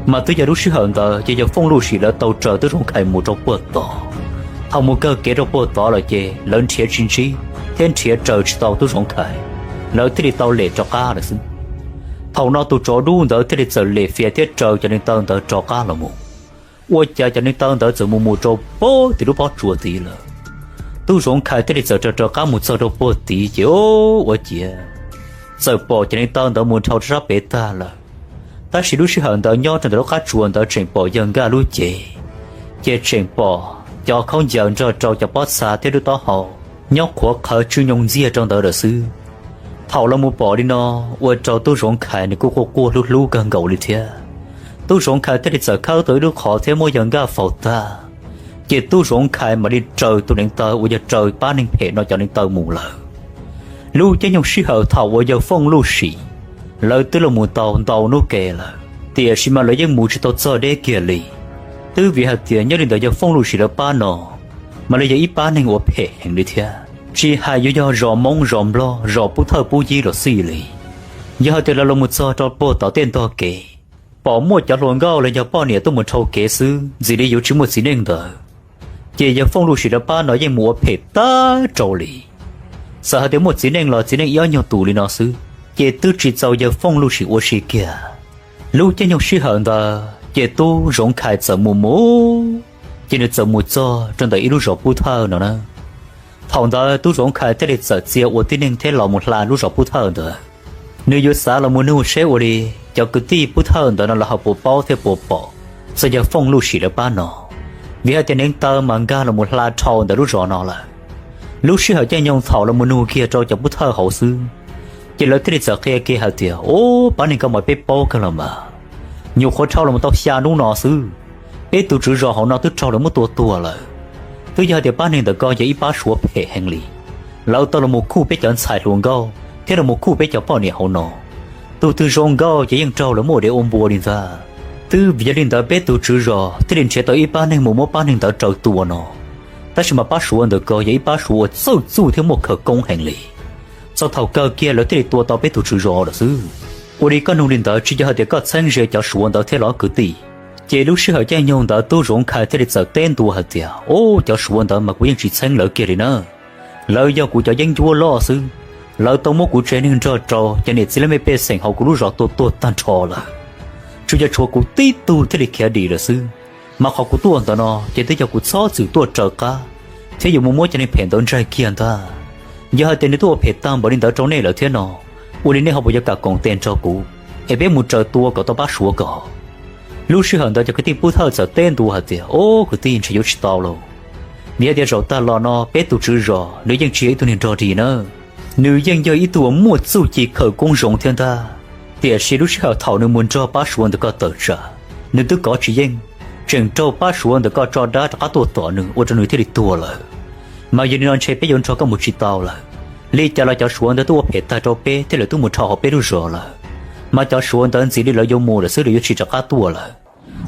Mas twb yog lub sij hawm ntawd ces yawg Fooj Luj Sim lawv tau raws Tub Zoov Khais mus rau puag tod. Thaum mus kawg kev rau puag tod lawm ces lawv nrhiav tsis ntsib thiab nrhiav raws tsis tau Tub Zoov Khais, lawv thiaj li tau lem rov qab lawm xwb. Thaum no tus tsov dub ntawd thiaj li txawm lem fias thiab raws cov neev taw ntawd rov qab los mus, ua cas cov neev taw ntawd txawm mus mus rau puag tim lub pob tsuas tid lawm. Tub Zoov Khais thiaj li txawm raws raws qab mus txog rau puag tid ces ua ciav txawm pom cov neev taw ntawd mus dhau rau sab pem tag lawm. Tab sis lub sij hawm ntawd nyob rau ntawm lub qab tsuas ntawd tseem pom yawg Nkaj lub cev, ces tseem pom cov khaub ncaws nrog rau cov pob txha thiab lub taub hau nyob qhuav qhawv tsw nyoos ntxiag rau ntawd lawm xwb. Thaum lawv mus pom li no, ua rau tub Zoov Khais nws kuj quaj quaj hlub hlub kawg nkaus li thiab. Tub Zoov Khais thiaj li txawm khawb tau ib lub qhov thiab muab yawg Nkaj faus tag, ces tub Zoov Khais mam li raws tus neev taw uas yog raws pab neeg phem no cov neev taw mus lawm. Lub caij nyoog sij hawm thaum uas yawg Fooj Luj Sim lawv twb los mus tau ntau hnub ke lawm, tiam sis mas lawv yeej mus tsis tau txog deb kiag li. Twb vim hais tias nyob li ntawd yawg Fooj Luj Sim lawv pab no mas lawv yog ib pab neeg uas phem heev li thiab, tsis hais yuav yog zos Hmoob zos Nplog zos Pub Thawj Pub Yib los xij li. Yog hais tias lawv los mus txog rau puag tom tej ntog kev, pom muaj cov hluas nkauj los yog poj niam tuaj mus dhau kev xwb, ntxim li yuav tsis muaj txiv neej ntawd, ces yawg Fooj Luj Sim lawv pab no yeej mus ua phem tag rau li. Txawm hais tias muaj txiv neej los txiv neej ib ob nyuag tus li no xwb, ces twb tsis txaus yawg Fooj Luj Sim ua si kiag. Lub caij nyoog sij hawm ntawd ces tub Zoov Khais txawm mus mus, ces nws txawm mus txog rau ntawm ib lub zos Pub Thawj no na. Thaum ntawd tub Zoov Khais thiaj li txawm txia ua tib neeg thiab los mus hla lub zos Pub Thawj ntawd. Nws yuav xav los mus nug seb ua li cov kwv tij Pub Thawj ntawd no lawv ho puas paub thiab puas pom txog yawg Fooj Luj Sim lawv pab no, vim hais tias neev taw mas nkag los mus hla dhau ntawm lub zos no lawm. Lub sij hawm caij nyoog thaum los mus nug kiag rau cov Pub Thawj hauv xwb, ces lawv thiaj li txawm qhia kiag hais tias, Ub, pab neeg ko mas peb paub kawg los mas, nyuam qhuav dhau los mus tau xya hnub no xwb, peb tus tswv zos hauv no twb raug lawv muab tua tuag lawm. Twb yog hais tias pab neeg ntawm ko yog ib pab Suav phem heev li, lawv tau los mus khuj peb cov ntxhais hluas nkauj thiab los mus khuj peb cov poj niam hauv no. Tus twg zoo nkauj ces yeej raug lawv muab ua dev ua npua li ntag. Twb vim yog li ntawd peb tus tswv zos thiaj li nrhiav tau ib pab neeg mus muab pab neeg ntawd raws tua no. Tab sis mas pab Suav ntawm ko yog ib pab Suav uas txawj txuj thiab muaj khawv koob heev li. Txog thaum kawg kiag lawv thiaj li tua tau peb tus tswv zos lawm xwb. Ua li koj nug li ntawd tsis yog hais tias koj txheeb ze cov Suav ntawd thiab los kwv tij? Ces lub sij hawm caij nyoog ntawd tub Zoov Khais thiaj li txawm teb ntua hais tias, Ub, cov Suav ntawd mas kuv yeej tsis txheeb lawv kiag li na. Lawv yog kuv cov yeeb ncuab loj xwb. Lawv tau muab kuv tsev neeg nrog rau cov niam txiv laj mej pej xeem hauv kuv lub zos tua tuag tag nrho lawm. Tsuas yog tshuav kuv tib tug thiaj li khiav dim lawm xwb. Mas qhov kuv tuaj ntawm no ces twb yog kuv txhob txwm tuaj raws qab thiab yuav mus muab cov neeg phem ntawd ntsaig kiag ntag. Yog hais tias nws tuaj ua phem tag npaum li ntawd rau nej lawm thiab no, ua li nej ho puas yuav kam koom tes nrog kuv es peb mus raws tua kom tau pab Suav ko? Lub sij hawm ntawd cov kwv tij Pub Thawj txawm teb ntua hais tias, Ub, kwv tij, ntshe yuav tsis tau lauj. Vim hais tias zaum tag los no peb tus tswv zos nws yeej tsis yog ib tug neeg nrog dig na. Nws yeej yog ib tug uas muaj txuj ci khawv koob zoo thiab ntag, tiam sis lub sij hawm thaum nws mus nrog pab Suav ntawm ko tawm tsam, nws twb kov tsis yeej, tseem raug pab Suav ntawm ko tso dab rov qab tuaj tom nws ua rau nws thiaj li tuag lawm. Mas yog li no ntshe peb yuav nrog koj mus tsis tau lawm. Li cas los cov Suav ntawd twb ua phem tag rau peb thiab lawv twb mus dhau hauv peb lub zos lawm. Mas cov Suav ntawd ntxim li lawv yuav mus lawm xwb, lawv yuav tsis rov qab tuaj lawm.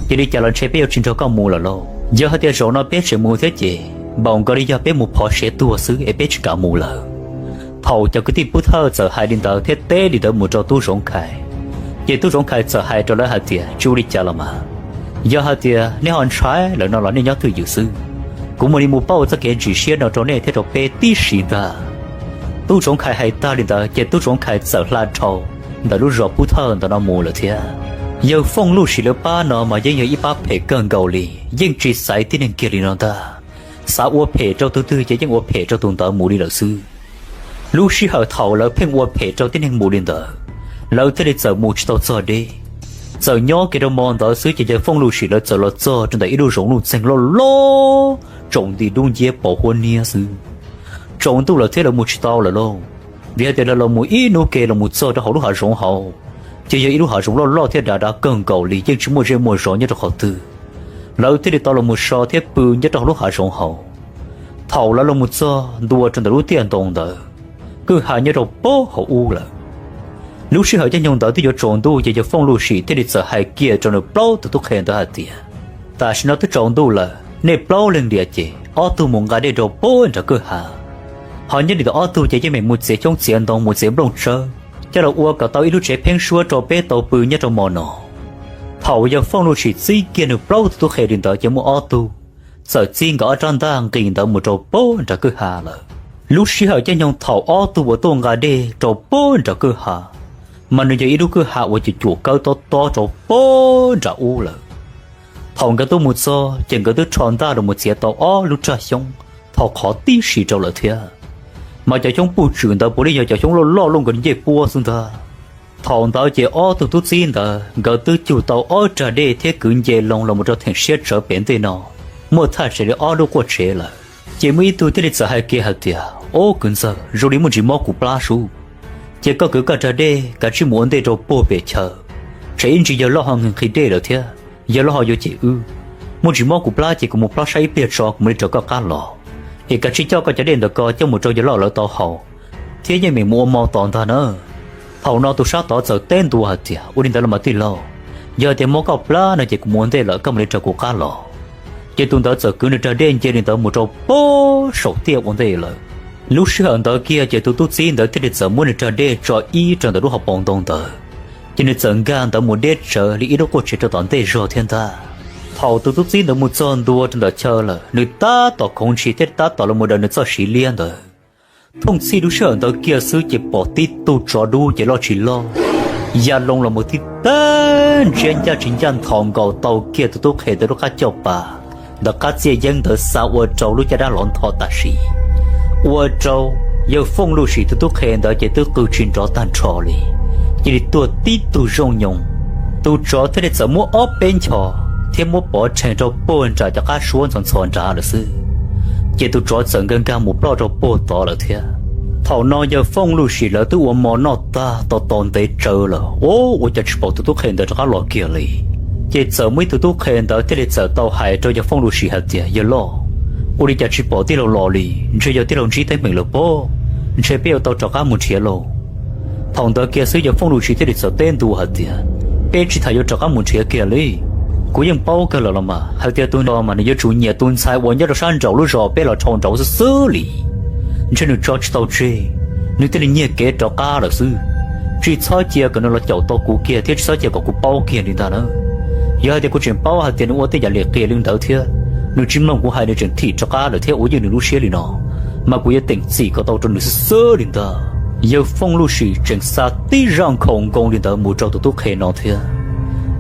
Yog li cas los ntshe peb yuav tsis nrog koj mus lawm lauj. Yog hais tias zaum no peb tseem mus thiab ces npaum nkaus li yog peb mus phov siav tuag xwb es peb tsis kam mus lawm. Thaum cov kwv tij Pub Thawj txawm hais li ntawd thiab teb li ntawd mus rau tub Zoov Khais, ces tub Zoov Khais txawm hais rau lawv hais tias, Tsis ua li cas los mas, yog hais tias nej ho ntshai lawm no los nej nyob twj ywm xwb. Kuv mam li mus pauj txoj kev ntsim siab no rau nej thiab rau peb tib si ntag. Tub Zoov Khais hais tag li ntawd ces tub Zoov Khais txawm hla dhau ntawm lub zos Pub Thawj ntawm no mus lawm thiab. Yawg Fooj Luj Sim lawv pab no mas yeej yog ib pab phem kawg nkaus li, yeej tsis xaiv tib neeg kiag li no ntag. Xav ua phem rau tus twg ces yeej ua phem rau tus ntawd mus li lawm xwb. Lub sij hawm thaum lawv pheej ua phem rau tib neeg mus li ntawd, lawv thiaj li txawm mus tsis tau txog deb. Txawm nyob kiag rau hmo ntawd xwb ces yawg Fooj Luj Sim lawv txawm los txog rau ntawm ib lub zoov luj ntxeeg loj loj, tsaus nti dub nciab pos huab niab xwb. Tsaus ntuj lawm thiab lawv mus tsis tau lawm lauj, vim hais tias lawv los mus ib hnub ke los mus txog rau hauv lub hav zoov hauv, ces yog ib lub hav zoov loj loj thiab dav dav kawg nkaus li, yeej tsis muaj zej muaj zos nyob rau qhov twg. Lawv thiaj li tau los mus so thiab pw nyob rau hauv lub hav zoov hauv. Thaum lawv los mus txog ntua rau ntawm lub tiaj ntoo ntawd, kwj ha nyob rau puag hauv ub lawm. Lub sij hawm caij nyoog ntawd twb yuav tsaus ntuj ces yawg Fooj Luj Sim thiaj li txawm hais kiag rau nws plaub tug tub qhe ntawd hais tias, Tam sim no twb tsaus ntuj lawm, nej plaub leeg lias ces ob tug mus nqa dej rau puag nram kwj ha. Ho nyob li ntawm ob tug ces yeej meem mus txiav xyoob txiav ntoo mus txiav nplooj tsawb coj los ua kom tau ib lub tsev pheeb suab rau peb tau pw nyob rau hmo no. Thaum yawg Fooj Luj Sim txib kiag nws plaub tug tub qhe li ntawd ces muaj ob tug txawm txib nkawd ob rab ntaj nqis ntawd mus rau puag nram kwj ha lawm. Lub sij hawm caij nyoog thaum ob tug uas tuaj nqa dej rau puag nram kwj ha, mas nws yog ib lub kwj ha uas cuam cuam kawb tob tob rau puag nram ub lawm. Thaum nkawd tuaj mus txog ces nkawd twb rho ntaj los mus txiav tau ob lub raj xyoob thaum qhov tib si rau lawm thiab. mas cov xyoob puj tswm ntawd puav leej yog cov xyoob loj loj luaj nkaus ncej puab xwb ntag. Thaum ntawd ces ob tug tub txib ntawd nkawd twb cug tau ob rag dej thiab kwv nce loo los mus rau theem siab tsawv pem ntej no, muaj thaj tsam li ob lub quaj tsev lawm. Ces muaj ib tug thiaj li txawm hais kiag hais tias, Ob kwv ntxawg, zoo li muaj ntsis mob kuv plab sub. Ces koj kwv koj rag dej kav tsij mus ua ntej rau puag pem chaw, tsam ib ntsis yawg loj ho nqhis dej lawm thiab yawg loj ho yuav cem wb. Muaj ntsis mob kuv plab ces kuv mus plob saib ib pliag tso kuv mam li raws koj qab los. Es kav tsij coj koj cov dej ntawd ko coj mus rau yawg loj lawv tau haus, thiab yeej meem mus ua mo tos ntag na. Thaum no tus sab tod txawm teb ntua hais tias, Ua li ntawd los mas tij laug, yog tias mob koj plab no ces kuv mus ua ntej lawm, koj mam li raws kuv qab los. Ces tus ntawd txawm kwv nws rag dej nce li ntawd mus rau puag saum tiaj ua ntej lawm. Lub sij hawm ntawd kiag ces tus tub txib ntawd thiaj li txawm muab nws rag dej tso ib rag ntawm lub hauv paus ntoo ntawd, ces nws txawm nkag ntawd mus deb tsawv li ib lub quaj tsev rau tom ntej zog thiab ntag. Thaum tus tub txib ntawd mus txog ntua rau ntawm chaw lawm, nws tab tom khoov ntshis thiab tab tom los mus daws nws txoj siv liab ntawd. Thooj txhij lub sij hawm ntawd kiag xwb ces pom tib tug tsov dub ces loj tsis loj, ya loo los mus tib tag ntsiab ncaj tsis ncaj nthos nkaus tau kiag tus tub qhe ntawd lub qab caj pas ntawm qab txiaj yeeb ntawd xa ua rau lub caj dab lov ntho tam sim, ua rau yawg Fooj Luj Sim tus tub qhe ntawd ces twb qw tsis nrov tag nrho li, cia li tuag tib tug zooj nyoos. Tus tsov thiaj li txawm muab ob peb nchos thiab muab pov rhees rau puag nram cov qab suab ntxhov ntxhov nrad lawm xwb, ces tus tsov txawm nkag nkag mus ploj rau puag tod lawm thiab. Thaum no yawg Fooj Luj Sim lawv twb ua mo noj tag tau tos ntev tsawv lawm, ua cas tsis pom tus tub qhe ntawd rov qab los kiag li. Ces txawm muaj ib tug tub qhe ntawd thiaj li txawm tau hais rau yawg Fooj Luj Sim hais tias, Yawg loj, ua li cas tsis pom tij laug los li? Ntshe yog tij laug ntsib teeb meem lawm pob, ntshe peb yuav tau rov qab mus nrhiav lauj. Thaum ntawd kiag xwb yawg Fooj Luj Sim thiaj li txawm teb ntua hais tias, Peb tsis tas yuav rov qab mus nrhiav kiag li. Kuv yeej paub kawg lawm los mas hais tias tus no mas nws yuav tsum nyiam tus ntxhais uas nyob rau sab nraum lub zos peb los dhau nraud xwb xwb li. Ntshe nws tso tsis tau tseg, nws thiaj li nyiag kev rov qab lawm xwb. Tsis txhob cia kom nws los caum tau kuv kiag thiab tsis txhob cia kom kuv paub kiag li ntag na. Yog hais tias kuv tseem paub hais tias nws ua tej yam li qias li ntawd thiab, nws tsis mloog kuv hais nws tseem thim rov qab lawm thiab ua yeej nws lub siab li no, mas kuv yuav teem txim kom tau rau nws xwb xwb li ntag. Yawg Fooj Luj Sim tseem xa tib zaj nkhaus nkoos li ntawd mus rau tus tub qhe no thiab.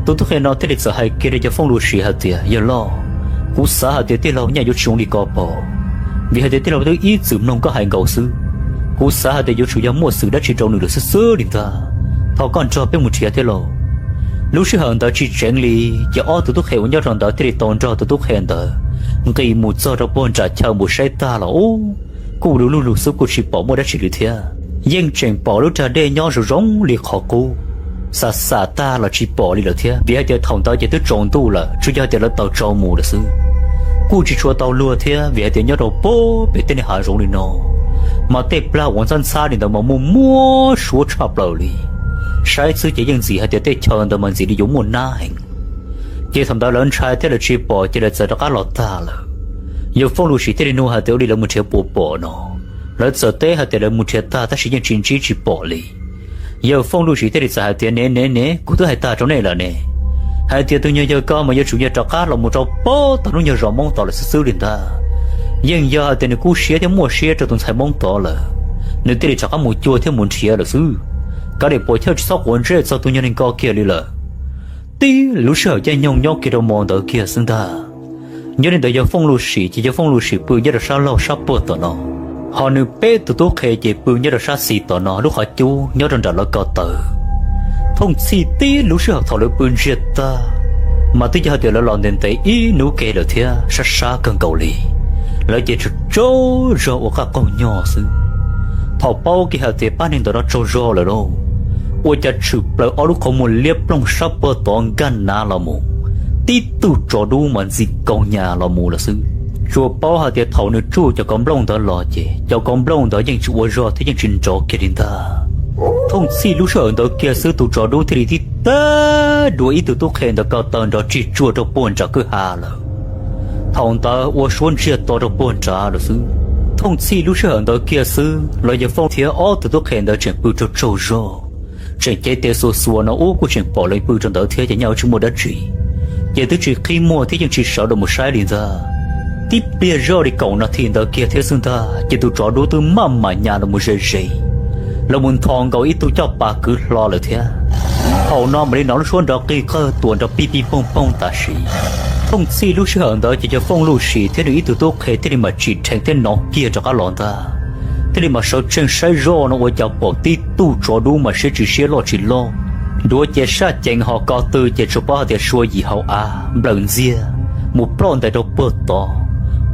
Tus tub qhe no thiaj li txawm hais kiag rau yawg Fooj Luj Sim hais tias, Yawg loj, kuv xav hais tias tij laug nyaj yuav tsis zoo li ko pom, vim hais tias tij laug twb ib txwm mloog koj hais nkaus xwb. Kuv xav hais tias yuav tsum yog muaj xwm dab tsi rau nws lawm xwb xwb li ntag. Thov koj nrog peb mus nrhiav thiab lauj. Lub sij hawm ntawd tsis tseev li, ces ob tug tub qhe uas nyob rau ntawd thiaj li tau nrog tus tub qhe ntawd nqis mus txog rau puag nram chaw mus saib tag los ub, kuj du lug lug xwb kuj tsis pom muaj dab tsi li thiab. Yeej tseem pom lub rag dej nyob zoo zoo li qhov qub, xam xam tag los tsis pom li lawm thiab, vim hais tias thaum ntawd ces twb tsaus ntuj lawm, tsuas yog hais tias lawv taws tsau mus lawm xwb. Kuj tsis tshua tau luag thiab, vim hais tias nyob rau puag pem tej niag hav zoov li no mas tej plag uas ntxhab ntxhab li ntawd mas muaj muaj suab tshaj plaws li. Saib xwb ces yeej ntxim hais tias tej chaw ntawd mas ntxim li yuav muaj nab heev. Ces thaum ntawd lawv ntshai thiab lawv tsis pom ces lawv txawm rov qab los tag lawm. Yawg Fooj Luj Sim thiaj li nug hais tias, Ua li lawv mus nrhiav puas pom no? Lawv txawm teb hais tias lawv mus nrhiav tag tab sis yeej tsis ntsib tsis pom li. Yawg Fooj Luj Sim thiaj li txawm hais tias, Ne ne ne, kuv twb hais tag rau nej lawm ne, hais tias tus nyuag yawg ko mas yuav tsum yog rov qab los mus rau puag tom lub nyuag zos Hmoob tod lawm xwb xwb li ntag. Yeej yog hais tias nws kub siab thiab muaj siab rau tus ntxhais Hmoob tod lawm, nws thiaj li rov qab mus cuag thiab mus nrhiav lawm xwb. Kav liam puas chawj tsis txhob quav ntsej txog tus nyuag neeg ko kiag li lawm. Tib lub sij hawm caij nyoog nyob kiag rau hmo ntawd kiag xwb ntag, nyob li ntawd yawg Fooj Luj Sim ces yawg Fooj Luj Sim pw nyob rau sab laug sab puag tom no, ho nws peb tus tub qhe ces pw nyob rau sab xis tom no lub qhov cub nyob rau nram lawv ko taw. Thooj txhij tib lub sij hawm thaum lawv pw ntsiag tag, mas twb yog hais tias lawv los ntev ntev ib hnub ke lawm thiab sab sab kawg nkaus li. Lawv ces tsaug tsaug zog ua qaj qaug nyo xwb. Thaum paub kiag hais tias pab neeg ntawm no tsaug zog lawm lauj, ua cas tshwm plaws ob lub qhov muag liab ploog sab puag tod nkag nav los mus, tib tug tsov dub mas ntxim kaus nyas los mus lawm xwb. Tsuas paub hais tias thaum nws tsuj cov kov nplooj ntawd los ces cov kov nplooj ntawd yeej tsis ua zog thiab yeej tsis nrov kiag li ntag. Thooj txhij lub sij hawm ntawd kiag xwb tus tsov dub thiaj li tib tag dua ib tug tub qhe ntawd ko taw nrov tsis tsuag rau puag nram kwj ha lawm. Thaum ntawd ua suab ntsiag to rau puag nrad lawm xwb. Thooj txhij lub sij hawm ntawd kiag xwb los yawg Fooj thiab ob tug tub qhe ntawd tseem pw tsaug tsaug zog, tseem cev tes xuas xuas no ub kuj tseem pom lawv pw rau ntawd thiab ces nyaj ua tsis muaj dab tsi, ces twb tsis qhib muag thiab yeej tsis sawv los mus saib li ntag. Tib pliag zoj li kaum nas this ntawd kiag thiab xwb ntag ces tus tsov dub twb maj mam nyas los mus ze ze, los mus nthos nkaus ib tug caj pas kwv hlo lawm thiab. Thaum no mam li hnov lub suab nrov qig qawg tuam nrov pij pij poog poog tam sim. Thooj txhij lub sij hawm ntawd ces yawg Fooj Luj Sim thiab nws ib tug tub qhe thiaj li mam tsim dheev thiab hnov kiag rov qab los ntag. thiaj li mam sawv tsees saib zoj no ua cas pom tib tug tsov dub mas siab tsis siab loj tsis loj, nruav ces saj ceev ho ko tw ces tsuas paub hais tias sua yim hauv av nplawm ntxiag mus ploj ntais rau puag tod,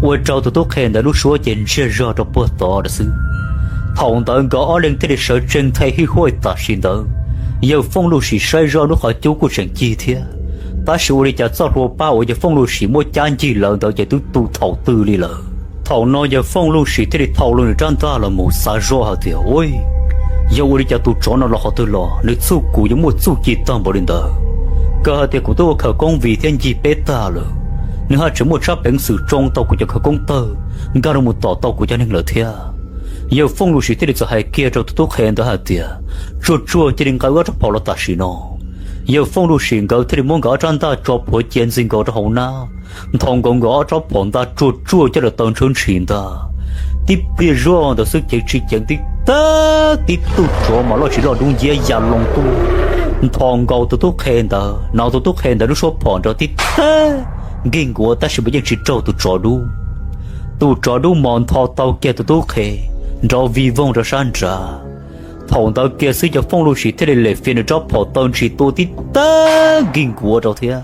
ua rau tus tub qhe ntawd lub suab ces ntsiag zog rau puag tod lawm xwb. Thaum ntawd nkawd ob leeg thiaj li sawv tsees nthe hij huaj tam sim ntawd, yawg Fooj Luj Sim saib zoj lub qhov cub kuj tseem cig thiab, tab sis ua li cas txoj hlua pab uas yawg Fooj Luj Sim muab cab ncig lawv ntawd ces twb tu thaum twg li lawm. Thaum no yawg Fooj Luj Sim thiaj li thau los nws rab ntaj los mus xav zoj hais tias, ua, yog ua li cas tus tsov no los qhov twg los nws txuj kum yuav muaj txuj ci tag npaum li ntawd, kawg hais tias kuv twb ua khawv koob vim thiab ncig peb tag lawm, nws haj tseem muaj tshab peev xwm tsoo tau kuv cov khawv koob tawg nkag los mus tom tau kuv cov neeg lawm thiab. Yawg Fooj Luj Sim thiaj li txawm hais kiag rau tus tub qhe ntawd hais tias, tsuag tsuag cia li nqa wb ob rab phom los tam sim no. Yawg Fooj Luj Sim nkawd thiaj li muab nkawd ob rab ntaj tso plhuav cia ntxig nkaus rau hauv nab, nthos nkaus nkawd ob rab phom ntaj tsuag tsuag coj los taw ntshawb ntshis ntag. Tib pliag zoj ntawd xwb ceev tsis ceev tib tag tib tug tsov mas loj tsis loj dub nciab ya loo tuaj, nthos nkaus tus tub qhe ntawd, hnov tus tub qhe ntawd lub suab phom nrov tib tag nkig nkuav tab sis mas yeej tsis raug tus tsov dub. Tus tsov dub mos ntho tau kiag tus tub qhe nrov vij voog rau sab nrad. Thaum ntawd kiag xwb yawg Fooj Luj Sim thiaj li lem fias nws rab phom taw ntshis tua tib tag nkig nkuav rau thiab,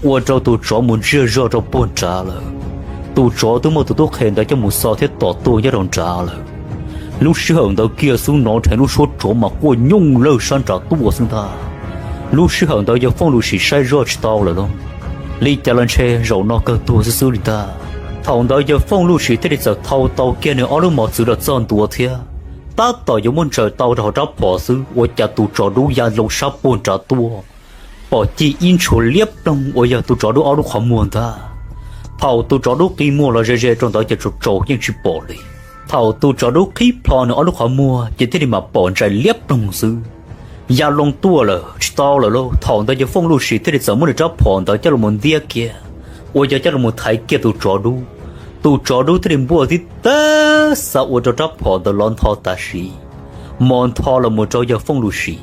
ua rau tus tsov mus ntsiag zog rau puag nrad lawm. Tus tsov twb muab tus tub qhe ntawd coj mus xo thiab tom tuag nyob rau nrad lawm. Lub sij hawm ntawd kiag xwb hnov dheev lub suab tsov mas quaj nyooj lawg sab nrad tuaj xwb ntag. Lub sij hawm ntawd yawg Fooj Luj Sim saib zoj tsis tau lawm lauj, li cas los ntshe zaum no kawg tuag xwb xwb li ntag. Thaum ntawd yawg Fooj Luj Sim thiaj li txawm thau tau kiag nws ob lub mos txwv los txog ntua thiab, tab tom yuav muab ntsaws tau rau hauv rab phom xwb ua cas tus tsov dub ya loo sab puag nrad tuaj, pom ci ib ntshua liab ploog uas yog tus tsov dub ob lub qhov muag ntag. Thaum tus tsov dub qi muag los ze ze rau ntawd ces tsaus tsaus yeej tsis pom li. Thaum tus tsov dub qhib plho nws ob lub qhov muag ces thiaj li mam pom ntsais liab ploog xwb. Ya loo tuaj lawm tsis tau lawm lauj. Thaum ntawd yawg Fooj Luj Sim thiaj li txawm muab nws rab phom ntawd coj los ntiab kiag, ua cas coj los thaiv kiag tus tsov dub. Tus tsov dub thiaj li npuaj tib tag xav ua rau rab phom ntawd lov ntho tam sim, mos ntho los mus rau yawg Fooj Luj Sim.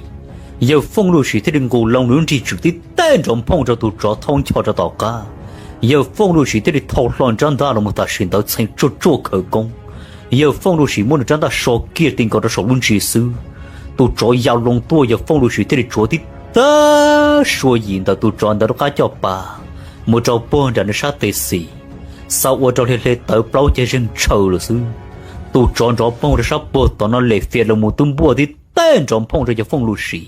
Yawg Fooj Luj Sim thiaj li nqus loo nws lub nrig tswm tib tag nrov nphooj rau tus tsov thaub ncho rau tom qab. Yawg Fooj Luj Sim thiaj li thau hlo nws rab ntaj los mus tam sim ntawd txheev tsuag tsuag khawv koob. Yawg Fooj Luj Sim muab nws rab ntaj so kiag ti nkaus rau saum lub ntsis xwb, tus tsov ya loo tuaj yawg Fooj Luj Sim thiaj li tsuav tib tag sua yim ntawm tus tsov ntawd lub qab caj pas mus rau puag nram nws sab tes xis, xav ua rau hle hle tawv plaub ceg zeeg ntshaw lawm xwb. Tus tsov nrov poog rau sab puag tom no lem fias los mus twb npuaj tib tag nrov nphooj rau yawg Fooj Luj Sim,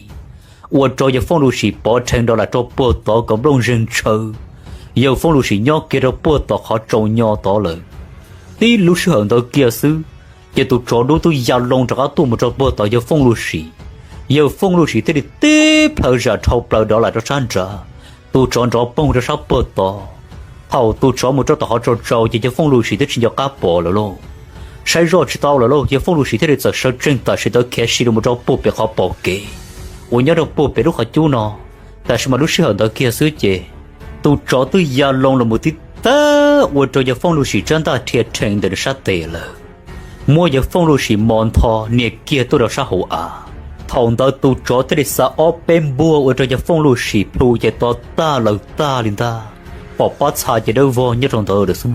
ua rau yawg Fooj Luj Sim pov rhees rau lam rau puag tod kom nplooj zeeg ntshaw. Yawg Fooj Luj Sim nyob kiag rau puag tom qhov tsaus nyo tod lawm. Tib lub sij hawm ntawd kiag xwb, ces tus tsov dub twb ya loo rov qab tuaj mus rau puag tom yawg Fooj Luj Sim. Yawg Fooj Luj Sim thiaj li tib plhaw zam dhau plaws dov lam rau sab nrad, tus tsov nrov poog rau sab puag tod. Thaum tus tsov mus rau tom qhov tsaus tsaus ces yawg Fooj Luj Sim twb tsis nco qab pom lawm lauj. Saib zoj tsis tau lawm lauj, yawg Fooj Luj Sim thiaj li txawm sawv tsees tam sim ntawd khiav si rau mus rau puag pem qhov pom kev uas nyob rau puag pem lub qhov cub no. Tam sim mas lub sij hawm ntawd kiag xwb ces tus tsov twb ya loo los mus tib tag ua rau yawg Fooj Luj Sim rab ntaj rhia rhees ntawm nws sab tes lawm, muab yawg Fooj Luj Sim mos ntho nias kiag tuaj rau sab hauv av. Thaum ntawd tus tsov thiaj li xa ob peb npuaj ua rau yawg Fooj Luj Sim plhu ces to tag laws tag li ntag, pom pob txha ces dawb vog nyob rau ntawd lawm xwb.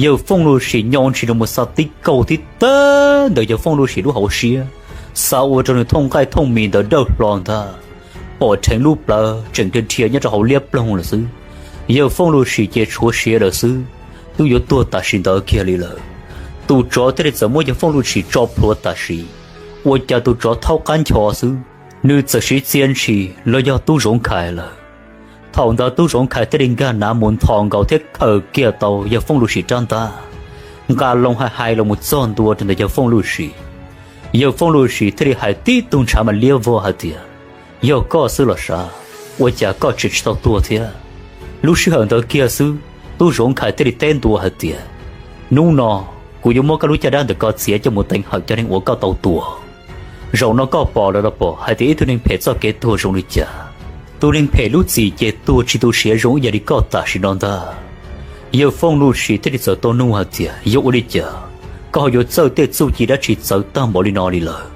Yawg Fooj Luj Sim nyo ntsis rau mus xa tib kaug tib tag ntawm yawg Fooj Luj Sim lub hauv siab, xa ua rau nws thooj nqaij thooj mis ntawd dawj hlo ntag, pom rheev lub plawv tseem dhia dhia nyob rau hauv liab ploog lawm xwb. Yawg Fooj Luj Sim ces tshuav siav lawm xwb, twb yuav tuag tam sim ntawd kiag li lawm. Tus tsov thiaj li txawm muab yawg Fooj Luj Sim tso plhuav tam sim, ua cas tus tsov thaub qab ncho xwb, nws txawm siv txia ntshis los yog tub Zoov Khais lawm. Thaum ntawd tub Zoov Khais thiaj li nkag nav mus nthos nkaus thiab khaws kiag tau yawg Fooj Luj Sim rab ntaj, nqa loo hais hais los mus txog ntua rau ntawm yawg Fooj Luj Sim. Yawg Fooj Luj Sim thiaj li hais tib tug ntshav mas liab vog hais tias, yog koj xwb los sav, ua cas koj tseem tsis tau tuag thiab? Lub sij hawm ntawd kiag xwb, tub Zoov Khais thiaj li teb ntua hais tias, hnub no kuv yuav muab koj lub caj dab ntawm ko txiav coj mus teev hawm cov neeg uas koj tau tua. Zaum no koj pom lawm los pom hais tias ib tug neeg phem txoj kev tuag zoo li cas. Tus neeg phem lub txim ces tuag tsis tu siav zoo ib yam li koj tam sim no ntag. Yawg Fooj Luj Sim thiaj li txawm tau nug hais tias, yog ua li cas koj ho yuav txawj tej txuj ci dab tsi txawv tag npaum li no li lawm?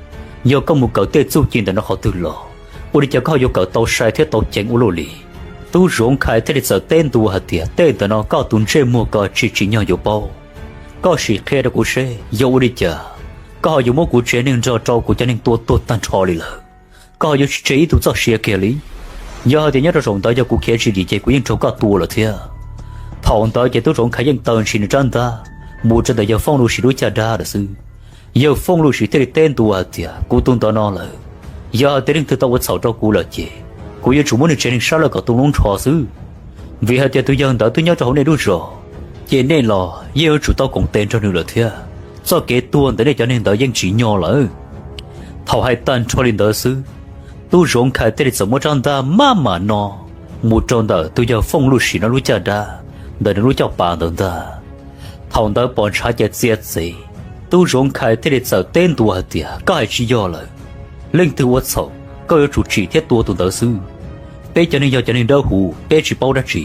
Yog koj mus kawm tej txuj ci ntawm no qhov twg los? Ua li cas koj ho yuav kawm tau sai thiab tau ceev ua luaj li? Tub Zoov Khais thiaj li txawm teb ntua hais tias, tej ntawm no koj tus ntsej muag ko tsis tsim nyog yuav paub. Koj sim qhia rau kuv seb yog ua li cas Koj ho yuav muab kuv tsev neeg nrog rau kuv cov neeg tua tuag tag nrho li lawm. Koj ho yuav tsis tseg ib tug txoj sia kiag li. Yog hais tias nyob rau zaum ntawd yog kuv khiav tsis dim ces kuv yeej raug koj tua lawm thiab. Thaum ntawd ces tub Zoov Khais yeej taw ntshis nws rab ntaj mus rau ntawm yawg Fooj Luj Sim lub caj dab lawm xwb. Yawg Fooj Luj Sim thiaj li teb ntua hais tias, kuv tus ntawd no lawm, yog hais tias leej twg tau ua txhaum rau kuv lawm ces kuv yuav tsum muab nws tsev neeg sab laj kom tu lub nrho xwb. Vim hais tias tus yawg ntawd twb nyob rau hauv nej lub zos, ces nej los yeej yuav tsum tau koom tes nrog nws lawm thiab. Txoj kev tuag ntawm nej cov neeg ntawd yeej tsis nyog lawm. Thaum hais tag nrho li ntawd xwb, tub Zoov Khais thiaj li txawm muab rab ntaj maj mam no mus rau ntawm tus yawg Fooj Luj Sim no lub caj dab, ntawm nws lub caj pas ntawd ntag. Thaum ntawd pom ntshav ces txia txev, tub Zoov Khais thiaj li txawm teb ntua hais tias, koj hais tsis yog lawm. Leej twg ua txhaum koj yuav tsum tsim thiab tua tus ntawd xwb. Peb cov neeg yog cov neeg dawb huv, peb tsis paub dab tsi.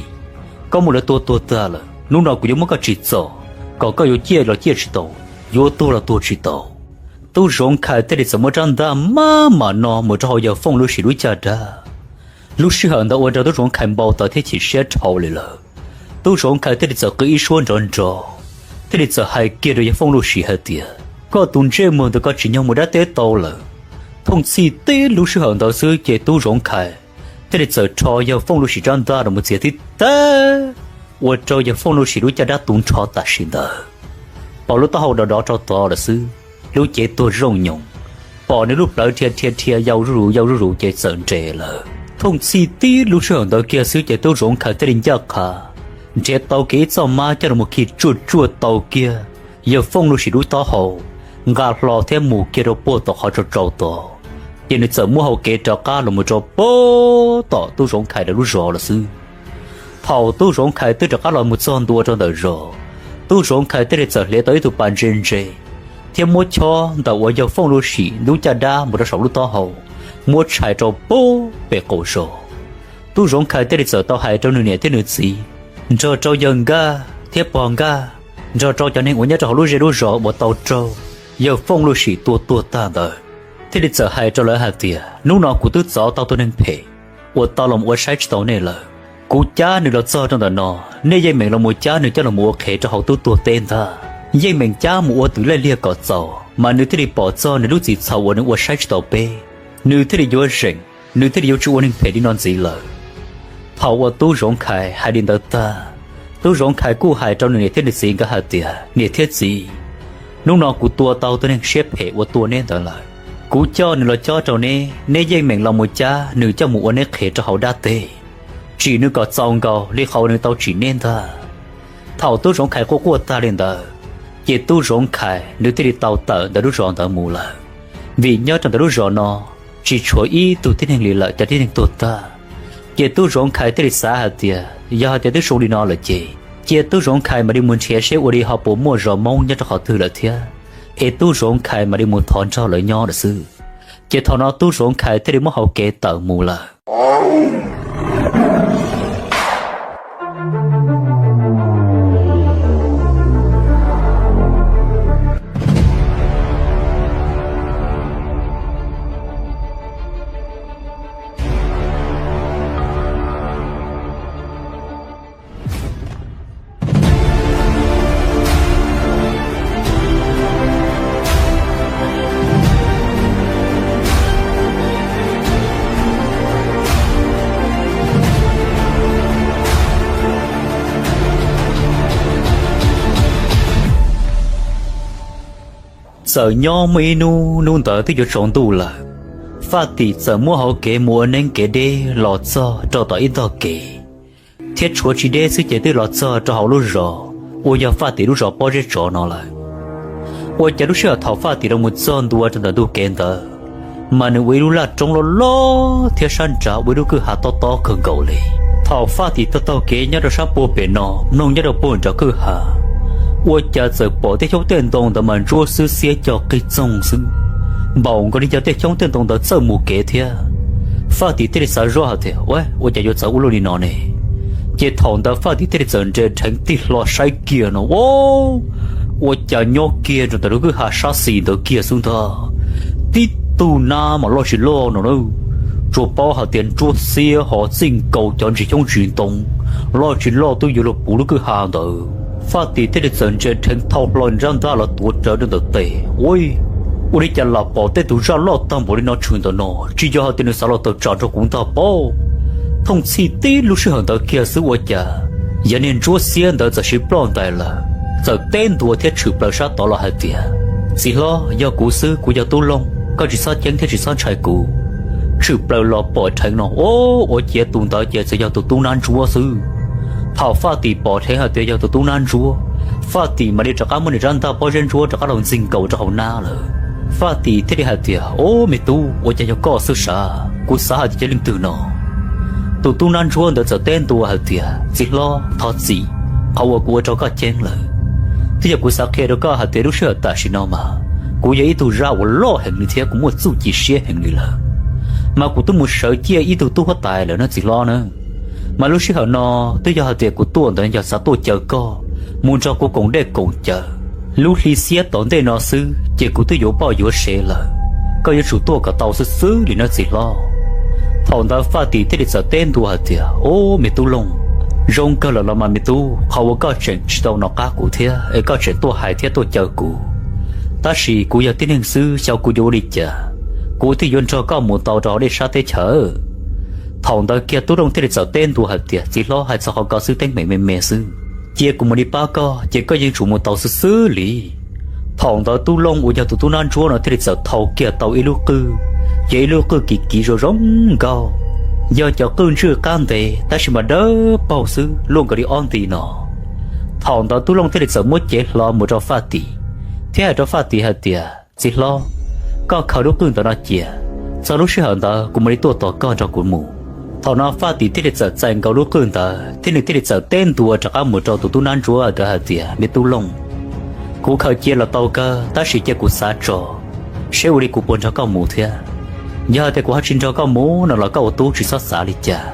Koj muab lawv tua tuag tag lawm, hnub no kuv yuav muab koj tsim txom, kom koj yuav ciaj los ciaj tsis tau, yuav tuag los tuag tsis tau. Tub Zoov Khais thiaj li txawm muab rab ntaj maj mam no mus rau hauv yawg Fooj Luj Sim lub caj dab. Lub sij hawm ntawd ua rau tub Zoov Khais npau taws thiab chim siab dhau li lawm. Tub Zoov Khais thiaj li txawm qw ib suab nrov nrov, thiaj li txawm hais kiag rau yawg Fooj Luj Sim hais tias, koj tus ntsej muag ntawd koj tsim nyog mus dab teb tau lawm. Thooj txhij tib lub sij hawm ntawd xwb ces tub Zoov Khais thiaj li txawm rho yawg Fooj Luj Sim rab ntaj los mus txiav tib teg, ua rau yawg Fooj Luj Sim lub caj dab tu nrho tam sim ntawd. Pom lub taub hau dov dov rau tod lawm xwb, lub cev tuag zooj nyoos, pom nws lub plawv dhia dhia dhia yau zuj zus yau zuj zus ces txawm nres lawm. Thooj txhij tib lub sij hawm ntawd kiag xwb ces tub Zoov Khais thiaj li ncaj qha nrhiav tau kiag ib txoj mab coj los khi tsuaj tsuaj tau kiag yawg Fooj Luj Sim lub taub hau, nqa hlo thiab mus kiag rau puag tom qhov tsau tsau tod, ces nws txawm muab hau kev rov qab los mus rau puag tom tub Zoov Khais lawv lub zos lawm xwb. Thaum tub Zoov Khais twb rov qab los mus txog ntua rau ntawm zos, tub Zoov Khais thiaj li txawm hliav tau ib tug pas ntse ntse thiab muab chob ntawm uas yawg Fooj Luj Sim lub caj dab mus rau saum lub taub hau, muab tshais rau puag pem qaum zos. Tub Zoov Khais thiaj li txawm tau hais rau nws niam thiab nws txiv, nrog rau yawg Nkaj thiab pog Nkaj, nrog rau cov neeg uas nyob rau hauv lub zej lub zos uas tau raug yawg Fooj Luj Sim tua tuag tag ntawd, thiaj li txawm hais rau lawv hais tias, hnub no kuv twb txov tau tus neeg phem uas tau los ua saib tsis taus nej lawm. Kuv cab nws los txog rau ntawm no, nej yeej meem los mus cab nws coj los ua qhev rau hauv tub tuag teb ntag. Yeej meem cab mus ua twm laij liag kom txaus, mas nws thiaj li pom txog nws lub txim txhaum uas nws ua saib tsis taus peb, nws thiaj li yuav zeem, nws thiaj li yuav tsis ua neeg phem li no ntxiv lawm. Thaum uas tub Zoov Khais hais li ntawd tag, tub Zoov Khais kuj hais rau nws niam thiab nws txiv nkawd hais tias, niam thiab txiv, hnub no kuv tua tau tus neeg siab phem uas tua neb ntawd lawm. Kuv coj nws los cob rau neb, neb yeej meem los mus cab nws coj mus ua neb qhev rau hauv dab teb, tsim nws kom txaus nkaus li qhov uas nws tau tsim neb ntag. Thaum tub Zoov Khais quaj quaj tag li ntawd, ces tub Zoov Khais nws thiaj li tau tawm ntawm lub zos ntawd mus lawm, vim nyob rau ntawm lub zos no tsis tshuav ib tug tib neeg li lawm, cov tib neeg tuag tag. Ces tub Zoov Khais thiaj li xav hais tias yog hais tias twb zoo li no lawm ces cia tub Zoov Khais mam li mus nrhiav seb ua li ho puas muaj zos Hmoob nyob rau qhov twg lawm thiab, es tub Zoov Khais mam li mus thov nrog lawv nyob lawm xwb. Ces thaum no tub Zoov Khais thiaj li muab hau kev tawm mus lawm. Txawm nyob muaj ib hnub, hnub ntawd twb yuav tsaus ntuj lawm, Faj Tim txawm muab hauv kev mus ua neeb kev deb los txog rau tom ib ntog kev, thiab tshuav tsis deb xwb ces twb los txog rau hauv lub zos uas yog Faj Tim lub zos Pob Zeb Tsov no lawm. Ua cas lub sij hawm thaum Faj Tim los mus txog ntua rau ntawm ntug kev ntawd, mas nws ua ib lub laj roob loj loj thiab sab nrad ua ib lub kwj ha tob tob kawg nkaus li. Thaum Faj Tim taug taug kev nyob rau sab puag pem no mloog nyob rau puag nram kwj ha, ua cas txawm pom tej xyoob tej ntoo ntawd mas ntsuab xwb xiab co qig txoog xwb, npaum nkaus li yog tej xyoob tej ntoo ntawd txawj mus kev thiab. Faj Tim thiaj li xav zoj hais tias, ua, ua cas yuav txawv ua luaj li no ne? Ces thaum ntawd Faj Tim thiaj li txawm nres dheev tig hlo saib kiag no, ua, ua cas nyob kiag rau ntawm lub kwj ha sab xis ntawd kiag xwb ntag. Tib tug nab mas loj tsis loj no na, tsuas paub hais tias ntsuab xiab ho txij nkaus cov ntsis xyoob ntsis ntoo loj tsis loj twb yuav luag puv lub kwj ha ntawd. Faj Tim thiaj li txawm nres dheev thau hlo nws rab ntaj los tuav rawv rau ntawm tes, ua, Ua li cas los pom tej tus zaj loj tag npaum li no tshwm ntawm no, tsis yog hais tias nws xav los tawm tsam nrog kuv ntag pob. Thooj txhij tib lub sij hawm ntawd kiag xwb ua cas yog niag ntsuab xiab ntawd txawm siv ploj ntais lawm, txawm teb ntua thiab tshwm plaws sab tod los hais tias, Txiv hlob, yog kuv xwb, kuv yog Tub Looj, koj tsis txhob ceeb thiab tsis txhob ntshai kuv. Tshwm plaws los pom dheev no, o, ua ciav tus ntawd ces txawm yog tus tub nab ntsuab xwb. Thaum Faj Tim pom dheev hais tias yog tus tub nab ntsuab, Faj Tim mam li rov qab muab nws rab ntaj pob zeb ntsuab rov qab los ntxig nkaus rau hauv nab lawm. Faj Tim thiaj li hais tias, Ob, me tub, ua cas yog koj xwb sav? Kuv xav hais tias yog leej twg no. Tus tub nab ntsuab ntawd txawm teb ntua hais tias, Txiv hlob, thov txim, qhov uas kuv ua rau koj ceeb lawm. Twb yog kuv xav qhia rau koj hais tias lub sij hawm tam sim no mas kuv yog ib tug zaj uas loj heev li thiab kuv muaj txuj ci siab heev li lawm, mas kuv twb mus sawv ciaj ib tug tub huab tais lawm na txiv hlob na. Mas lub sij hawm no twb yog hais tias kuv tuaj ntawd yog xav tuaj caw koj mus nrog kuv koom dej koom cawv. Lub hli xiab tom ntej no xwb ces kuv twb yuav poj yuav sev lawm. Koj yuav tsum tuaj kom tau xwb xwb li na txiv hlob. Thaum ntawd Faj Tim thiaj li txawm teb ntua hais tias, Ob, me tub Looj, zoo kawg lawm los mas me tub, qhov uas koj tseem tsis tau nov qab kuv thiab es koj tseem tuaj hais thiab tuaj caw kuv. Tab sis kuv yog tib neeg xwb, xyov kuv yuav ua li cas, kuv thiaj yuav nrog koj mus tau rau hauv dej sab teb chaws. Thaum ntawd kiag Tub Looj thiaj li txawm teb ntua hais tias, Txiv hlob, hais txog qhov ko xwb teeb meem me me xwb, cia kuv mam li pab koj ces koj yeej tsum mus tau xwb xwb li. Thaum ntawd Tub Looj uas yog tus tub nab ntsuab no thiaj li txawm thau kiag tau ib lub qwj, ces ib lub qwj kiv kiv zoo zoo nkauj, yog cov qwj ntswj qab ntev tab sis mas dawb paug xwb luaj nkaus li ob nti no. Thaum ntawd Tub Looj thiaj li txawm muab cev hlo mus rau Faj Tim, thiab hais rau Faj Tim hais tias, Txiv hlob, koj khaws lub qwj ntawm no cia, txog lub sij hawm ntawd kuv mam li tuaj tos koj nrog kuv mus. Thaum no Faj Tim thiaj li txawm txais nkaus lub qwj ntawd thiab nws thiaj li txawm teb ntua rov qab mus rau tus tub nab ntsuab ntawd hais tias, Me tub Looj, kuv khaws cia los tau kawg tab sis cia kuv xav tso seb ua li kuv puas nrog koj mus thiab. Yog hais tias kuv ho tsis nrog koj mus no los koj ua tub tsis txhob xav li cas,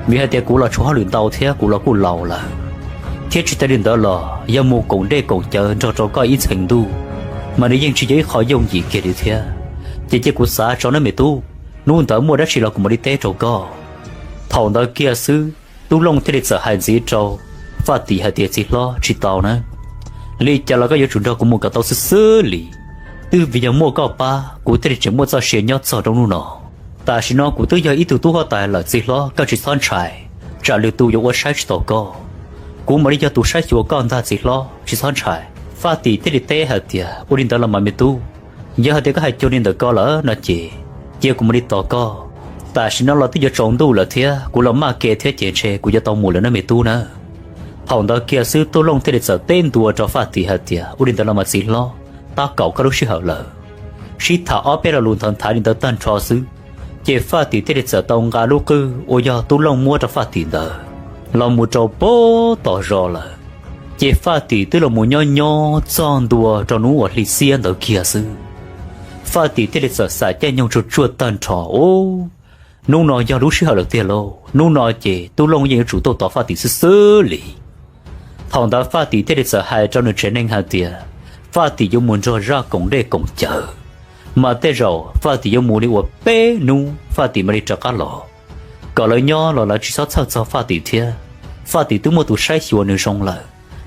vim hais tias kuv los tshuav hauj lwm ntau thiab kuv los kuj laus lawm. Thiab tsis tas li ntawd los yog mus koom dej koom cawv nrog rau koj ib txheem ntuj, mas nws yeej tsis yog ib qho yooj yim kiag li thiab. Ces cia kuv xav tso nawb me tub, hnub ntawd muaj dab tsi los kuv mam li teb rau koj. Thaum ntawd kiag xwb, Tub Looj thiaj li txawm hais ntxiv rau Faj Tim hais tias, Txiv hlob, tsis tau na, li cas los koj yuav tsum nrog kuv mus kom tau xwb xwb li. Twb vim yog muaj koj pab kuv thiaj li tseem muaj txoj sia nyob txog rau hnub no. Tam sim no kuv twb yog ib tug tub huab tais lawm txiv hlob, koj tsis txhob ntshai, tsam lwm tus yuav ua saib tsis taus koj. Kuv mam li yog tus saib xyuas koj ntag txiv hlob, tsis txhob ntshai. Faj Tim thiaj li teb hais tias, Ua li ntawd los mas me tub, yog hais tias koj hais cuag li ntawm ko lawm no ces cia kuv mam li tos koj. Tam sim no los twb yuav tsaus ntuj lawm thiab kuv los maj ke thiab ces ntshe kuv yuav tau mus lawm nawb me tub nawb. Thaum ntawd kiag xwb Tub Looj thiaj li txawm teb ntua rau Faj Tim hais tias, Ua li ntawd los mas txiv hlob, tab kaum koj lub sij hawm lawm. Sib tham ob peb lo lus nthawv nthav li ntawd tag nrho xwb, ces Faj Tim thiaj li txawm tau nqa lub qwj uas yog Tub Looj muab rau Faj Tim ntawd los mus rau pem tom zos lawm. Ces Faj Tim twb los mus nyob nyob txog ntua rau hnub uas hli xiab ntawd kiag xwb, Faj Tim thiaj li txawm xam caij nyoog tsuag tsuag tag nrho, Ub, hnub no yog lub sij hawm lawm tiag lauj, hnub no ces Tub Looj yeej yuav tsum tuaj tos Faj Tim xwb xwb li. Thaum ntawd Faj Tim thiaj li txawm hais rau nws tsev neeg hais tias Faj Tim yuav mus nrog zaj koom dej koom cawv, mas tej zaum Faj Tim yuav mus li uas peb hnub Faj Tim mam li rov qab los, kom lawv nyob los lawv tsis txhob txhawj txog Faj Tim thiab. Faj Tim twb muaj tus saib xyuas nws zoo lawm,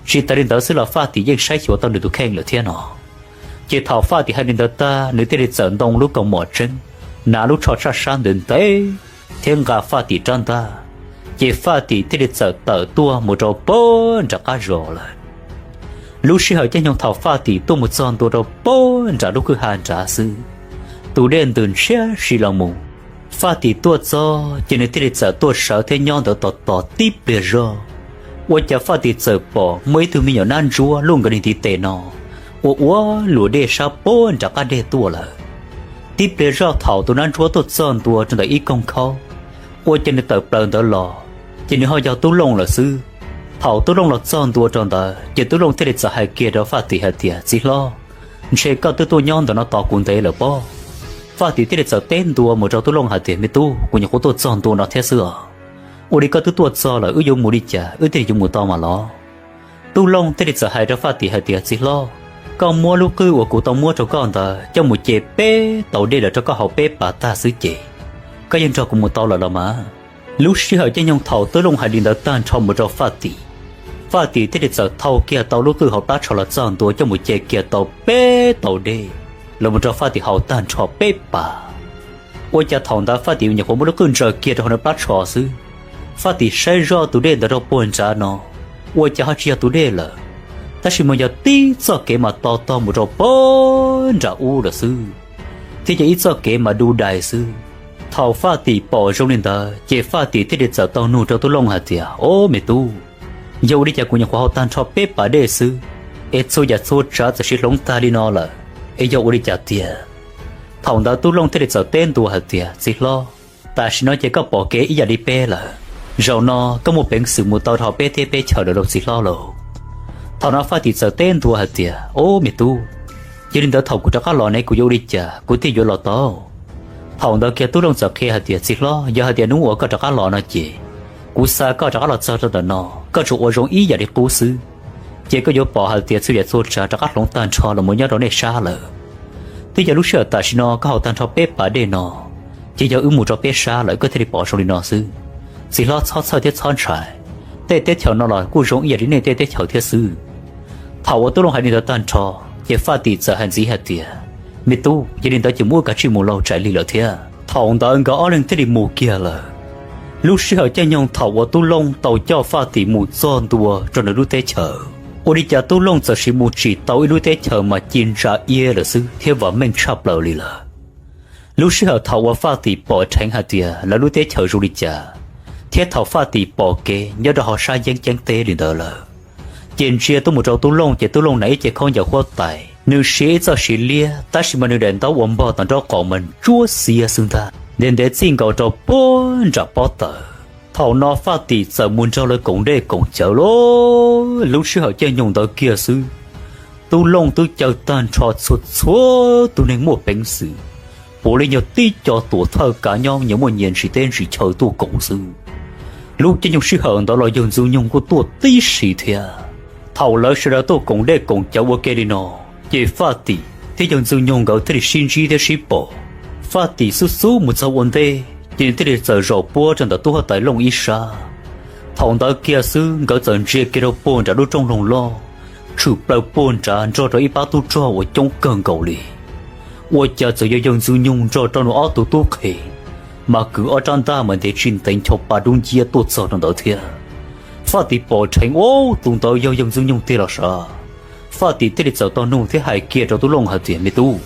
tsis tas li ntawd xwb los Faj Tim yeej saib xyuas tau nws tus kheej lawm thiab no. Ces thaum Faj Tim hais li ntawd tag, nws thiaj li txawm ntoo lub kaus mom tseeb, hnav lub tsho tshaj sab ntev ntev, thiab nqa Faj Tim rab ntaj. Ces Faj Tim thiaj li txawm tawm tuaj mus rau pem nram qab zos lawm. Lub sij hawm caij nyoog thaum Faj Tim tuaj mus txog ntua rau pem nram lub kwj ha nrad xwb, tus dej ntws ntshiab si los mus. Faj Tim tuaj txog ces nws thiaj li txawm tuaj sawv thiab nyob ntawd tos tos tib pliag zog, ua cas Faj Tim txawm pom muaj ib tug me nyuam nab ntsuab luaj nkaus li ntiv tes no, ua ua luam dej sab pem nram qab deg tuaj lawm. Tib pliag zoj thaum tus nab ntsuab tuaj txog ntua rau ntawm ib koog khaub, ua cas nws tawm plaws ntawd los, ces nws ho yog Tub Looj lawm xwb. Thaum Tub Looj los txog ntua rau ntawd ces Tub Looj thiaj li txawm hais kiag rau Faj Tim hais tias, Txiv hlob, ntshe koj twb tuaj nyob ntawm no tos kuv ntev lawm pob. Faj Tim thiaj li txawm teb ntua mus rau Tub Looj hais tias, Me tub, kuv nyuam qhuav tuaj txog ntua no thiab xwb os. Ua li koj twb tuaj txog lawm, wb yuav mus li cas wb thiaj li yuav mus tau mas los? Tub Looj thiaj li txawm hais rau Faj Tim hais tias, Txiv hlob, koj muab lub qwj uas kuv tau muab rau koj ntawd coj mus ce peb tau dej lawm rau koj haus peb pas tag xwb ces koj yeej nrog kuv mus tau lawm los mas. Lub sij hawm caij nyoog thaum Tub Looj hais li ntawd tag nrho mus rau Faj Tim, Faj Tim thiaj li txawm thau kiag tau lub qwj hauv plab tsho los txog ntua coj mus ce kiag tau peb tau dej. los mus rau Faj Tim haus tag nrho peb pas. Ua cas thaum ntawd Faj Tim nyuam qhuav muab lub qwj ntsaws kiag rau hauv nws plab tsho xwb, Faj Tim saib zoj tus dej ntawd rau puag nrad no, ua cas ho tsis yog tus dej lawm, tab sis mas yog tib txoj kev mas to tog mus rau puag nram ub lawm xwb, thiab yog ib txoj kev mas du dais xwb. Thaum Faj Tim pom zoo li ntawd ces Faj Tim thiaj li txawm tau nug rau Tub Looj hais tias, Ob me tub, yog ua li cas kuv nyuam qhuav haus tag nrho peb pas dej xwb, es txhua yam txhua tsav txawm siv hloov tag li no lawm, es yog ua li cas tiag? Thaum ntawd Tub Looj thiaj li txawm teb ntua hais tias, Txiv hlob, tam sim no ces koj pom kev ib yam li peb lawm. Zaum no koj muaj peev xwm mus tau rau peb teb peb chaws lawm lauj txiv hlob lauj. Thaum no Faj Tim txawm teb ntua hais tias, Ob me tub, yog li ntawd thaum kuv rov qab los ne kuv yuav ua li cas kuv thiaj yuav los tau? Thaum ntawd kiag Tub Looj txawm qhia hais tias, Txiv hlob, yog hais tias hnub uas koj rov qab los no ces kuv xa koj rov qab los txog rau ntawm no, koj tsuas ua zoo ib yam li qub xwb, ces koj yuav pom hais tias txhua yam txhua tsav rov qab hloov tag nrho los mus nyob rau nej sab lawm. Twb yog lub sij hawm tam sim no koj haus tag nrho peb pas dej no, ces yog wb mus rau peb sab lawm koj thiaj li pom zoo li no xwb. Txiv hlob txhob txhawj thiab txhob ntshai, tej teb chaws no los kuj zoo ib yam li nej tej teb chaws thiab xwb. Thaum uas Tub Looj hais li ntawd tag nrho, ces Faj Tim txawm hais ntxiv hais tias, Me tub, yog li ntawd ces mus ua kav tsij mus lauj, tsam lig lawm thiab. Thaum ntawd nkawd ob leeg thiaj li mus kiag lawm. Lub sij hawm caij nyoog thaum uas Tub Looj tau coj Faj Tim mus txog ntua rau nws lub teb chaws, ua li cas Tub Looj txawm sim mus tsim tau ib lub teb chaws mas ci ntsa iab lawm xwb thiab vam meej tshaj plaws li lawm. Lub sij hawm thaum uas Faj Tim pom dheev hais tias lawv lub teb chaws zoo li cas, thiab thaum Faj Tim pom kev nyob rau hauv sab yeeb ceeb teb li ntawd lawm, ces ntsia tuaj mus rau Tub Looj ces Tub Looj hnav ib ce khaub ncaws huab tais, nws siv ib txoj siv liab tab sis mas nws daim ntaub uas npog tom nraub qaum mas ntsuab xiab xwb ntag, ntev ntev txij nkaus rau puag nram pob tawm. Thaum no Faj Tim txawm mus nrog lawv koom dej koom cawv lauj. Lub sij hawm caij nyoog ntawd kiag xwb, Tub Looj twb caw tag nrho txhua txhua tus neeg muaj peev xwm, puav leej yog tib co tuam thawj kav nyob nyias muaj nyias ntsis teb ntsis chaw tuaj koom xwb. Lub caij nyoog sij hawm ntawd los yawg Ntxwg Nyoog kuj tuaj tib si thiab. Thaum lawv sawv daws tuaj koom dej koom cawv ua ke li no, ces Faj Tim thiab yawg Ntxwg Nyoog nkawd thiaj li sib ntsib thiab sib pom. Faj Tim xub xub mus txog ua ntej ces nws thiaj li txawm zaum puab rau ntawm tub huab tais Looj ib sab. Thaum ntawd kiag xwb nkawd txawm ntsia kiag rau puag nram lub rooj loog loj, tshwm plaws puag nrad nrog rau ib pab tub rog uas coob kawg nkaus li. Ua cas txawm yog yawg Ntxwg Nyoog nrog rau nws ob tug tub qhe, mas kwv ob rab ntaj mas ntev tsis ntev ncho pa dub nciab tuaj txog rau ntawd thiab. Faj Tim pom dheev, Ub, tus ntawd yog yawg Ntxwg Nyoog tiag los sav? Faj Tim thiaj li txawm tau nug thiab hais kiag rau tub Looj hais tias, Me tub,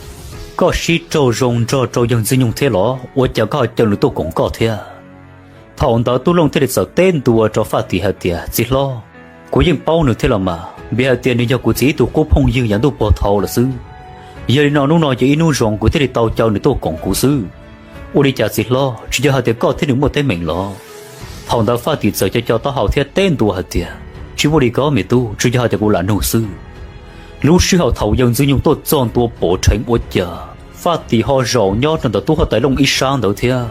koj sib raug zoo nrog rau yawg Ntxwg Nyoog thiab los ua cas koj ho caw nws tuaj koom koj thiab? Thaum ntawd tub Looj thiaj li txawm teb ntua rau Faj Tim hais tias, Txiv hlob, kuv yeej paub nws thiab los mas, vim hais tias nws yog kuv txiv ib tug qub phooj ywg yav ntuj puag thaud lawm xwb. Yog li no hnub no yog ib hnub zoo kuv thiaj li tau caw nws tuaj koom kuv xwb. Ua li cas txiv hlob, tsis yog hais tias koj thiab nws muaj teeb meem los? Thaum ntawd Faj Tim txawm co co taub hau thiab teb ntua hais tias, Tsis muaj li ko me tub, tsuas yog hais tias kuv lam nug xwb. Lub sij hawm thaum yawg Ntxwg Nyoog tuaj txog ntua pom dheev ua cas Faj Tim ho zaum nyob rau ntawm tub huab tais Looj ib sab ntawd thiab.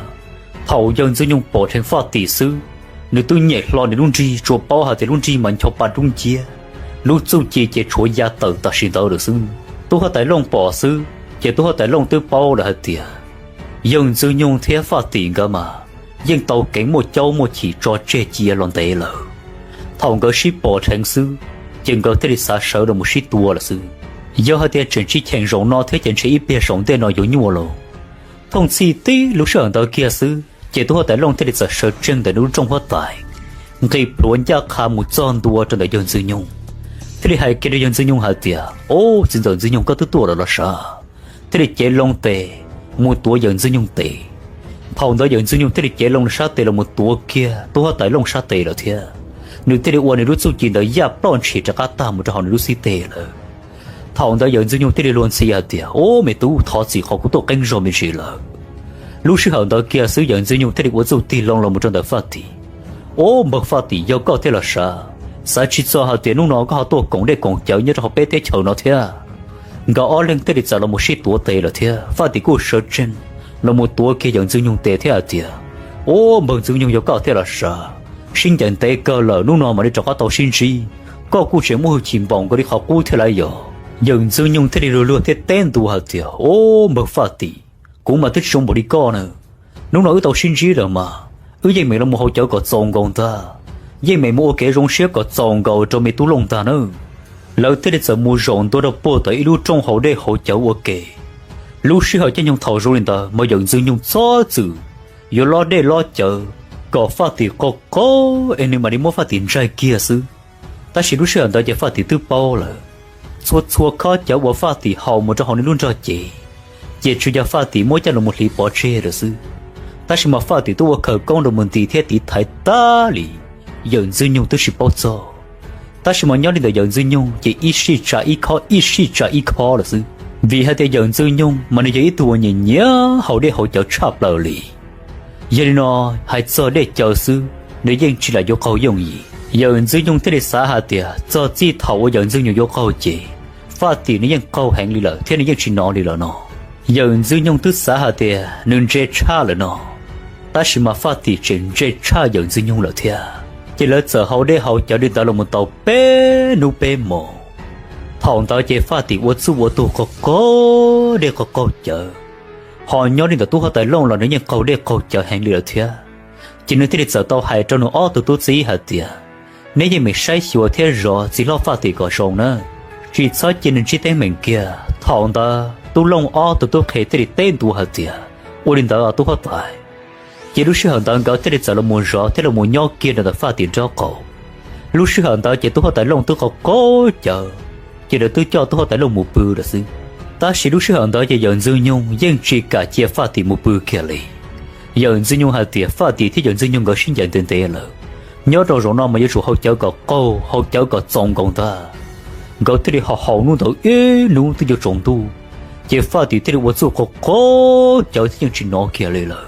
Thaum yawg Ntxwg Nyoog pom dheev Faj Tim xwb, nws twb nyem hlo nws lub nrig, tsuas paub hais tias lub nrig mas ncho pa dub nciab, lub txuj ci ces tshuav ya tawm tam sim ntawd lawm xwb. Tub huab tais Looj pom xwb ces tub huab tais Looj twb paub lawm hais tias yawg Ntxwg Nyoog thiab Faj Tim nkawd mas yeej tau keev muaj caub muaj chim tso tseg cia los ntev lawm. Thaum nkawd sib pom dheev xwb, ces nkawd thiaj li xav sawv los mus sib tua lawm xwb. Yog hais tias tseem tsis cheem zaum no thiab ces ntshe ib pliag saum ntej no yuav nyuaj lauj. Thooj txhij tib lub sij hawm ntawd kiag xwb ces tub huab tais Looj thiaj li txawm sawv tsees ntawm nws lub rooj huab tais, nqis plhuav ncaj qha mus txog ntua rau ntawm yawg Ntxwg Nyoog, thiaj li hais kiag rau yawg Ntxwg Nyoog hais tias, Ob, txiv ntxawm Ntxwg Nyoog, koj twb tuaj lawm los sav? Thiaj li cev loo tes mus tuav yawm Ntxwg Nyoog tes. Thaum ntawd yawm Ntxwg Nyoog thiaj li cev loo nws sab tes los mus tuav kiag tub huab tais Looj sab tes lawm thiab. Nws thiaj li ua nws lub txuj ci ntawd yaj ploj ntshis rov qab tag mus rau hauv nws lub xib teg lawm. Thaum ntawd yawm Ntxwg Nyoog thiaj li luag ntxhi hais tias, Ob, me tub, thov txim qhov kuv tuaj qeeb zog me ntsis lawm. Lub sij hawm ntawd kiag xwb yawm Ntxwg Nyoog thiaj li ua txuj tig loo los mus rau ntawm Faj Tim. Ob, npawg Faj Tim, yog koj thiab los sav? Xav tsis txog hais tias hnub no koj ho tuaj koom dej koom cawv nyob rau hauv peb teb chaws no thiab. Nkawd ob leeg thiaj li txawm los mus sib tuav tes lawm thiab Faj Tim kuj sawv tsees los mus tuav kiag yawm Ntxwg Nyoog tes thiab hais tias, Ob, npawg Ntxwg Nyoog, yog koj thiab los sav? Sib ncaim ntev kawg lawm, hnub no mam li rov qab tau sib ntsib. Koj kuj tseem muaj hwj chim npaum nkaus li qhov qub thiab lauj yog? Yawm Ntxwg Nyoog thiaj li luag luag thiab teb ntua hais tias, Ob, npawg Faj Tim, kuv mas twb tsis zoo npaum li koj na. Hnub no wb tau sib ntsib lawm mas wb yeej meem los mus haus cawv kom txaus nkaus ntag, yeej meem mus ua kev zoo siab kom txaus nkaus rau me tub Looj ntag nawb. Lawv thiaj li txawm mus zaum ntua rau puag tom ib lub rooj haus dej haus cawv ua ke. Lub sij hawm caij nyoog thaum zoo li ntawd mas yawm Ntxwg Nyoog txhob txwm yuav lob dej lob cawv kom Faj Tim qaug qaug es nws mam li muab Faj Tim ntsaig kiag xwb. Tab sis lub sij hawm ntawd ces Faj Tim twb paub lawm, txhua txhua khob cawv uas Faj Tim haus mus rau hauv nws lub nrog cev ces tsuas yog Faj Tim muab coj los mus hliv pov tseg lawm xwb. Tab sis mas Faj Tim twb ua khawv koob rau mus nti thiab tiv thaiv tag li, yawm Ntxwg Nyoog twb tsis paub txog. Tab sis mas nyob li ntawm yawm Ntxwg Nyoog ces ib sij tsa ib khob, ib sij tsa ib khob lawm xwb, vim hais tias yawm Ntxwg Nyoog mas nws yog ib tug uas nyiam nyiam haus dej haus cawv tshaj plaws li. Yog li no, hais txog dej cawv xwb nws yeej tsis lam yuav qaug yooj yim. Yawm Ntxwg Nyoog thiaj li xav hais tias txog txij thaum uas yawm Ntxwg Nyoog yuav qaug ces Faj Tim nws yeej qaug heev li lawm thiab nws yeej tsis hnov li lawm no. Yawm Ntxwg Nyoog twb xav hais tias nws ntse tshaj lawm no, tab sis mas Faj Tim tseem ntse tshaj yawm Ntxwg Nyoog lawm thiab. Ces lawv txawm haus dej haus cawv li ntawd los mus tau peb hnub peb hmo. Thaum ntawd ces Faj Tim ua txuj ua tug qaug qaug dej qaug qaug cawv, ho nyob li ntawm tub huab tais Looj los nws yeej qaug dej qaug cawv heev li lawm thiab. Ces nws thiaj li txawm tau hais rau nws ob tug tub txib hais tias, neb yeej meem saib xyuas thiab zov txiv hlob Faj Tim kom zoo na, tsis txhob cia nws ntsib teeb meem kiag. Thaum ntawd tub Looj ob tug tub qhe thiaj li teb ntua hais tias, ua li ntawd tub huab tais. Ces lub sij hawm ntawd nkawd thiaj li txawm los mus zov thiab los mus nyob kiag rau ntawm Faj Tim nraub qaum. Lub sij hawm ntawd ces tub huab tais Looj twb qaug qaug cawv, ces lawv twb coj tub huab tais Looj mus pw lawm xwb. Tab sis lub sij hawm ntawd ces yawm Ntxwg Nyoog yeej tsis kam cia Faj Tim mus pw kiag li. Yawm Ntxwg Nyoog hais tias Faj Tim thiab yawm Ntxwg Nyoog nkawd sib ncaim ntev ntev lawm, nyob rau zaum no mas yuav tsum haus cawv kom qaug, haus cawv kom txoos nkaus ntag. Nkawd thiaj li ho haus hnub ntawd ib hnub twb yuav tsaus ntuj, ces Faj Tim thiaj li ua txuj qaug qaug cawv thiab yeej tsis hnov kiag li lawm.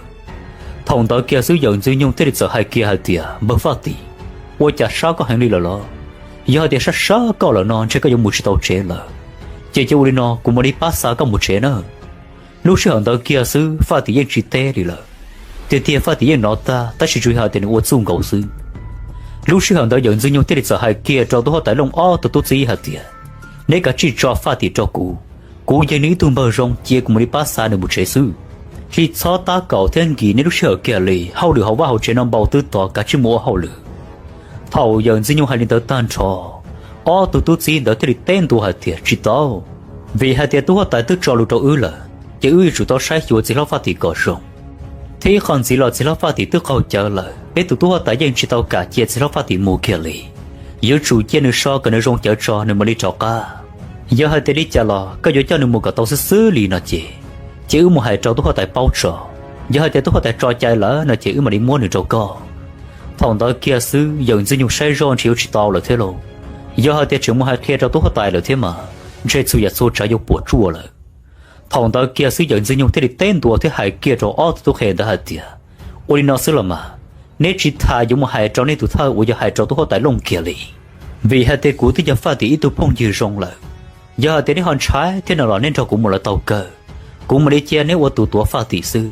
Thaum ntawd kiag xwb yawm Ntxwg Nyoog thiaj li txawm hais kiag hais tias, npawg Faj Tim, ua cas sab koj heev li lawm los? Yog hais tias sab sab koj lawm no ntshe koj yuav mus tsis tau tsev lawm. Ces cia ua li no, kuv mam li pab xa koj mus tsev na. Lub sij hawm ntawd kiag xwb Faj Tim yeej tsis teb li lawm. Tiag tiag Faj Tim yeej hnov tag, tab sis tsuas yog hais tias nws ua txuj nkaus xwb. Lub sij hawm ntawd yawm Ntxwg Nyoog thiaj li txawm hais kiag rau tub huab tais Looj ob tug tub txib hais tias, neb kav tsij tso Faj Tim rau kuv, kuv yog nws ib tug npawg zoo, cia kuv mam li pab xa nws mus tsev xwb. Tsis txhob tab kaum thiab nkim neb lub sij hawm kiag li, hauj lwm hauv vaj hauv tsev no npaum twb tod, kav tsij mus ua hauj lwm. Thaum yawm Ntxwg Nyoog hais li ntawd tag nrho, ob tug tub txib ntawd thiaj li teb ntua hais tias, tsis tau, vim hais tias tub huab tais twb tso lus rau wb lawm, ces wb yuav tsum tau saib xyuas txiv hlob Faj Tim kom zoo. Thiab ib qho ntxiv los txiv hlob Faj Tim twb qaug cawv lawm, peb tus tub huab tais yeej tsis tau kam cia txiv hlob Faj Tim mus kiag li. Yuav tsum cia nws so kom nws zoo cawv tso nws mam li rov qab. Yog hais tias li cas los koj yuav coj nws mus kom tau xwb xwb li no ces, ces wb mus hais rau tub huab tais paub tso. Yog hais tias tub huab tais tso cai lawm no ces wb mam li muab nws rau koj. Thaum ntawd kiag xwb yawm Ntxwg Nyoog saib zoj ntshe yuav tsis tau lawm thiab lauj. Yog hais tias tseem mus hais qhia rau tub huab tais lawm thiab mas ntshe txhua yam txhua tsav yuav puas tsuaj lawm. Thaum ntawd kiag xwb yawm Ntxwg Nyoog thiaj li teb ntua thiab hais kiag rau ob tug tub qhe ntawd hais tias, ua li no xwb los mas, neb tsis tas yuav mus hais rau nej tus thawj uas yog hais rau tub huab tais Looj kiag li. Vim hais tias kuv twb yog Faj Tim ib tug phooj ywg zoo lawm. Yog hais tias neb ho ntshai thiab no los neb nrog kuv mus lawv tau kawg. Kuv mam li cia neb ua tus tuav Faj Tim xwb.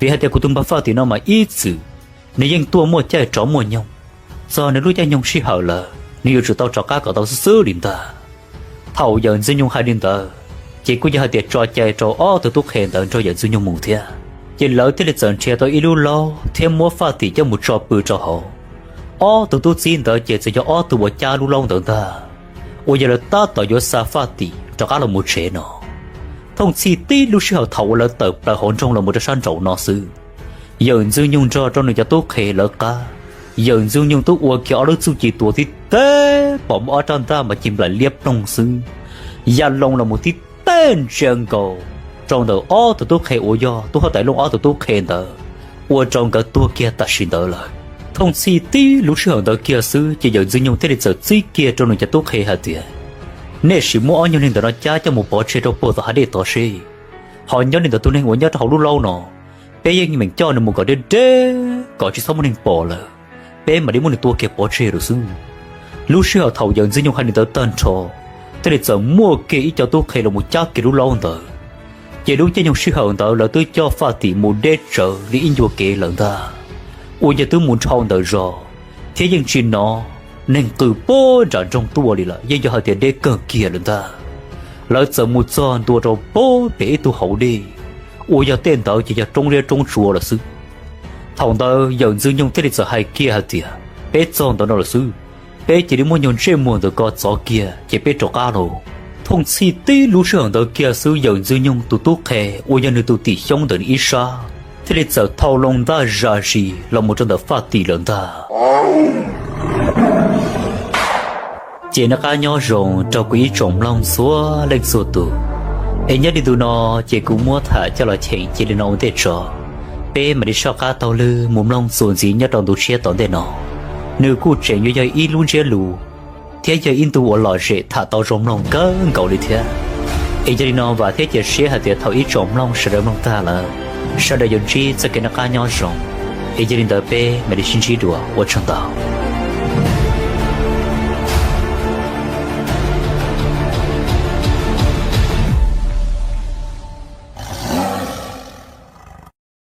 Vim hais tias kuv tus npawg Faj Tim no mas ib txwm nws yeej tuaj muaj caij rov muaj nyoog. Txog nws lub caij nyoog sij hawm lawm nws yuav tsum tau rov qab kom tau xwb xwb li ntag. Thaum yawm Ntxwg Nyoog hais li ntawd, ces kuj yog hais tias tso cai rau ob tug tub qhe ntawd nrog yawm Ntxwg Nyoog mus thiab. Ces lawv thiaj li txawm nrhiav tau ib lub laub thiab muab Faj Tim coj mus tso pw rau hauv. Ob tug tub txib ntawd ces txawm yog ob tug uas cab lub laub ntawd ntag, uas yog lawv tab tom yuav xa Faj Tim rov qab los mus tsev no. Thooj txhij tib lub sij hawm thaum uas lawv tawm plaws hauv nroog los mus rau sab nraum no xwb, yawm Ntxwg Nyoog nrog rau nws cov tub qhe lawv qab, yawm Ntxwg Nyoog twb ua kiag ob lub txuj ci tua tib teg, pom muaj ob rab ntaj mas ci nplaim liab ploog xwb, ya loo los mus tib teg ntsia nkaus rau ntawm ob tug tub qhe uas yog tub huab tais Looj ob tug tub qhe ntawd, ua rau nkawd tuag kiag tam sim ntawd lawm. Thooj txhij tib lub sij hawm ntawd kiag xwb ces yawm Ntxwg Nyoog thiaj li txawm txib kiag rau nws cov tub qhe hais tias, nej sim muab ob nyuag neeg ntawm no cab coj mus pov tseg rau puag tom hav dej tod seb. Ho nyob li ntawd tus neeg uas nyob rau hauv lub laub no, peb yeej meem coj nws mus kom deb deb kom tsis txhob muaj neeg pom lawm, peb mam li muab nws tua kiag pov tseg lawm xwb. Lub sij hawm thaum yawm Ntxwg Nyoog hais li ntawd tag nrho, thiaj li txawm muaj kiag ib co tub qhe los mus cab kiag lub laub ntawd. Ces lub caij nyoog sij hawm ntawd lawv twb coj Faj Tim mus deb tsawv li ib ncua kev lawm ntag, uas yog twb mus dhau ntawm zos thiab yeej tsis hnov neeg qw puag nram nroog tuaj li lawm, yeej yog hais tias deb kawg kiag lawm ntag. Lawv txawm mus txog ntua rau puag pem ib tug hauv dej, uas yog tej ntawd ces yog roob liab roob tsuas lawm xwb. Thaum ntawd yawm Ntxwg Nyoog thiaj li txawm hais kiag hais tias, peb txog ntawm no lawm xwb, peb cia li muab nyuag ntsej muag ntawm ko txov kiag ces peb rov qab lauj. Thooj txhij tib lub sij hawm ntawd kiag xwb, yawm Ntxwg Nyoog tus tub qhe uas yog nws tus tim xyoob ntawm nws ib sab thiaj li txawm thau loo ntaj zam zis los mus rau ntawm Faj Tim lawm ntag. Ces noj qab nyob zoo rau kuv ib tsoom mloog txhua leej txhua tus, es nyob li ntu no ces kuv muab tham coj los cheem cia li no ua ntej tso. Peb mam li soj qab taug lw mus mloog txuas ntxiv nyob rau ntu tshiab tom ntej no. Nws kuj tseem yuav yog ib lub ntsiab lus thiab yog ib ntu uas lom zem tham tau zoo mloog kawg nkaus li thiab. Es yog li no vam thiab cia siab hais tias thaum ib tsoom mloog sawv daws mloog tag lawm, sawv daws yuav ntsib txoj kev noj qab nyob zoo. Es yog li ntawd peb mam li sib ntsib dua, ua tsaug ntau.